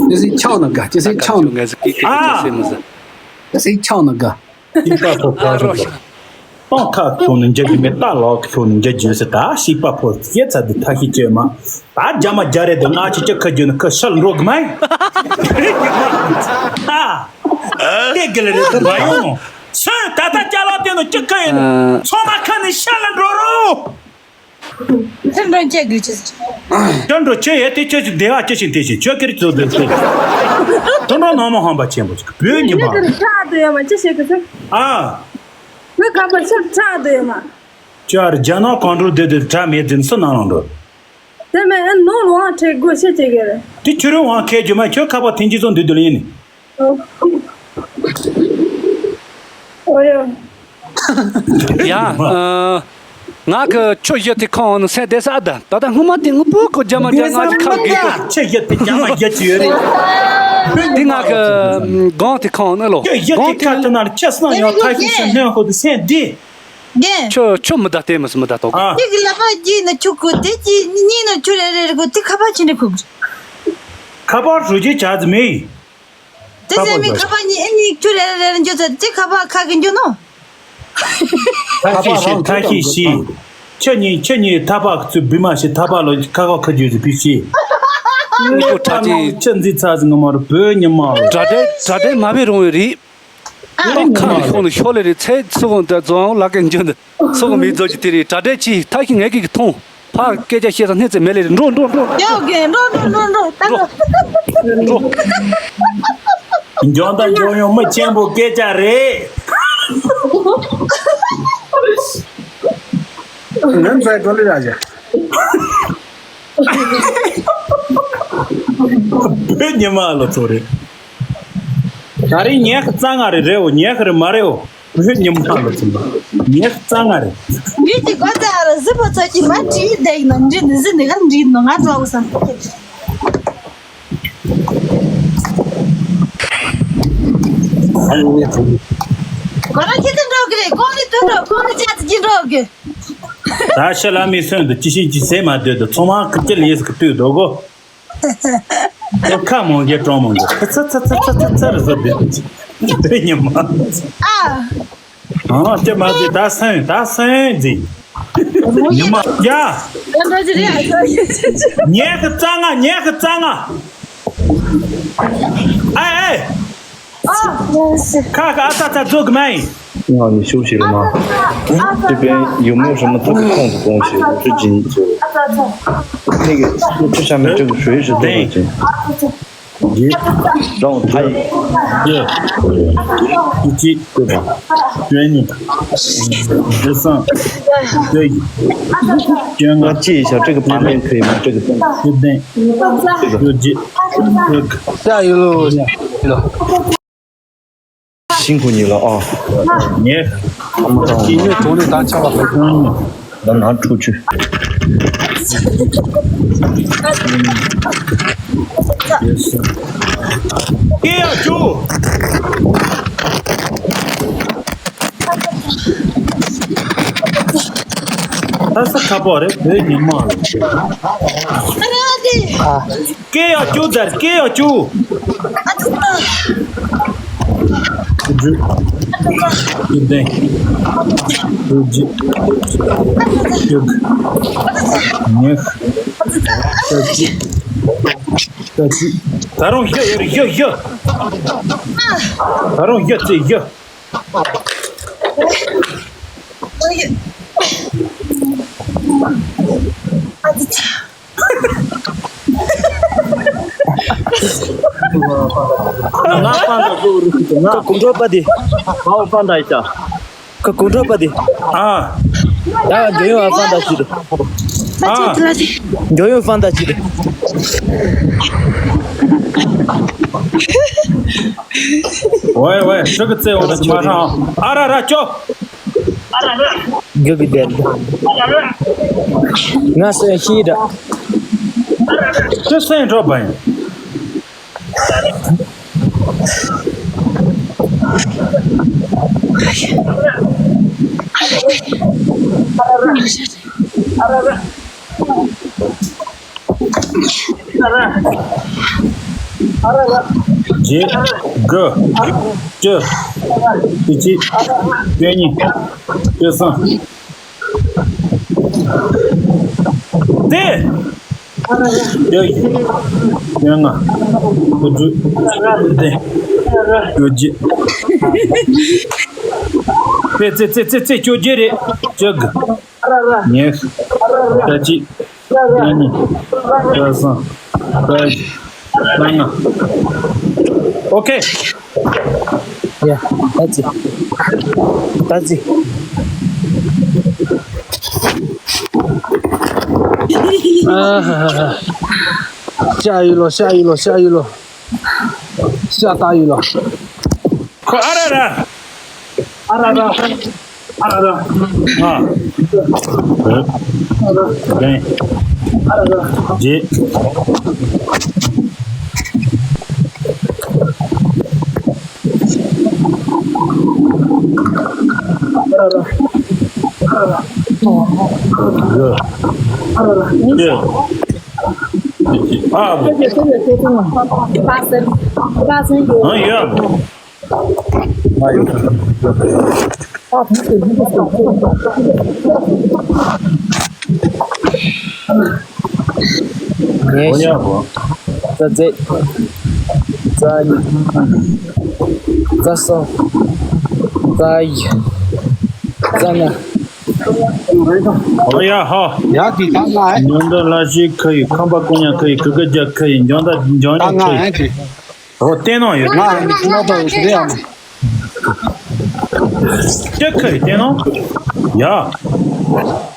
ཅི་སེ་ཆང་ནི་དགའ་ཅི་སེ་ཆང་ནི། ང་ཟི་ཀི་ཀི་ཨ། ཅི་སེ་མི་ཟི། ཅི་སེ་ཆང་ནི་དགའ། སྲིད་པ་ཕོ་ཁ་རུ་ལ། སྤང་ཁ་ཁྱོད་ནི་འཇའ་གི་མེ་རྟ་ལོག་ཁྱོད་ནི་འཇའ་རྒྱུ་སི་ད་སྲིད་པ་ཕོ་སྐྱེ་ཚ་དི་ཐ་ཤི་བཅོས་མ། ད་རྒྱ་མ་རྒྱ་རེད་དི་ང་ཆི་ཅི་ཁ་རྒྱུ་ནི་ཁ་ཤལ་འགྲོ་གི་མ་ཡིན། ད། དེ་གི་ལ་རེད་དི་མ་ཡོང་། སོན་ད་ལྟ་ཅ་ལག་དེ་ནི་ཅི་ཁ་ཡིན། ཚང་མ་ཁ་ནི་ཤལ་འགྲོ་རོ། ཁྱོད་འགྲོ་ཁྱེད་དགོས་ཅི་ཟེར། ཁྱོད་འགྲོ་ཁྱོད་ཡོད་དེ་ཁྱོད་ཀྱི་བདེ་བ་ཅི་ཞིག་དེ་བཞིན་ཁྱོད་ཀྱི་རྩོད་དེ་ཚེ། དོན་འགྲོ་ནང་མ་ཧམ་པ་ཆེན་པོ་ཞིག་བོད་ཉི་མ། ཁྱོད་ཀྱི་ཁྲག་དུ་ཡོད་མ་ཅི་བྱེད་གི་ཟེར། ཨ། ངའི་ཁ་པར་ཁྱོད་ཁྲག་དུ་ཡོད་མ། ཁྱོད་རྒྱ་ནག་གང་འགྲོ་བསྡད་དེ་དྲ་མེད་དེ་སུ་ནང་ལ་འགྲོ། དེ་མིན་ཨ་ནོར་ལོང་ཁྲེ་དགོས་ཤེས་ཅིག་གི་རེད། དེ་ཁྱོད་རང་དབང་ཁས་རྒྱུ་མ་ཁྱོད་ཁ་པར་ཐེན་ཅི་ཙོང་འདུག་འདུག་ལ་ཡིན་ནི། ཨོ་ཡ། ཡ། ཨ། ང་གི་ཁྱོད་བཞི་དེ་ཁང་ནང་སེ་བསྡད་ས་ཨ་ད། ད་ལྟ་སྔོན་མ་དེ་ངུ་པོ་གོ་རྒྱ་མ་རྒྱ་ང་ཅི་ཁ་གི་གོ། ཁྱོད་བཞི་དེ་རྒྱ་མ་རྒྱ་ཅི་ཡོད་རེད། དེ་ང་གི་གང་དེ་ཁང་ནང་ལོ། ཁྱོད་བཞི་གང་དེ་དེ་ཁ་དེ་ནང་ཁྱོད་སང་ཡང་ཐག་ཤིང་ཤིང་སྣོན་ཧོ་དེ་སེ་འདི། རྒན། ཁྱོད་ཁྱོད་མི་ད་ལྟད་མོ་སུ་མི་ད་ཏོག་ཨ། གཅིག་གི་ལག་པ་གཅིག་ནི་ཁྱུག་གོ་དེ་གཅིག་གཉིས་ནི་ཁྱུ་རེ་རེ་རེ་གོ་དེ་ཁ་པར་ཕྱིན་ནས་ཁུག་ཁ་པར་རུ་རྒྱུ་བྱ་ཟི་མེད། དེ་ཁ་ཟེ་པར་མི་ཁ་པར་གཉིས་གཉིས་ཁྱུ་རེ་རེ་རེ་རེ་འཇོག་ཚར་དེ་ཁ་པར་ཁ་གི་འཇོག་ནོ། ཐ་ཤི་ཤི་ཐ་ཤི་ཤི། ཁྱེད་གཉིས་ཁྱེད་གཉིས་ཐ་པག་ཚུ་བི་མ་ཤི་ཐ་པག་ལོ་ཁ་ཁ་ཁ་རྒྱུ་ཟི་པི་ཤི། ཁོ་ཁྲ་ཅན། ཁྱེད་འཛི་ཚ་ཟི་ང་མ་རུ་བོད་ཉི་མ། དྲ་སྦྲེལ་དྲ་སྦྲེལ་མ་བེ་རུང་བའི་རིགས། ཏོག་ཁ་ནས་ཤོག་ནས་ཤོག་ལེ་རེ་ཚེ་ཚུགས་འོང་དུ་རྫོང་ལག་གི་འཇོན་དུ་ཚུགས་མི་རྫོགས་ཀྱི་དེ་རེད། དྲ་སྦྲེལ་གྱིས་ཐག་གི་ངས་ཀྱི་མཐོང་ཕར་སྐད་ཆ་བཤད་ས་སྣེ་ཚེ་མེད་ལེ་རེ་འགྲོ་འགྲོ་འགྲོ་འགྲོ་ཡོ་གེ་འགྲོ་འགྲོ་འགྲོ་འགྲོ་ད་འགྲོ། འགྲོ། འཇོན་དང་འཇོན་ཡོང་མི་ཆེན་པོ་སྐད་ཆ་རེད། ངན་ཚ་ག་ལེ་ར་ཇ། བོད་ཉི་མ་ལོ་ཚོ་རེད། ད་རེས་ཉལ་ཁ་རྩ་ང་རེད་རེད་འོ་ཉལ་ཁ་རེད་མ་རེད་འོ། བོད་ཉི་མ་ལོ་ཚོ་ཉལ་ཁ་རྩ་ང་རེད། འདྲི་དེ་གོ་ཚ་ར་གཟི་པོ་ཚོ་གི་མ་བྲིས་བསྡད་ཡིན་ནོ། འདྲི་འདི་གཟི་འདི་གར་འདྲི་ཡིན་ནོ་ང་ཚོ་བ་གོ་ས། ཁོ་རང་ཁྱེད་ཚོ་འགྲོ་གི་རེད། ཀོང་ནི་དུ་འགྲོ་ཀོང་ནི་ཅག་ཚོ་གྱིས་འགྲོ་གི། ད་ཤ་ལ་མི་སོན་དུ་ཅི་ཤིན་ཅི་ཟེར་མ་སྡོད་དུ་ཚོང་མང་ཁུ་ཅི་ལས་སུ་ཁུ་ཏུ་དོ་གོ། ཁོ་ཁ་མང་གི་གྲོང་མང་གི་ཚ་ཚ་ཚ་ཚ་ཚ་ཚ་རུ་སོ་བདེ་བདེ་ཉི་མ། ཨ། ཨ་ཅི་མ་ཟི་ད་སོན་ད་སོན་ཟི། ཉི་མ་ཡ། ཉལ་གི་རྩ་ང་ཉལ་གི་རྩ་ང་། ཨེ་ཨེ། ཁ་ཁ་ཨ་ཙ་ཙ་ཙོག་མེ། ང་ནི་ཤུགས་ཤིག་མ། དེ་པན་ཡུ་མོ་ཧྲ་མ་ཙོག་ཁོང་དུ་གཏོང་ཞིག་ཅུ་ཅིན་ཙོ། ཁྱེད་ཀྱི་ཅུ་ཆ་མི་ཅུ་ཞུ་ཡི་ཞུ་དེ་ཅིན། རྒྱས། རང་ཐའི། རྒྱས། ཀུ་ཅི། ཀུ་པ། ཀྱོན་ནི། རྒྱས་སང་། རྒྱས་ཡི། ཀྱོན་ང་། ཅི་ཞབས་ཁྲི་གི་པ་ལེན་ཁུ་ཡི་མ་ཁྲི་གི་ཏན། ཀྱོ་ཏན། ཀྱོ་རྒྱས། ཀྱོ་གི། ཡ་ཡོ་ལོ། ཡོ་ལོ། ཤིང་ཁུ་ཉིད་ལ་ཨ། ཉེ། ཨ་མ་དང་། ཉེ་གྲོང་ནས་ད་ཆ་བ་ཁ་ཁྱོད་ཉིད། ད་ན་ཁྲུ་ཆུ། ཀེ་ཡ་ཅུ། ད་ས་ཁ་པོ་རེད་བོད་ཉི་མ་ལ། ཨ། སྐེ་ཡག་བཅུ་དར་སྐེ་ཡག་བཅུ། བཅུ་བདུན། བཅུ་བརྒྱད། བཅུ་དགུ། ཉི་ཤུ། ཉི་ཤུ་རྩ་གཅིག་རྩ་གཅིག་ད་རུང་བཞི་ཡོད་རེད་བཞི་བཞི། ད་རུང་བཞི་རྩེ་བཞི། ང་པང་དང་ཀུ་རུ་ཀུ་ང་ཀུ་འགྲོ་པ་དེ། ཀ་ཀུ་འགྲོ་པ་དེ། ཨ། ད་རྒྱལ་ཡོངས་ཨ་ཧྥང་ད་ཅི་རེད། ཨ། རྒྱལ་ཡོངས་ཧྥང་ད་ཅི་རེད། ཝེ་ཝེ་ཧྲི་གི་ཙེ་འོ་ད་ཅི་མ་ཧྲང་ཨ་ར་ར་ཅོ། རྒྱུ་གི་དེར། ང་སེ་ཤི་ར། ཅི་སེ་འགྲོ་བ་ཡིན། བརྒྱད། དགུ། བཅུ། བཅུ་གཅིག་བཅུ་གཉིས། བཅུ་གསུམ། དེ། བཅུ་བཞི། བཅོ་ལྔ། བཅུ་དྲུག་བཅུ་བདུན། བཅོ་བརྒྱད། དེ་ཙི་ཙི་ཙི་ཙི་བཅོ་བརྒྱད་རེད། བཅུ་དགུ། ཉི་ཤུ། རྩ་གཅིག་བཅུ་གཉིས། རྩ་གསུམ། རྩ་བཞི། རྩ་ལྔ། ཨོ་ཁེ། ཡ། ད་ཙི། ད་ཙི། ཤ་ཡི་ལོ། ཤ་ཡི་ལོ། ཤ་ཡི་ལོ། ཤ་ཏ་ཡི་ལོ། ཁོ་ཨ་ར་ར། ཨ་ར་ར། ཨ་ར་ར། ཨ། ཨ་ར་ར། ཨ་ར་ར། ཇེ། ཉེར་བཞི། རྩ་བརྒྱད། རྩ་གཉིས། རྩ་གསུམ། རྩ་བཞི། རྩ་ལྔ། ཨོ་ཡ་ཧོ། ཡ་དེ་ད་ང་ཨེ། ཉོན་དང་ལ་ཤི་ཁ་ཡི། ཁམས་པ་ཀུ་ཉ་ཁ་ཡི། གུ་གུ་རྒྱ་ཁ་ཡི། འཇོན་ད་འཇོན་ད་ཉ་ཁ་ཡི། ཨེ་དེ། ཨོ་བསྟན་ནོ་ཡོད། ང་ཨེ་དེ་ཁྱི་མ་ཏོ་ཡོད་ཤི་རེད་ཨ་མ། ལྕགས་ཁ་ཡི་བསྟན་ནོ། ཡ།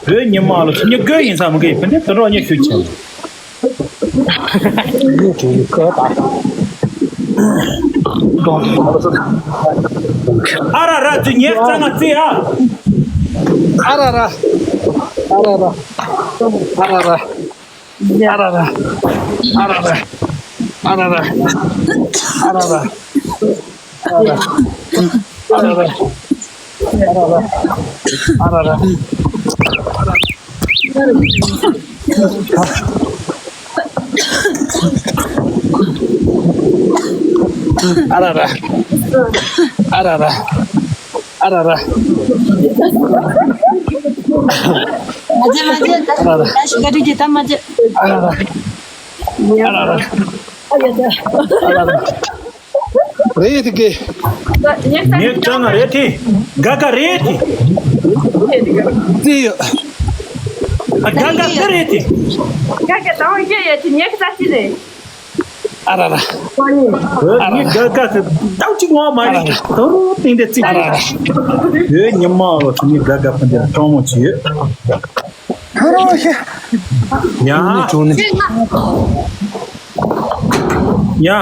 བོད་ཉི་མ་ལ་ཁྱི་མི་དགོས་ཡིན་ས་མི་དགོས་ཡིན། ཕན་ཚུན་དུ་རོགས་ཉེ་ཤུགས་ཆེ། ཨ་ར་ར་ཙི་ཉེར་རྩ་ལྔ་ཙི་ཨ། ཨ་ར་ར། ཨ་ར་ར། ཨ་ར་ར། ཨ་ར་ར། ཨ་ར་ར། ཨ་ར་ར། ཨ་ར་ར། ཨ་ར་ར། ཨ་ར་ར། ཨ་ར་ར། མ་བརྗེད་མ་བརྗེད། ད་ཨ་ར་ར། ད་ཞུ་ག་རིགས་ཀྱི་ད་མ་བརྗེད། ཨ་ར་ར། ཨ་ར་ར། ཨ་ར་ར། རེད་དེ་གི། ངས་ཅང་ན་རེད་དེ། ག་ག་རེད་དེ། ཙི་ཡོད། ཨ་ག་ག་ད་རེད་དེ། ག་ག་དང་ག་ཡོད་དེ་ངས་ཟ་ཅི་རེད། ཨ་ར་ར། ཨ་ར་ར། ངས་ག་ག་གི་ཏག་ཅིག་ངོ་མ་རེད། ཨ་ར་ར། ད་རུང་སྟེང་དེ་ཙི། ཨ་ར་ར། ཡོད་ཉི་མ་ལོ་ཚོ་ངས་ག་ག་ཕན་དེ་སྤྲང་མོ་ཅི་ཡོད། ཁ་རོ་ཤ། ཡ། ཡ།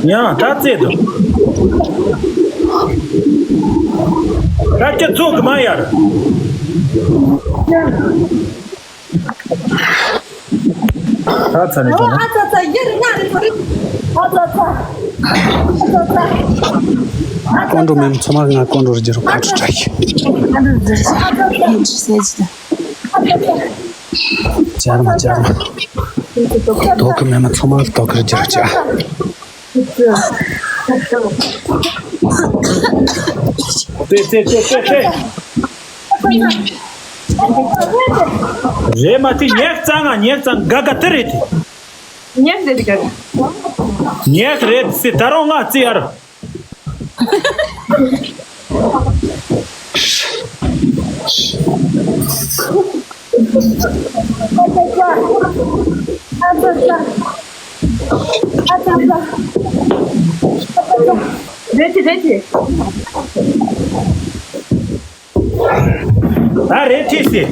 ཡ་ད་རྩེད་དོ། ད་ཁྱེད་ཚོ་གི་མ་ཡར། ད་ཚ་ནས་ཨོ་ཨ་ཙ་ཙ་ཡར་ང་རེ་ཚོ་རེ། ཨ་ཙ་ཙ། ཨ་ཙ་ཙ། ཀོང་ཀྲོ་མེམ་ཚང་མ་ང་ཀོང་ཀྲོ་རྒྱུ་རུ་ཁ་ཁྲུ་ཁྲ་ཡི། ཨ་ཙ་ཙ། ཨ་ཙ་ཙ། ཅར་མ་ཅར་མ། ཏོག་གི་མེམ་ཚང་མ་ཏོག་གི་རྒྱུ་རུ་ཅར། ཏེ་ཏེ་ཏེ་ཏེ་ཏེ། རེད་མ་ཏི་ཉེག་ཙང་ང་ཉེག་ཙང་ག་ག་ཏི་རེད་ཏི། ཉེག་རེད་ག་ག། ཉེག་རེད་སི་ད་རུང་ང་ཙི་ཡར། རེད་ཏི་རེད་ཏི། ད་རེད་ཐིག་སེ།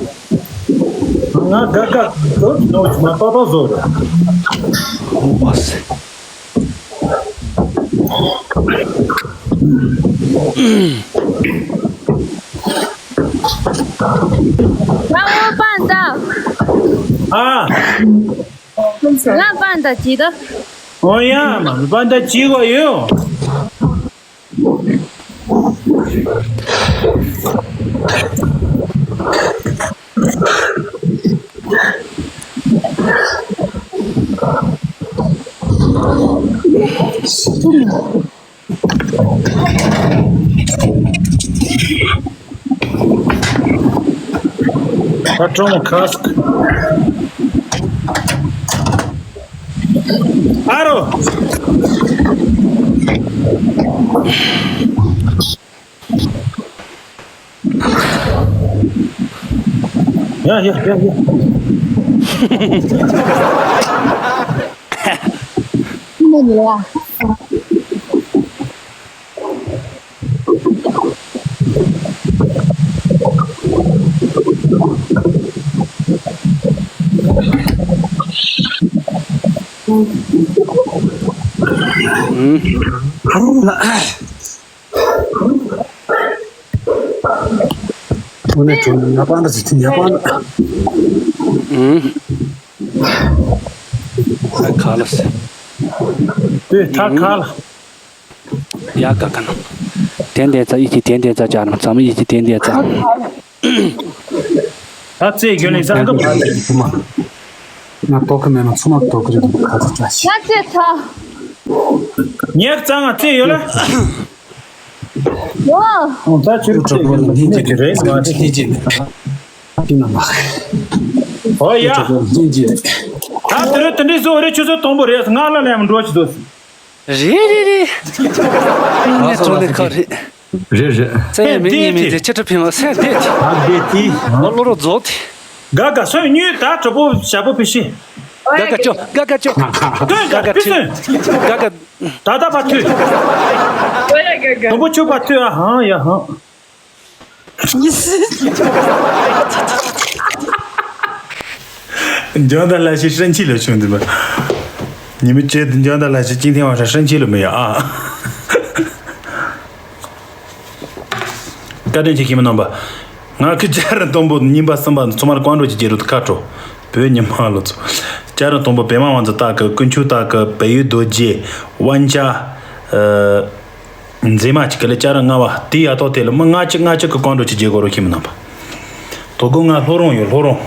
ང་དགའ་དགའ་འདུག་ནོ་མ་ཏོག་ཏོག་བཟོ་རེད། ཨོ་སེ། ང་འོ་པན་ད། ཨ། ང་པན་ད་ཅི་ད། ཨོ་ཡ་མ་པན་ད་ཅི་གོ་ཡོད། Patron casque. Aro. ཡ་ཡ་ཡ་ཡ། ཁྱི་མོ་ཉིད་ལ། དངོས་གནས་དྲང་གནས་ཉ་པང་འདྲ་ཟེར་དུས་ཉ་པང་འདྲ། ཨུམ། ཨ་ཁ་ལ་ཟེར། དེ་ཐ་ཁ་ལ། ཡ་ཀ་ཀ་ན། དེ་འདས་ཙ་ཡི་གེ་དེ་འདས་ཙ་ཅར་ཙམ་ཡི་གེ་དེ་འདས་ཙ། ད་རྩེ་རྒྱུ་ལས་ས་འགབ་ཧ་ལས་ཐུ་མ། ང་ལྟོགས་གི་མེད་ན་ཚང་མ་ལྟོགས་གི་རེད་ཁ་ཚ་ཅག་ཤི། ང་རྩེ་ཚ། ཉག་ཙང་ང་རྩེ་ཡོད་ལ། ཡོ། ཨོ་ད་ཁྱོད་གྲོགས་པོ་ལ་སྙིང་རྗེ་རེད་མ་རེད། སྙིང་རྗེ་མེད། ཨ་ཏི་ན་མ། ཨོ་ཡ། སྙིང་རྗེ་རེད། ད་དེ་རེད་དེ་འདྲའི་བཟོ་རེད་ཁྱོད་ཚོ་དང་པོ་རེད་ང་ལ་ལས་མི་འགྲོ་ཞིག་བཟོ། རེད་རེད་རེད། ངས་ཚོང་ནས་ཁ་རེད། རེད་རེད། ཚེ་ཡས་མི་གཉིས་མི་ཚེ་ཆེ་ཁྲི་ཕིང་བ་སེ་བསྡད་དེ། ཨ་བསྡད་དེ། ཨ་ལོ་རོ་རྫོགས་དེ། ག་ག་སོན་གཉིས་ད་གྲོགས་པོ་ཞབས་པོ་ཕི་ཤི། ག་ག་ཅོ་ག་ག་ཅོ། ག་ག་ཕི་སོན། ག་ག་ད་ད་པ་ཐུ། དང་པོ་ཆུ་པ་ཐུ་ཨ་ཧང་ཡ་ཧང་། འཇང་ད་ལ་ཤི་ཧྲན་ཆི་ལ་ཆུང་འདི་མ། ཉི་མ་བཅས་འདི་འཇང་ད་ལ་ཤི་ཅིང་ཐེང་བ་ཧྲ་ཧྲན་ཆི་ལ་མི་ཡ་ཨ། བཀའ་དྲིན་ཆེ་ཁྱིམ་རྣམ་པ། ང་ཁི་ཅ་ར་དང་པོ་གཉིས་པ་གསུམ་པ་ཚང་མར་བཀའ་འགྲོ་ཅིག་རྒྱལ་རུ་ཁ་དྲོ། བོད་ཉི་མ་ལོ་ཚོ། ཅ་ར་དང་པོ་པད་མ་དབང་འཛིན་སྟག་གི་དཀོན་མཆོག་སྟག་གི་བལ་ཡུལ་རྡོ་རྗེ་དབང་ཆ། མཛེས་མ་གཅིག་གི་ལ་ཅ་ར་ལྔ་བ་དེ་ཡ་ཐོག་དེ་ལ་མི་ལྔ་གཅིག་ལྔ་གཅིག་གི་བཀའ་འགྲོ་ཅིག་རྒྱལ་དགོས་རོགས་ཁྱིམ་རྣམ་པ། དོ་དགོང་ང་ལྷོ་རོང་ཡོད་ལྷོ་རོང་།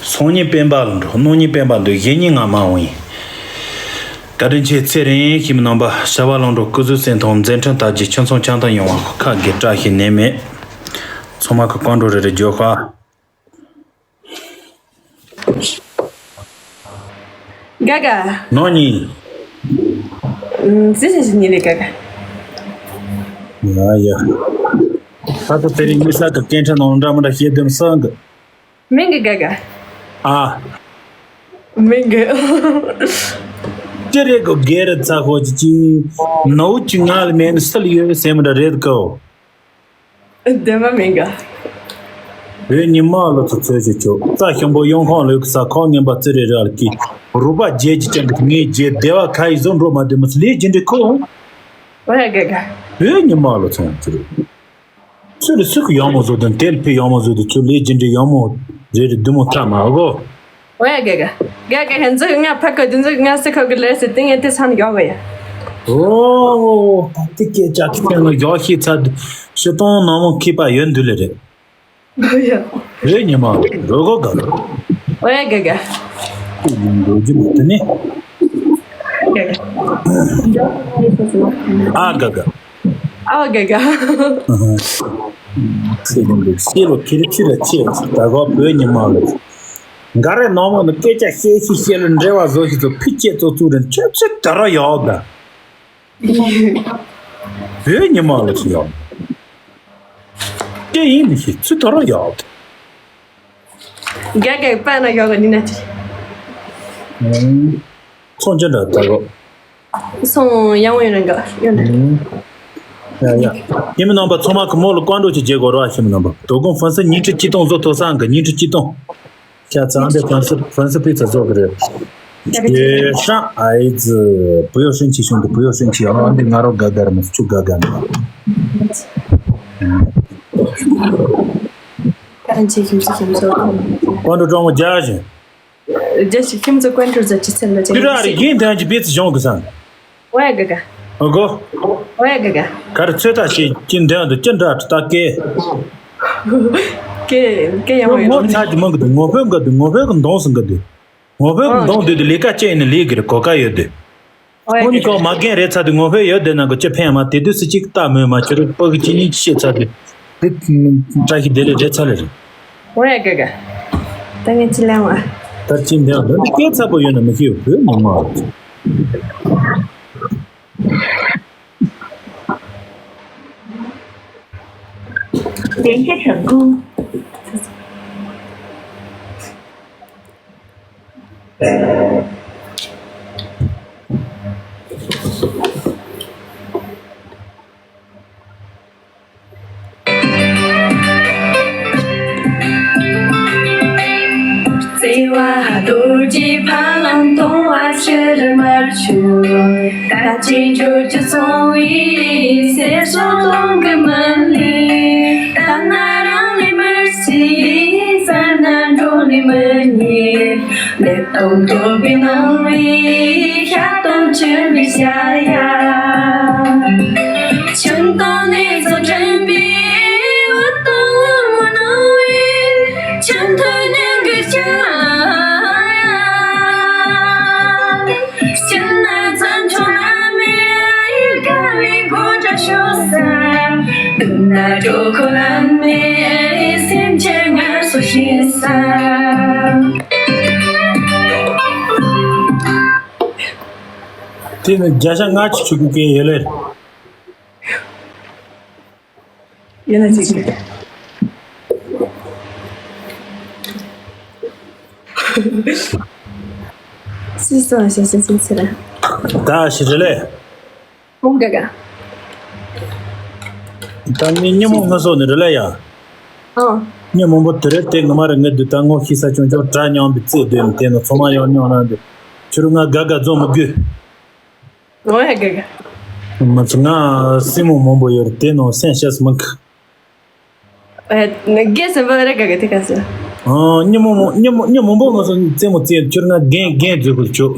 སང་ཉིན་སྤེན་པ་ལ་འགྲོ་གནངས་ཉིན་སྤེན་པ་འདུག་གཞེས་ཉིན་ང་མ་འོང་ཡིན། བཀའ་དྲིན་ཆེ་ཚེ་རིང་ཁྱིམ་རྣམ་པ་ཤ་བ་ལང་འགྲོ་སྐུ་གཟུགས་སེམས་ཐང་མཛད་འཕྲིན་དར་རྒྱས་ཁྱིམ་ཚང་ཆང་ཐང་ཡོང་བ་ཁ་དགེ་བཀྲ་ཤིས་ནད་མེད། ཚང་མ་གི་བཀའ་འགྲོ་རེ་རེ་འཇོག་ཤ། ག་ག་ནོ་ནི། ཟི་ཟི་ཟི་ནི་ལི་ག་ག་ཡ་ཡ། ད་ལྟ་དེ་རིང་མི་ས་གི་སྐད་ཆ་ནང་འདྲ་མི་འདྲ་བཤད་དུས་སང་གི་མིང་གི་ག་ག་ཨ། མིང་གི་ཅི་རེད་གོ་གེ་རི་ཚ་ཁོ་ཅི་ཅི་ནོ་ཅི་ང་ལ་མེད་ན་སི་ལ་ཡོད་སེམས་འདྲ་རེད་གོ། ལྡན་མ་མིན་ག་བོད་ཉི་མ་ལོ་ཚོ་ཚོད་ཅིག་ཆོག་རྩ་ཞིམ་པོ་གཡོན་ཁང་ལོག་ས་ཁོག་ངན་པ་བརྩི་རེ་རལ་གི་རུ་པ་རྗེས་ཀྱི་ཅན་གི་ངའི་རྗེས་བདེ་བ་ཁ་ཡི་བཟོ་འགྲོ་མ་བདེ་མོ་ལས་ཀྱི་འདྲི་ཁོ། ཨོ་ཡ་ག་ག་བོད་ཉི་མ་ལོ་ཚོ་ཚོད་རེད། ཚུལ་ལ་སུ་གི་ཡག་མོ་བཟོ་དང་དེ་ལ་ཕི་ཡག་མོ་བཟོ་དང་ཚུལ་ལས་ཀྱི་འདྲི་ཡག་མོ་རེ་རེ་བདེ་མོ་ཐ་མ་གོ་ཨོ་ཡ་ག་ག་ག་ག་ཧན་ཛི་ང་ཕ་ཁ་དུན་ཛི་ང་སི་ཁ་གི་ལེ་སི་ཏིང་ཡ་ཏི་སམ་ཡོ་ག་ཡ། ཨོ་ཏི་ཀེ་ཅག་ཁི་ལ་ཡོ་ཤི་ཚ་དུ་ཤི་ཏོང་ན་མོ་ཁི་པ་ཡོན་དུ་ལེ་རེད། ཨོ་ཡ། རེད་ཉི་མ་རོ་གོ་ག་ག་ཨོ་ཡ་ག་ག་ཡོན་དུ་ཇི་མ་ཏི་ནི་ག་ག་ཨ་ག་ག་ཨ་ག་ག་ཚེ་རིང་པོ་ཤེས་ལོ་ཁྱེར་ཁྱེར་ལ་ཆེ་ད་གོ་བོད་ཉི་མ་ལོ། འགའ་རེ་ནང་མོ་ནི་སྐད་ཆ་བཤད་ཤི་བཤད་ལ་འབྲེལ་བ་བཟོ་ཤི་ཚོ་ཕི་ཆེ་ཚོ་ཚུགས་རེ་ཁྱོད་ཚོ་དེ་ར་ཡག་ད། བོད་ཉི་མ་ལོ་ཚོ་ཡག་སྐད་ཡིན་མི་ཤེས་ཚུ་དེ་ར་ཡག་ད། རྒྱ་སྐད་པ་ན་ཡག་ག་ནི་ན་ཅི། ཚོང་ཅན་འདྲ་ད་གོ་སོང་ཡང་ཡོད་རང་ག་ཡོད་ན། ཡ་ཡ། ཡིན་མིན་རྣམ་པ་ཚང་མ་གི་མོ་ལ་བཀའ་འགྲོ་ཅིག་རྒྱག་དགོས་ར་ཤི་མིན་རྣམ་པ་དོ་དགོང་ཧྥན་སི་ཉིན་ཁྲི་གཅིག་སྟོང་བཟོ་ཐུབ་སང་གི་ཉིན་ཁྲི་གཅིག་སྟོང་། ཤ་ཚ་འདི་ཧྥན་སི་ཧྥན་སི་པི་ཚ་བཟོ་གི་རེད། ཡེ་ཧྲ་ཨའི་ཙི་བུ་ཡོ་ཧྲིན་ཆི་ཤོང་གི་བུ་ཡོ་ཧྲིན་ཆི་ཨ་འདི་ང་རོ་ག་ག་ར་མི་ཆུ་ག་ག་མི། ཁ་ཅིག་ཁྱིམ་ཚེ་ཁྱིམ་ཚེ་བཀའ་འགྲོ་ཀྲོང་མོ་རྒྱག་བཞིན། རྒྱལ་སྤྱི་ཁྱིམ་ཚང་དཀོན་མཆོག་ཟེར་ཅི་ཚེ་ལ་ཅི་ཁྱོད་རང་རེ་རྒན་དོན་གྱི་པི་ཙི་གཞུང་གི་སང་། ཨོ་ཡ་ག་ག་ཨོ་གོ་ཨོ་ཡ་ག་ག་ག་རེ་ཚོད་ལྟ་བྱེད་ཀྱི་འདོན་དུ་ཅི་འདྲ་ད་སྐད། སྐད་སྐད་ཡང་མོ་ཡོད་ཚ་གི་མང་གི་འདུག་ངོ་བོས་འགའ་འདུག་ངོ་བོས་གི་འདོང་སི་འགའ་འདུག་ངོ་བོས་གི་འདོང་འདུག་དུ་ལས་ཀ་བྱས་ནས་ལས་གི་རེད་གོ་ཀ་ཡོད་དུ། ཨོ་ཡ་ཁོ་གཉིས་ག་ཀ་མ་རྒན་རེད་ཚ་དུས་ངོ་བོས་ཡོད་དེ་ན་གོ་ཅི་ཕན་མ་དེ་དུས་སུ་གཅིག་ལྟ་མོས་མ་ཁྱོད་རུ་ཕ་གི་ཅི་ཉིད་ཤེས་ཚ་དུས་དེ་བཀྲ་ཤིས་བདེ་ལེགས་རེད་ཚ་ལེ་རེད། ཨོ་ཡ་ག་ག་ད་ངས་ཅི་ལན་བ། ད་ཅི་འདོན་འདོན་དེ་སྐད་ཚ་པོ་ཡོད་ན་མི་ཤེས་བོད་ཉི་མ་རེད། ཀྱི་ཕ་ལམ་གཏོང་བ་ཕྱིར་མ་བྱུང་། ད་ཅི་འགྱུར་གྱི་སོང་བའི་ཟེར་སོང་གཏོང་གི་མི་ལུས། ད་ན་རང་ལས་མི་སྲིད། ས་ན་འགྲོ་ལས་མི་རྙེད། ལས་སྟོང་སྟོང་པའི་སྣང་བས་ཤ་སྟོང་ཆུ་མིག་བྱ་ཡ། ཁྱིམ་སྟོང་ནས་ཚོ་དྲན་པའི་འུ་སྟོང་འུ་མོ་སྣང་བས། ཁྱིམ་ཐོག་ཉིན་གྱི་ཆ་ཡ། ཕྱིར་ན་བཙན་བྱོལ་ནང་མི་ཡི་དགའ་བའི་དགོད་སྒྲ་ཤོར་ས། དུས་ན་གྲོགས་ཁོ་ན་མི་སེམས་ཅན་ངལ་གསོ་བྱེད་ས། དེ་ནི་བརྒྱ་ཆ་ལྔ་བཅུ་ཆུ་གུ་གེ་ཡོད་ལེ། ཡིན་ན་ཅིག་སུས་སོང་ཞེས་ཞེས་ཞེས་ཟེར། ད་ཞི་རེ་ལེ། ཧོམ་ག་ག་ད་ནི་ཉི་མོ་ང་སོ་ནི་རེ་ལེ་ཡ། ཨོ། ཉི་མོ་པོ་དེ་རེད་དེ། ང་མ་རེ་ངའི་དུས་ད་ངོ་ཤི་ས་ཆུང་ཆུང་གྲ་མཉམ་པའི་རྩེ་དོན་དེ་ནི་ཚོ་མ་ཡང་མཉམ་རང་དེ། ཁྱོད་རང་ང་དགའ་དགའ་རྫོང་མི་དགོས། ཨོ་ཡ་དགའ་དགའ། མ་ཚོ་ང་སྲིང་མོ་མང་པོ་ཡོད་རེད་དེ་ནང་སེམས་ཤེས་མི་དགའ། ཨེ་ནི་རྒན་སེམས་པ་རེ་དགའ་དགའ་དེ་ག་ཟེར། ཨ་ཉི་མོ་མོ་ཉི་མོ་ཉི་མོ་མོ་ང་ཚོ་རྩེད་མོ་རྩེད་ཁྱོད་ང་རྒན་རྒན་བརྗོད་དགོས་ཆོག་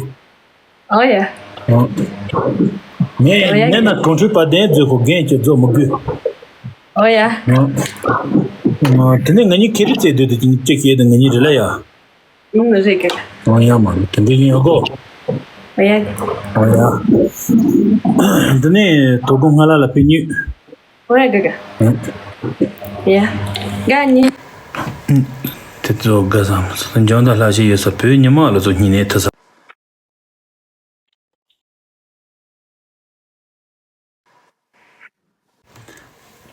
ཨོ་ཡ། ངས་ཨོ་ཡ་ངས་ན་གོང་ཁྲོས་པ་དན་བརྗོད་དགོས་རྒན་ཁྱོད་རྫོགས་མི་དགོས། ཨོ་ཡ། དེ་ནས་ང་གཉིས་ཁེ་རི་རྩེད་དུས་དུས་ཅིག་ཅིག་ཡེ་དུ་ང་གཉིས་རེ་ལ་ཡ། ཨུམ་རེད་ཀྱི། ཨོ་ཡ་མ་དེ་འདྲ་ཡིན་ཡོད་གོ། ཨོ་ཡ། ཨོ་ཡ། འདི་ནས་དོ་དགོང་སྔ་ལ་ལ་ཕེབས་ཉོས། ཨོ་ཡ་ག་ག་ཡ། ག་ནི། དེ་ཚོ་དགའ་བསམ་སོ་འཇོན་དང་ལྷ་ཞིག་ཡོད་ས་བོད་ཉི་མ་ལ་ཚོ་སྙིང་ནས་ཐུ་ས།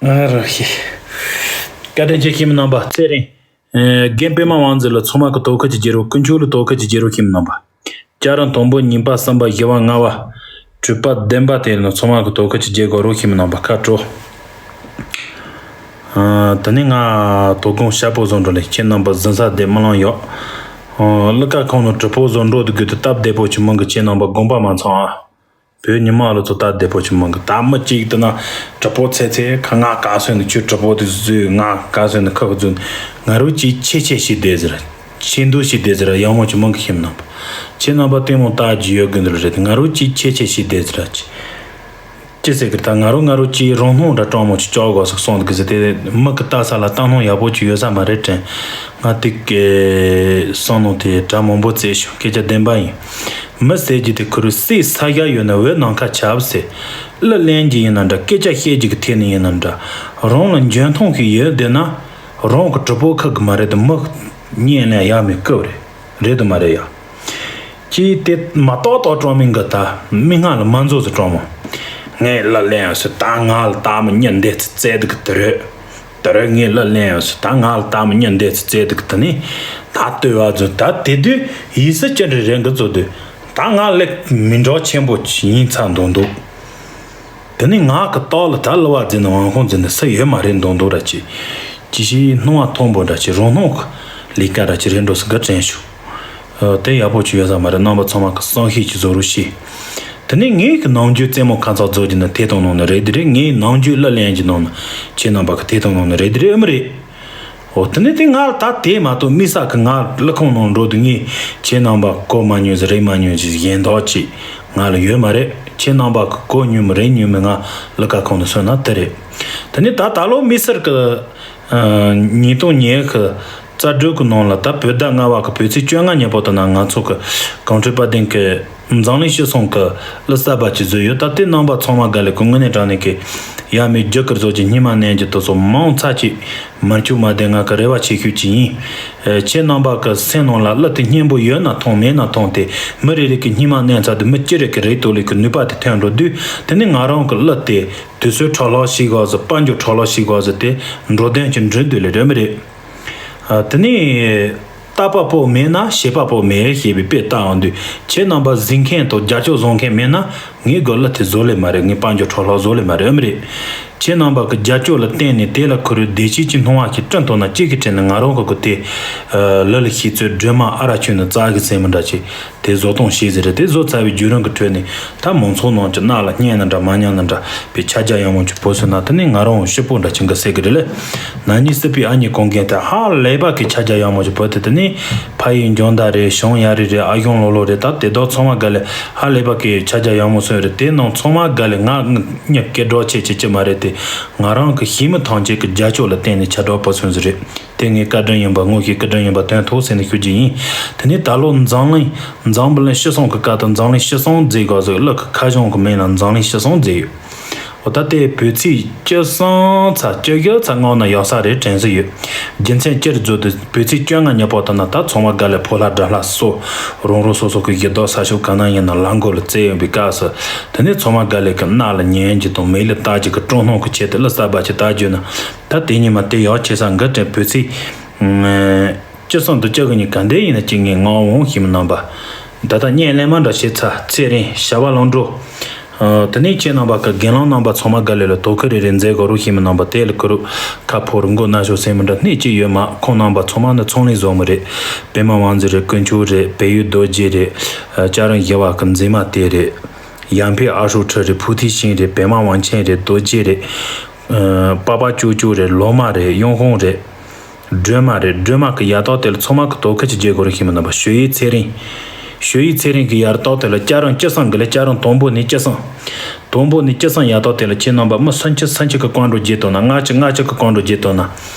ཨ་རོ་ཤི། བཀའ་དྲིན་ཆེ་ཁྱིམ་རྣམ་པ་ཚེ་རིང་། རྒན་པད་མ་དབང་འཛིན་ལ་ཚང་མ་གི་དོ་ཁུར་གྱི་རྒྱལ་རོ། ཀུན་མཆོག་ལ་དོ་ཁུར་གྱི་རྒྱལ་རོ། ཁྱིམ་རྣམ་པ། བྱ་ར་དང་པོ་གཉིས་པ་གསུམ་པ་བཞི་བ་ལྔ་བ། དྲུག་པ་བདུན་པ་དེ་ལ་ཚང་མ་གི་དོ་ཁུར་གྱི་རྒྱལ་རོ། ཁྱིམ་རྣམ་པ་ཁ་དྲོ། ཨ་དེ་ནས་ང་དོ་དགོང་ཤ་པོ་བཟོ་འགྲོ་ལེ། ཁྱེད་རྣམ་པ་གཟིམ་ས་དེ་མི་ལང་ཡོད། ཨ་གླུ་གར་ཁང་ནང་གྲུ་པོ་བཟོ་འགྲོ་དུ་དགོས་དུ་སྟབས་བདེ་པོ་ཆུ་མང་གི། ཁྱེད་རྣམ་པ་དགོངས་པ་མ་ཚོམ་ཨ། བོད་ཉི་མ་ལ་ཚོ་སྟབས་བདེ་པོ་ཆུ་མང་གི། ད་མི་གཅིག་དེ་ན་གྲུ་པོ་ཚེ་ཚེ་ཁ་ང་ག་སོན་ནི་ཁྱོད་གྲུ་པོ་དེ་བཟོས། ང་ག་སོན་ནི་ཁ་གི་བཟོས། ང་རུ་གཅིག་ཆེ་ཆེ་ཞིག་བསྡད་ཟེར། ཆེ་འདུ་ཞིག་བསྡད་ཟེར། ཡག་མོ་ཆུ་མང་གི། ཁྱིམ་རྣམ་པ། ཁྱེད་རྣམ་པ་ལྟད་མོ་ལྟ་རྒྱུ་ཡོད་དགོས་འདུག་རེད། ང་རུ་གཅིག་ཆེ་ཆེ་ཞིག་བསྡད་ཟེར་ཅི། ཅི་ཟེར་གི། ད་ང་རོ་ང་རོ་ཅིག་རང་སྣང་འདྲ་སྤྲང་མོ་ཅིག་ལྕོག་དགོས་ཟེར་གསུངས་འདུག་གི་ཟེར། དེ་མི་གི་ལྟ་ས་ལ་ལྟ་སྣང་ཡག་པོ་ཅིག་ཡོད་ས་མ་རེད་དྲན། ང་དེ་གི་བསམ་མནོ་དེ་གྲ་མང་པོ་བཙལ་བྱུང་། སྐད་ཆ་བདེན་པ་ཡིན། མི་ཟེར་རྒྱུ་དེ་ཁོ་རུ་སྲིད་ས་ཡ་ཡོད་ན་འོད་ནམ་མཁའ་ཁྱབ་ཟེར། གླུ་ལེན་རྒྱུ་ཡིན་ན་འདྲ། སྐད་ཆ་བཤད་རྒྱུ་གི་ཐད་ནས་ཡིན་ན་འདྲ། རང་ལ་འཇོན་ཐང་ཞིག་ཡོད་བསྡད་ན། རང་གི་གྲུ་པོ་ཁག་གི་མ་རེད་དེ། མི་གཉིས་ལས་ཡག་མི་སྐབས་རེད། རེད་དུ་མ་རེད་ཡ། ཅིའི་དེ་མ་ཏོག་ཏོག་སྤྲང་མི་འགའ་ད་མི་སྔ་ལ་མ་འཛོལ་ཟེར་སྤྲང་མོ། ངས་གླུ་ལེན་ཡོད་ཟེར། ད་ང་ལ་ལྟ་མི་གཉིས་འདེད་ཚེ་བཙལ་འདུག་གི། དེ་རེད། དེ་རེད། ངས་གླུ་ལེན་ཡོད་ཟེར། ད་ང་ལ་ལྟ་མི་གཉིས་འདེད་ཚེ་བཙལ་འདུག་གི། དེ་ནི་ད་ལྟོས་བ་ཚོ་ད་དེ་དུས་ཡིད་སྲིད་ཅི་འདྲ་རེད་འགི་ཚོ་དུས། ད་ང་ལེགས་མི་འགྲོ་ཆེན་པོ་ཡིན་ཚར་འདུག་འདུག་དེ་ནི་ང་གི་ལྟོགས་ལ་ད་གླུ་བ་འཛིན་ནི་དབང་ཁོང་འཛིན་ནི་སུ་ཡོད་མ་རེད་འདུག་འདུག་ར་ཅི། ཅི་ཞིག་སྣང་བ་མཐོན་པོ་འདྲ་ཅི། རང་སྣང་གི་ལས་ཀ་འདྲ་ཅི་རེད་འགྲོ་ས་གི་དྲན་བྱུང་། ཨ། དེ་ཡག་པོ་ཅིག་ཡོད་ས་མ་རེད། རྣམ་པ་ཚང་མ་གི་བསམ་ཤེས་ཅིག་བཟོ་རོགས་ཞེས། དེ་ནས་ངས་གི་ནམ་རྒྱུན་རྩེད་མོ་ཁ་མཚར་བཟོ་རྒྱུ་ནི་དེ་དང་ནང་ནི་རེད་དེ་རེད། ངས་ནམ་རྒྱུན་གླུ་ལེན་རྒྱུ་ནང་ནི་ཁྱེད་རྣམ་པ་གི་དེ་དང་ནང་ནི་རེད་དེ་རེད། ཨེ་མ་རེད། འོ་དེ་ནས་དེ་ང་ལ་ད་དེ་མ་གཏོགས་དམིགས་བསལ་གི་ང་གླུ་ཁང་ནང་འགྲོ་དུས་ངས་ཁྱེད་རྣམ་པ་གོ་མ་མྱོང་ཟིག་རེད་མ་མྱོང་ཟིག་གཞན་དག་ཅིག་ང་ལ་ཡོད་མ་རེད། ཁྱེད་རྣམ་པ་གི་གོ་མྱོང་མི་རེད་མྱོང་མི་ང་གླུ་ཁ་ཁང་དུ་སོང་ན་དེ་རེད། དེ་ནས་ད་ད་ལོ་དམིགས་བསལ་གི་ཨ་ཉིས་སྟོང་ཉི་ཤུ་གི་རྩ་དྲུག་གི་ནང་ལ་ད་བོད་ཟླ་ལྔ་པ་གི་བོད་ཚེས་བཅོ་ལྔ་ཉིན་པོ་དེ་ན་ང་ཚོ་གི་གངས་ཁྲོད་དཔལ་ལྡན་གི་འཛམ་གླིང་སྤྱི་ཚོགས་ཀྱི་གླུ་གསར་པ་ཅིག་བཟོས་ཡོད། ད་དེ་རྣམ་པ་ཚང་མ་དགའ་ལེ་ཀུན་དངོས་གནས་དྲང་གནས་ཀྱི་ཡ་མེད་རྒྱུ་ཀུར་བཟོ་གྱི་སྙིང་མ་ནན་གྱི་དུ་སོ་མང་ཚ་ཅིག་མར་འཁྱུག་མ་བསྡད་ང་གི་རེ་བ་ཆེ་ཤོས་ཅིག་ཡིན། ཨེ་ཁྱེད་རྣམ་པ་གི་སེམས་ནང་ལ་གླུ་དེ་སྙན་པོ་ཡོད་ན་ཐང་མེད་ན་ཐང་དེ་མི་རེ་རེ་གི་སྙིང་མ་ནན་ཚ་དུ་མི་སྤྱི་རེ་གི་རེ་ལྟོས་ལེ་གི་ནུས་པ་དེ་ཐོན་འགྲོ་དུས་དེ་ནི་ང་རང་གི་གླུ་དེ་དུས་ཚོད་འཕྲོ་བརླག་ཞིག་གོ་ཟི་དཔལ་འབྱོར་འཕྲོ་བརླག་ཞིག་གོ་ཟི་དེ་འགྲོ་དོན་གྱི་འགྲུལ་འདུག་ལེ་རེད་མི་རེད། ཨ་དེ་ནི། བརྟག་པ་པོ་མེད་ན་ཤེས་པ་པོ་མེད་ཞེས་པའི་དཔེ་ལྟ་འོང་དུས་ཁྱེད་རྣམ་པ་གཟིགས་མཁན་དང་རྒྱབ་སྐྱོར་བཟོ་མཁན་མེད་ན་ངའི་གོ་གླུ་དེ་བཟོ་ལེ་མ་རེད། ངའི་དཔལ་འབྱོར་འཕྲོ་བརླག་བཟོ་ལེ་མ་རེད། ཨེ་མ་རེད། ཁྱེད་རྣམ་པ་གི་རྒྱབ་སྐྱོར་ལ་བརྟེན་ནས་དེ་ལ་ཁུར་བདེ་སྐྱིད་ཀྱི་སྣང་བ་ཞིག་བསྐྲུན་ཐུབ་ན། གཅིག་གི་དྲན་ནས་ང་རང་གི་གོ་དེ་ལི་ལི་ཤེས་ཚོད་སྒྲོལ་མ་ཨ་ར་ཁྱོད་ནི་རྩ་གི་ཟེར་མི་འདྲ་ཅིག་དེ་བཟོ་སྟངས་ཤེས་ཟེར་རེད། དེ་བཟོ་ཚར་བའི་བརྒྱུད་རིམ་གི་ཁྲོད་ནས་ད་མང་ཚོགས་ནང་གི་རྣ་ལ་སྙན་ན་འདྲ་མ་སྙན་ན་འདྲ་བའི་ཁྱབ་རྒྱ་ཡངས་མོ་ཅིག་བོར་སོང་ན། དེ་ནི་ང་རང་ཤི་པོ་འདྲ་ཅིག་གི་ཟེར་གི་རེད་ལེ། ན་ནིང་སྲིད་པའི་ཨ་མྱེས་གོང་རྒན་དེ་ཧ་ལས་པ་གི་ཁྱབ་རྒྱ་ཡངས་མོ་ཅིག་བོར་ཏེ། དེ་ནི་ཕ་ཡུལ་འཇོ་མདའ་རེད། ཞང་ཡ་རི་རེད། ཨ་ཞང་ལོ་ལོ་རེད། ད་དེ་དག་ཚང་མ་ག་ལེ་ཧ་ལས་པ་གི་ཁྱབ་རྒྱ་ཡངས་མོ་སོང་རེད། དེ་ནང་ཚང་མ་ག་ལེ་ང་གཉིས་སྐད་སྒྲོག་བྱེད་ཅིག་ཅི་མ་རེད། དེ་ང་རང་གི་ཤི་མི་ཐམས་ཅད་ཀྱི་རྒྱབ་སྐྱོར་ལ་བརྟེན་ནས་ཁྱབ་བསྒྲགས་བོར་སོང་ཟིག་རེད། དེ་ངའི་བཀའ་དྲིན་ཡིན་པ། དངོས་ཤིག་བཀའ་དྲིན་ཡིན་པ་དོན་ཐོག་ཟེར་ནས་ཞུ་རྒྱུ་ཡིན། དེ་ནས་ད་ལོ་འཛམ་གླིང་འཛམ་བུ་གླིང་སྤྱི་བསང་གི་སྐབས་དུ་འཛམ་གླིང་སྤྱི་བསང་མཛད་དགོས་ཟིག་གླུ་གི་ཁ་བྱང་གི་མིང་ལ་འཛམ་གླིང་སྤྱི་བསང་མཛད་ཡོད། འོ་ད་ལྟའི་བོད་ཚེས་བཅུ་གསུམ་ཚེས་བཅུ་བཞི་ཚེས་ལྔ་ན་ཡག་ས་རེད་དྲན་གྱི་ཡོད། རྒྱུ་མཚན་སྤྱིར་བརྗོད་དུས་བོད་ཚེས་བཅོ་ལྔ་ཉིན་པོ་དེ་ན་ད་ཚང་མ་ག་ལེ་ཕོ་ལྷ་དགྲ་ལྷ་སོགས་རང་རང་སོ་སོ་གི་གཞི་བདག་ས་ཕྱོགས་ག་ན་ཡིན་ན་ལྷ་མགོ་ལ་བཙལ་ཡོང་བའི་སྐབས་སུ། དེ་ནས་ཚང་མ་ག་ལེ་གི་རྣ་ལ་ཉན་རྒྱུ་དང་མིག་ལ་ལྟ་རྒྱུ་གི་སྤྲོ་སྣང་གི་ཆེད་དུ་གླུ་གསར་པ་ཅིག་བཏང་རྒྱུ་ན། ད་དེ་ཉིན་མ་དེ་ཡག་ཆེ་ས་འགའ་དྲན། བོད་ཚེས་བཅུ་གསུམ་དང་བཅུ་དགུ་ཉིན་ག་འདྲ་ཡིན་ན་ཅིག་ངས་ངག་འོང་ཞིག་མི་གནང་པ། ད་ལྟ་བརྙན་ལེན་མ་འདྲ་བྱེད་ཚར། ཚེ་རིང་ཞྭ་བ་ལང་འགྲོ། ཨ། དེ་ནས་ཁྱེད་རྣམ་པ་གི་རྒན་ལགས་རྣམ་པ་ཚང་མ་ག་ལེ་ལ་དོ་ཁུར་རེ་རེ་མཛད་དགོས་རོགས་ཞེས་མི་རྣམ་པ་དེ་ལ་ཁུ་རུ་ཁ་ཕོར་མགོ་ན་ཤོག་སེམས་མི་འདྲ་སྣེ་གཅིག་ཡོད་མ། ཁོང་རྣམ་པ་ཚང་མ་ནི་ཚོང་ལས་བཟོ་མི་རེད། པད་མ་དབང་འཛིན་རེད། དཀོན་མཆོག་རེད། བལ་ཡུལ་རྡོ་རྗེ་རེད། ཨ། ལྕགས་རི་ཞི་བ་གི་མཛེས་མ་དེ་རེད། ཡར་འཕེལ་ཨ་ཧྲུའུ་ཁྲི་རེད། ཕུ་ཐི་ཤིང་རེད། པད་མ་དབང་ཆེན་རེད། རྡོ་རྗེ་རེད། ཨ། པ་པ་ཅོ་ཅོ་རེད། ལོ་མ་རེད། གཡང་ཧོང་རེད། སྒྲོལ་མ་རེད། སྒྲོལ་མ་གི་ཡ་ཏོག་དེ་ལ་ཚང་མ་གི་དོ་ཁུར་གྱི་རྒྱལ་སྒོ་རུ་ཤི་མི་རྣམ་པ་ཞོ་ཡི་ཚེ་རིང་། ཞོ་ཡི་ཚེ་རིང་གི་ཡར་ཏོག་དེ་ལ་སྐྱ་རིང་བཅུ་གསུམ་གི་ལ་སྐྱ་རིང་དང་པོ་ནས་བཅུ་གསུམ། དང་པོ་ནས་བཅུ་གསུམ་ཡ་ཏོག་དེ་ལ་ཁྱེད་རྣམ་པ་མི་སུམ་ཅུ་སུམ་ཅུ་གི་བཀའ་འགྲོ་རྒྱས་ཐོག་ན། ལྔ་བཅུ་ལྔ་བཅུ་གི་བཀའ་འགྲོ་རྒྱས་ཐོག་ན།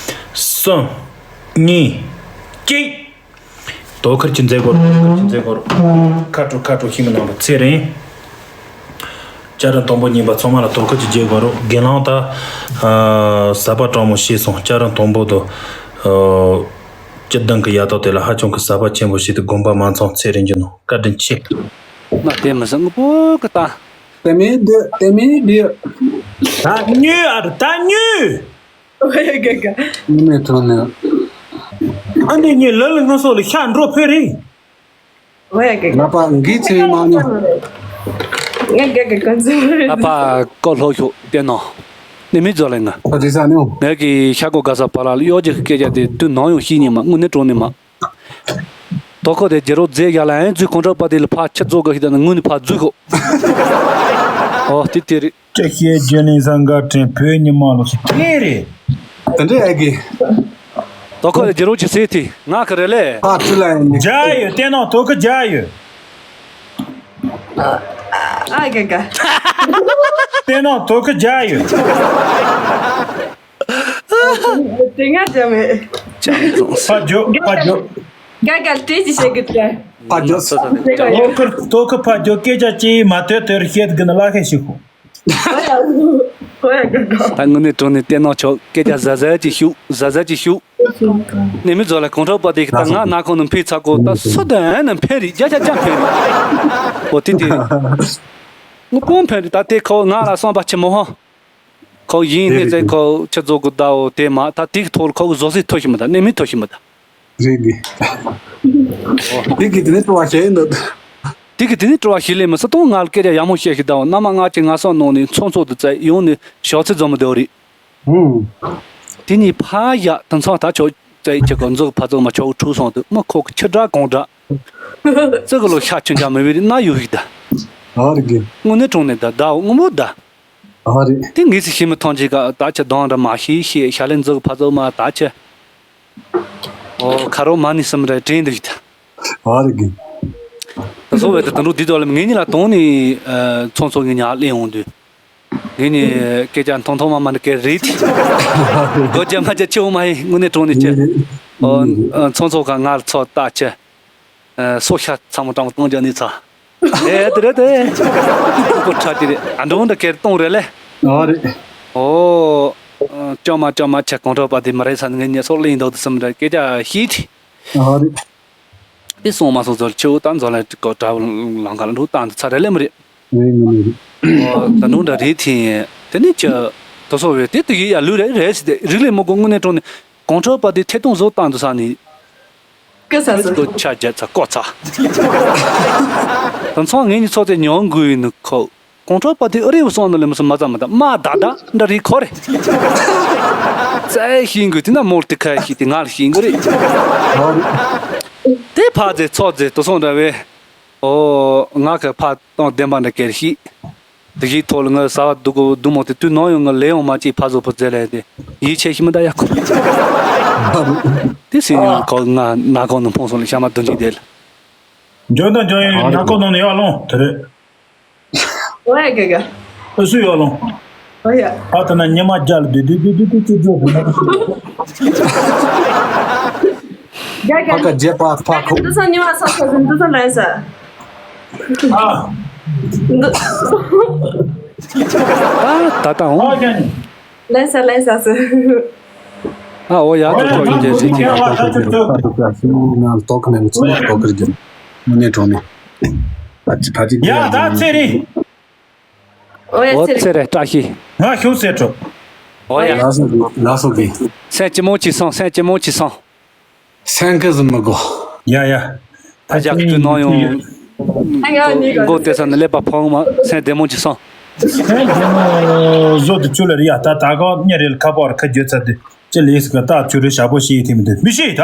གསུམ། གཉིས། གཅིག། དོ་ཁུར་གྱི་མཛད་སྒོ། དོ་ཁུར་གྱི་མཛད་སྒོ། ཁ་དྲོ་ཁ་དྲོ་ཤི་མི་རྣམ་པ་ཚེ་རིང་། སྐྱ་རིང་དང་པོ་གཉིས་པ་ཚང་མ་ལ་དོ་ཁུར་གྱི་རྒྱལ་སྒོ་རུ། རྒན་ལགས་ད། ཨ། ཟབ་པ་དྲང་མོ་ཤེས་སོང་། སྐྱ་རིང་དང་པོ་དུ། ཨ། སྤྱི་བཏང་གི་ཡ་ཏོག་དེ་ལ་ཧ་ཅང་གི་ཟབ་པ་ཆེན་པོ་ཞིག་ཏུ་དགོངས་པ་མ་ཚོམ། ཚེ་རིང་རྒྱུ་ནོ། བཀའ་དྲིན་ཆེ། ང་དེ་མི་སྲིད་ངུ་པོ་གི་ད། དེ་མིན་འདི་དེ་མིན་འདི། ད་ཉོས་ཨ་རུ་ད་ཉོས། ཨོ་ཡ་ག་ག་ངུ་མའི་དྲུང་ནས། ཨ་འདི་ཉིད་ལ་ལ་ངུ་སོགས་ལ་ཤ་འགྲོ་ཕོད་རེད། ཨོ་ཡ་ག་ག་ང་པ་འགི་ཚེ་མ་ཉོ། ང་ག་ག་ག་ཚོད་རེད། ཨ་ཕ་ཀོ་ལྷོ་ཤོག་བལྟས་ནོ། ནི་མི་ཛོ་ལེ་ང་། ཨོ་དེ་ས་ནོ། ང་གི་ཤ་ཀོ་ག་ས་ཕ་ལ་ལ་གཡོ་ཇི་སྐད་ཆ་དེ་དུས་ནང་ཡོང་ཤེས་ཉི་མ་དངོས་གནས་དྲང་ནི་མ། དོ་ཁོ་དེ་རྒྱལ་རོགས་རྫས་ཡ་ལ་ཨན་ཚུའི་གོང་ཁྲབ་པ་དེ་ལ་ཕ་ཁྱི་རྫོགས་ག་ཤི་ད་ན་དངོས་ནི་ཕ་རྫུས་ཤོག་ཨོ་དེ་དེ་རེད། ཅི་ཤེས་རྒྱུ་ལིན་སང་ག་དྲན་བོད་ཉི་མ་ལོ་སི་ཐེ་རེད། དེ་འདྲ་ཨེ་གི། དོ་ཁོ་དེ་རྒྱལ་རོགས་ཀྱི་སེ་ཐི་ང་གི་རེད་ལེ། ཨ་ཁྲི་ལ་ཡིན། རྒྱ་ཡོད་བལྟས་ན་དོ་ཁུ་རྒྱ་ཡོད། ཨ་ག་ག་བལྟས་ན་དོ་ཁུ་རྒྱ་ཡོད། དེ་ང་རྒྱ་མེད། ཕ་ཇོ་ཕ་ཇོ། ག་ག་ལྟོས་ཅི་བྱེད་གི་ད། ཕ་ཇོ། དོ་ཁུ་དོ་ཁུ་ཕ་ཇོ་སྐད་ཆ་ཅི་མ་ཐོས་ཐོས་རེ་བཤད་གི་ན་ལ་ཁེ་ཤི་ཁུ། ཧོ་ཡ་ཧོ་ཡ་ག་ག་ད་དངོས་གནས་དྲང་ནས་བལྟས་ན་ཆོག་སྐད་ཆ་གཟབ་གཟབ་ཅིག་ཤོད། གཟབ་གཟབ་ཅིག་ཤོད། ནས་མི་ཚོ་ལ་གོང་ཁྲབ་པ་དེ་གི་ད་ང་ན་ཁོང་ནི་འཕེལ་ཚ་གོ་ད་སུ་དང་ནི་འཕེལ་རེད། རྒྱ་ཆ་རྒྱ་འཕེལ་རེད། འོ་དེ་དེ་རེད། ངུ་པོ་འཕེལ་རེད། ད་དེ་ཁོ་ང་ལ་བསམ་པ་ཆེ་མོ་ཧོ། ཁོ་ཡིན་ནི་ཚེ་ཁོ་ཁྱི་ཚོ་གི་ཟླ་བོ་དེ་མ་ད་དེ་གི་ཐོག་ལ་ཁོ་གི་བཟོ་སྲིད་ཐོ་ཞིག་མི་ད་ནས་མི་ཐོ་ཞིག་མི་ད། རེད་གི། དེ་གི་དེ་ནས་སྤྲོ་བ་ཞེ་ཡིན་འདུག་དེ་གི་དེ་ནས་སྤྲོ་བ་ཞེ་ལས་མི་སྲིད་དང་ང་ལ་སྐད་ཆ་ཡག་མོ་བཤད་ཤིག་ད་འོ་མནའ་མ་ལྔ་བཅུ་ང་གསུམ་ནང་ནས་ཚོང་ཚོགས་དུ་བཙལ་ཡོང་ནས་ཞོག་ཚེ་འཛོམས་མི་འདོད་རེད། ཧུམ། དེ་ནས་ཕ་ཡག་དེ་ཚང་ད་ཆོག་བཙལ་ཁྱི་གོ་འཛུགས་ཕ་ཚོགས་མ་ཆོག་འཁྲུག་སོང་དུས་མི་ཁོ་གི་ཁྱི་འདྲ་གོང་འདྲ། ཙི་གི་ལོ་ཤ་ཆུན་ཆ་མི་བེ་རི་ན་ཡོད་ཤིག་ད། ཨ་རེད་གི། དངོས་གནས་དྲང་གནས་ད་ཟླ་བོ་སྔོན་མོ་ད། ཨ་རེད། དེ་ངེད་ཚོ་ཤི་མི་ཐང་ཅིག་ག་ད་ཆ་གདོང་འདྲ་མ་ཤེས་ཤེས་ཤ་ལེན་འཛུགས་ཕ་ཚོགས་མ་ད་ཆ། ཨོ་ཁ་རོག་མ་ནི་སུམ་རེ་དྲན་འདུག་ད། ཨ་རེད་གི། ད་སོ་བས་ད་ད་འགྲོ་འདི་དོ་ལ་ངེད་གཉིས་ལ་དོང་ནི་ཚོང་ཚོགས་ངེད་གཉིས་ལ་ལེན་འོང་དུས། ངེད་གཉིས་སྐད་ཆ་མཐོང་མཐོང་མ་མ་ནི་སྐད་རེད་དེ། གོ་རྒྱ་མ་རྒྱ་ཆེ་བོ་མ་ཡིན་དངོས་གནས་དྲང་ནས་ཆེ། ཨོ་ཚོང་ཚོགས་ག་ང་ལ་ཚོགས་ལྟ་ཆེ། སོ་ཤ་ཚ་མོ་དྲང་མོ་གཏོང་རྒྱ་ནི་ཚ། ཨེ་དེ་རེད་དེ། ཁོ་ཁྲ་དེ་རེད་ཨ་འགྲོ་འདྲ་སྐད་གཏོང་རེད་ལེ། ཨ་རེད། ཨོ། ཅོ་མ་ཅོ་མ་ཆེ་གོང་ཁྲོ་པ་དེ་མ་རེད་ས་ངེད་གཉིས་སོགས་ལེན་འདུག་དུ་སུམ་རེད་སྐད་ཆ་ཤེས་དེ། ཨ་རེད། དེ་སོང་མ་སོང་ཚོར་ཆེའུ་ད་འཛོ་ལ་ཀོ་དྲ་བ་ལང་ཁ་ལ་འགྲོ་བཏང་དུ་ཚར་རེད་ལེ་མི་རེད། རེད་ངོ་མ་རེད། ཨོ་ད་འགྲོ་འདྲ་རེད་དེ། དེ་ནས་ཅི། དོ་སོ་རེད་དེ་དུ་ཡི་ཡ་ལུས་རེད་རེད་ཟེར་ཏེ་རིག་ལས་མི་དགོས་དངོས་གནས་དྲང་ནས་གོང་ཁྲོ་པ་དེ་ཐད་གཏོང་བཟོ་བཏང་དུ་ས་ནས། ཀི་ས་སུ། ཀོ་ཆ་རྒྱ་ཚ་ཀོ་ཚ། དེ་ཚང་ངེད་གཉིས་ཚོགས་ཏེ་ཉོ་དགོས་ཡིན་ནི་ཁོ། ཁོང་ཁྲོ་པ་དེ་ཨ་རི་བསོང་ནོ་ལེ་མོ་སོ་མ་ཙམ་མ་ད་མ་ད་ད་འདྲ་རིག་ཁོ་རེ། ཙའི་ཤིང་གི་དེ་ན་མོར་དེ་ཁ་ཤི་དེ་ང་ལ་ཤིང་གི་རེད། དེ་ཕ་ཙེ་ཚོ་ཙེ་དུ་སོང་འདྲ་བས། ཨོ་ང་གི་ཕ་སྟོང་བདེན་པ་འདྲ་སྐད་ཤི། དེ་ཞིག་ཐོག་ལ་ང་ཟ་བ་འདུག་གོ་འདུག་མོ་དེ་དུས་ནང་ཡོང་ང་ལས་ཡོང་མ་ཅིག་ཕ་བཟོ་ཕོ་ཙེ་ལས་དེ་ཡིད་ཆེས་ཤི་མི་ད་ཡ་ཁོ། དེ་སེ་ཡོང་ཁོ་ང་ན་ཁོ་ནང་ཕོང་སོང་ལ་ཤ་མ་དུ་འཇིག་དེ་ལ། འཇོན་དང་འཇོན་ཡོད་ན་ཁོ་ནང་ནས་ཡར་ལོངས་དེ་རེད། ཨོ་ཡ་ག་ག་ཨ་སུ་ཡར་ལོངས། ཨོ་ཡ། ཨ་ད་ན་ཉི་མ་རྒྱ་ལ་དུ་དུ་དུ་དུ་དུ་དུ་དུ་དུ། ག་ག་ཕ་ཁ་རྗེས་པ་ཕ་ཁོ། འདི་ཚོ་ཉི་མ་ས་ས་ཟིན་འདི་ཚོ་ལན་ས། ཨ། འདི། ཨ་ད་ད་འོང་། ཨ་ཀྱང་། ལན་ས་ལན་ས་སུ། ཨ་འོ་ཡ་ད་ཁོ་ཡིན་གྱི་རེད་ཀྱི། ང་ལ་ཏོག་ཁ་ནས་ཚོ་ལ་ཏོག་ཁར་གྱི་མོ་ནས་གྲོང་ནས། ཨ་ཅི་ཕ་ཅི་ཡ་ད་ཚེ་རིང་། ཨོ་ཡ་ཨོ་ཚེ་རིང་། ཚེ་རིང་བཀྲ་ཤིས། ང་ཤུགས་ཟེར་འགྲོ། ཨོ་ཡ། ལགས་སོ་ལགས་སོ་གི། སེམས་ཅི་མོ་ཅི་སོང་སེམས་ཅི་མོ་ཅི་སོང་། སེམས་ཀི་ཟིན་མི་དགོ། ཡ་ཡ། ཨ་ཅག་གི་ནང་ཡོང་། མགོ་དེ་ས་ནས་ཀླད་པ་ཕོག་མ་སེམས་བདེ་མོ་ཅི་སོང་། སེམས་བདེ་མོ་བཟོ་དུ་བཅུག་ལ་རེད་ཡ། ད་ད་ག་གཉིད་རེད་ལ་ཁ་པར་ཁ་བརྗོད་ཚར་དུས་ཅི་ལས་སི་ག་ད་བཅུག་རེད་ཞག་པོ་ཞིག་ཡིན་དེ་མི་འདུག་མི་ཤེས་ད།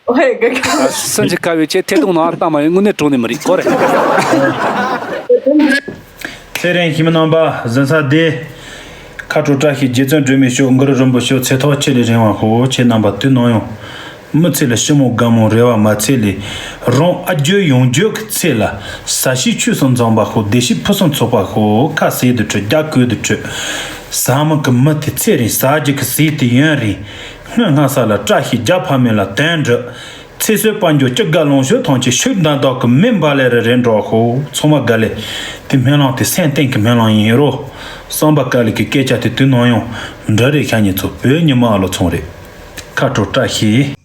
ཨོ་ཧེ་ག་ག་སེམས་ཀྱི་དཀའ་བའི་ཆེད་ཐད་གཏོང་ནང་ལྟ་མ་ཡོང་དངོས་གནས་གྲོངས་ནས་མི་རིགས་གོ་རེད། ཚེ་རིང་ཞི་མི་རྣམ་པ་གཟན་ས་སྡེ། ཁ་དྲོ་བཀྲ་ཤིས་རྗེ་བཙུན་སྒྲོལ་མའི་ཤོག་གུ་རུ་རིན་པོ་ཆེ་ཚེ་ཐོག་ཆེ་ལས་རིང་བ་ཧོ་ཁྱེད་རྣམ་པ་དུས་ནམ་ཡང་། མི་ཚེ་ལ་ཞི་མོ་དགའ་མོ་རེ་བ་མ་ཚད་ལས། རང་ཨ་རྒྱུ་ཡོང་རྒྱུ་གི་ཚེ་ལ། ས་གཞི་ཆུ་སུ་འཛོམས་པ་ཧོ་བདེ་གཤིས་ཕུན་སུམ་ཚོགས་པ་ཧོ་ཁ་ཟས་དུ་ཁྲོད་རྒྱ་གོས་དུ་ཁྲོད། ཟ་མི་གི་མི་དེ་ཚེ་རིང་ཟ་རྒྱུ་གི་ཟས་དེ་ཡུན་རིང་། སྔོན་སྔ་ས་ལ་བཀྲ་ཤིས་རྒྱ་ཕ་མེས་ལ་དོན་འགྲུབ། ཚེ་བསོད་དཔལ་འབྱོར་སྐྱིད་དགའ་ལོངས་སྤྱོད་ཐམས་ཅད་ཕྱུག་མདའ་དག་གི་མེ་འབར་ལེ་རེ་རེ་འགྲོ་ཧོ། ཚང་མ་དགའ་ལེ། དེ་སྨོན་ལམ་དེ་སེམས་གཏིང་གི་སྨོན་ལམ་ཡིན་རོ། བསམ་པ་དཀའ་ལས་ཀྱི་སྐད་ཆ་དེ་དུས་ནམ་ཡང་འདྲ་རེད་ཤ་ཉེ་ཚོ་བོད་ཉི་མ་ཨ་ལོ་ཚོང་རེད། ཁ་དྲོ་བཀྲ་ཤིས།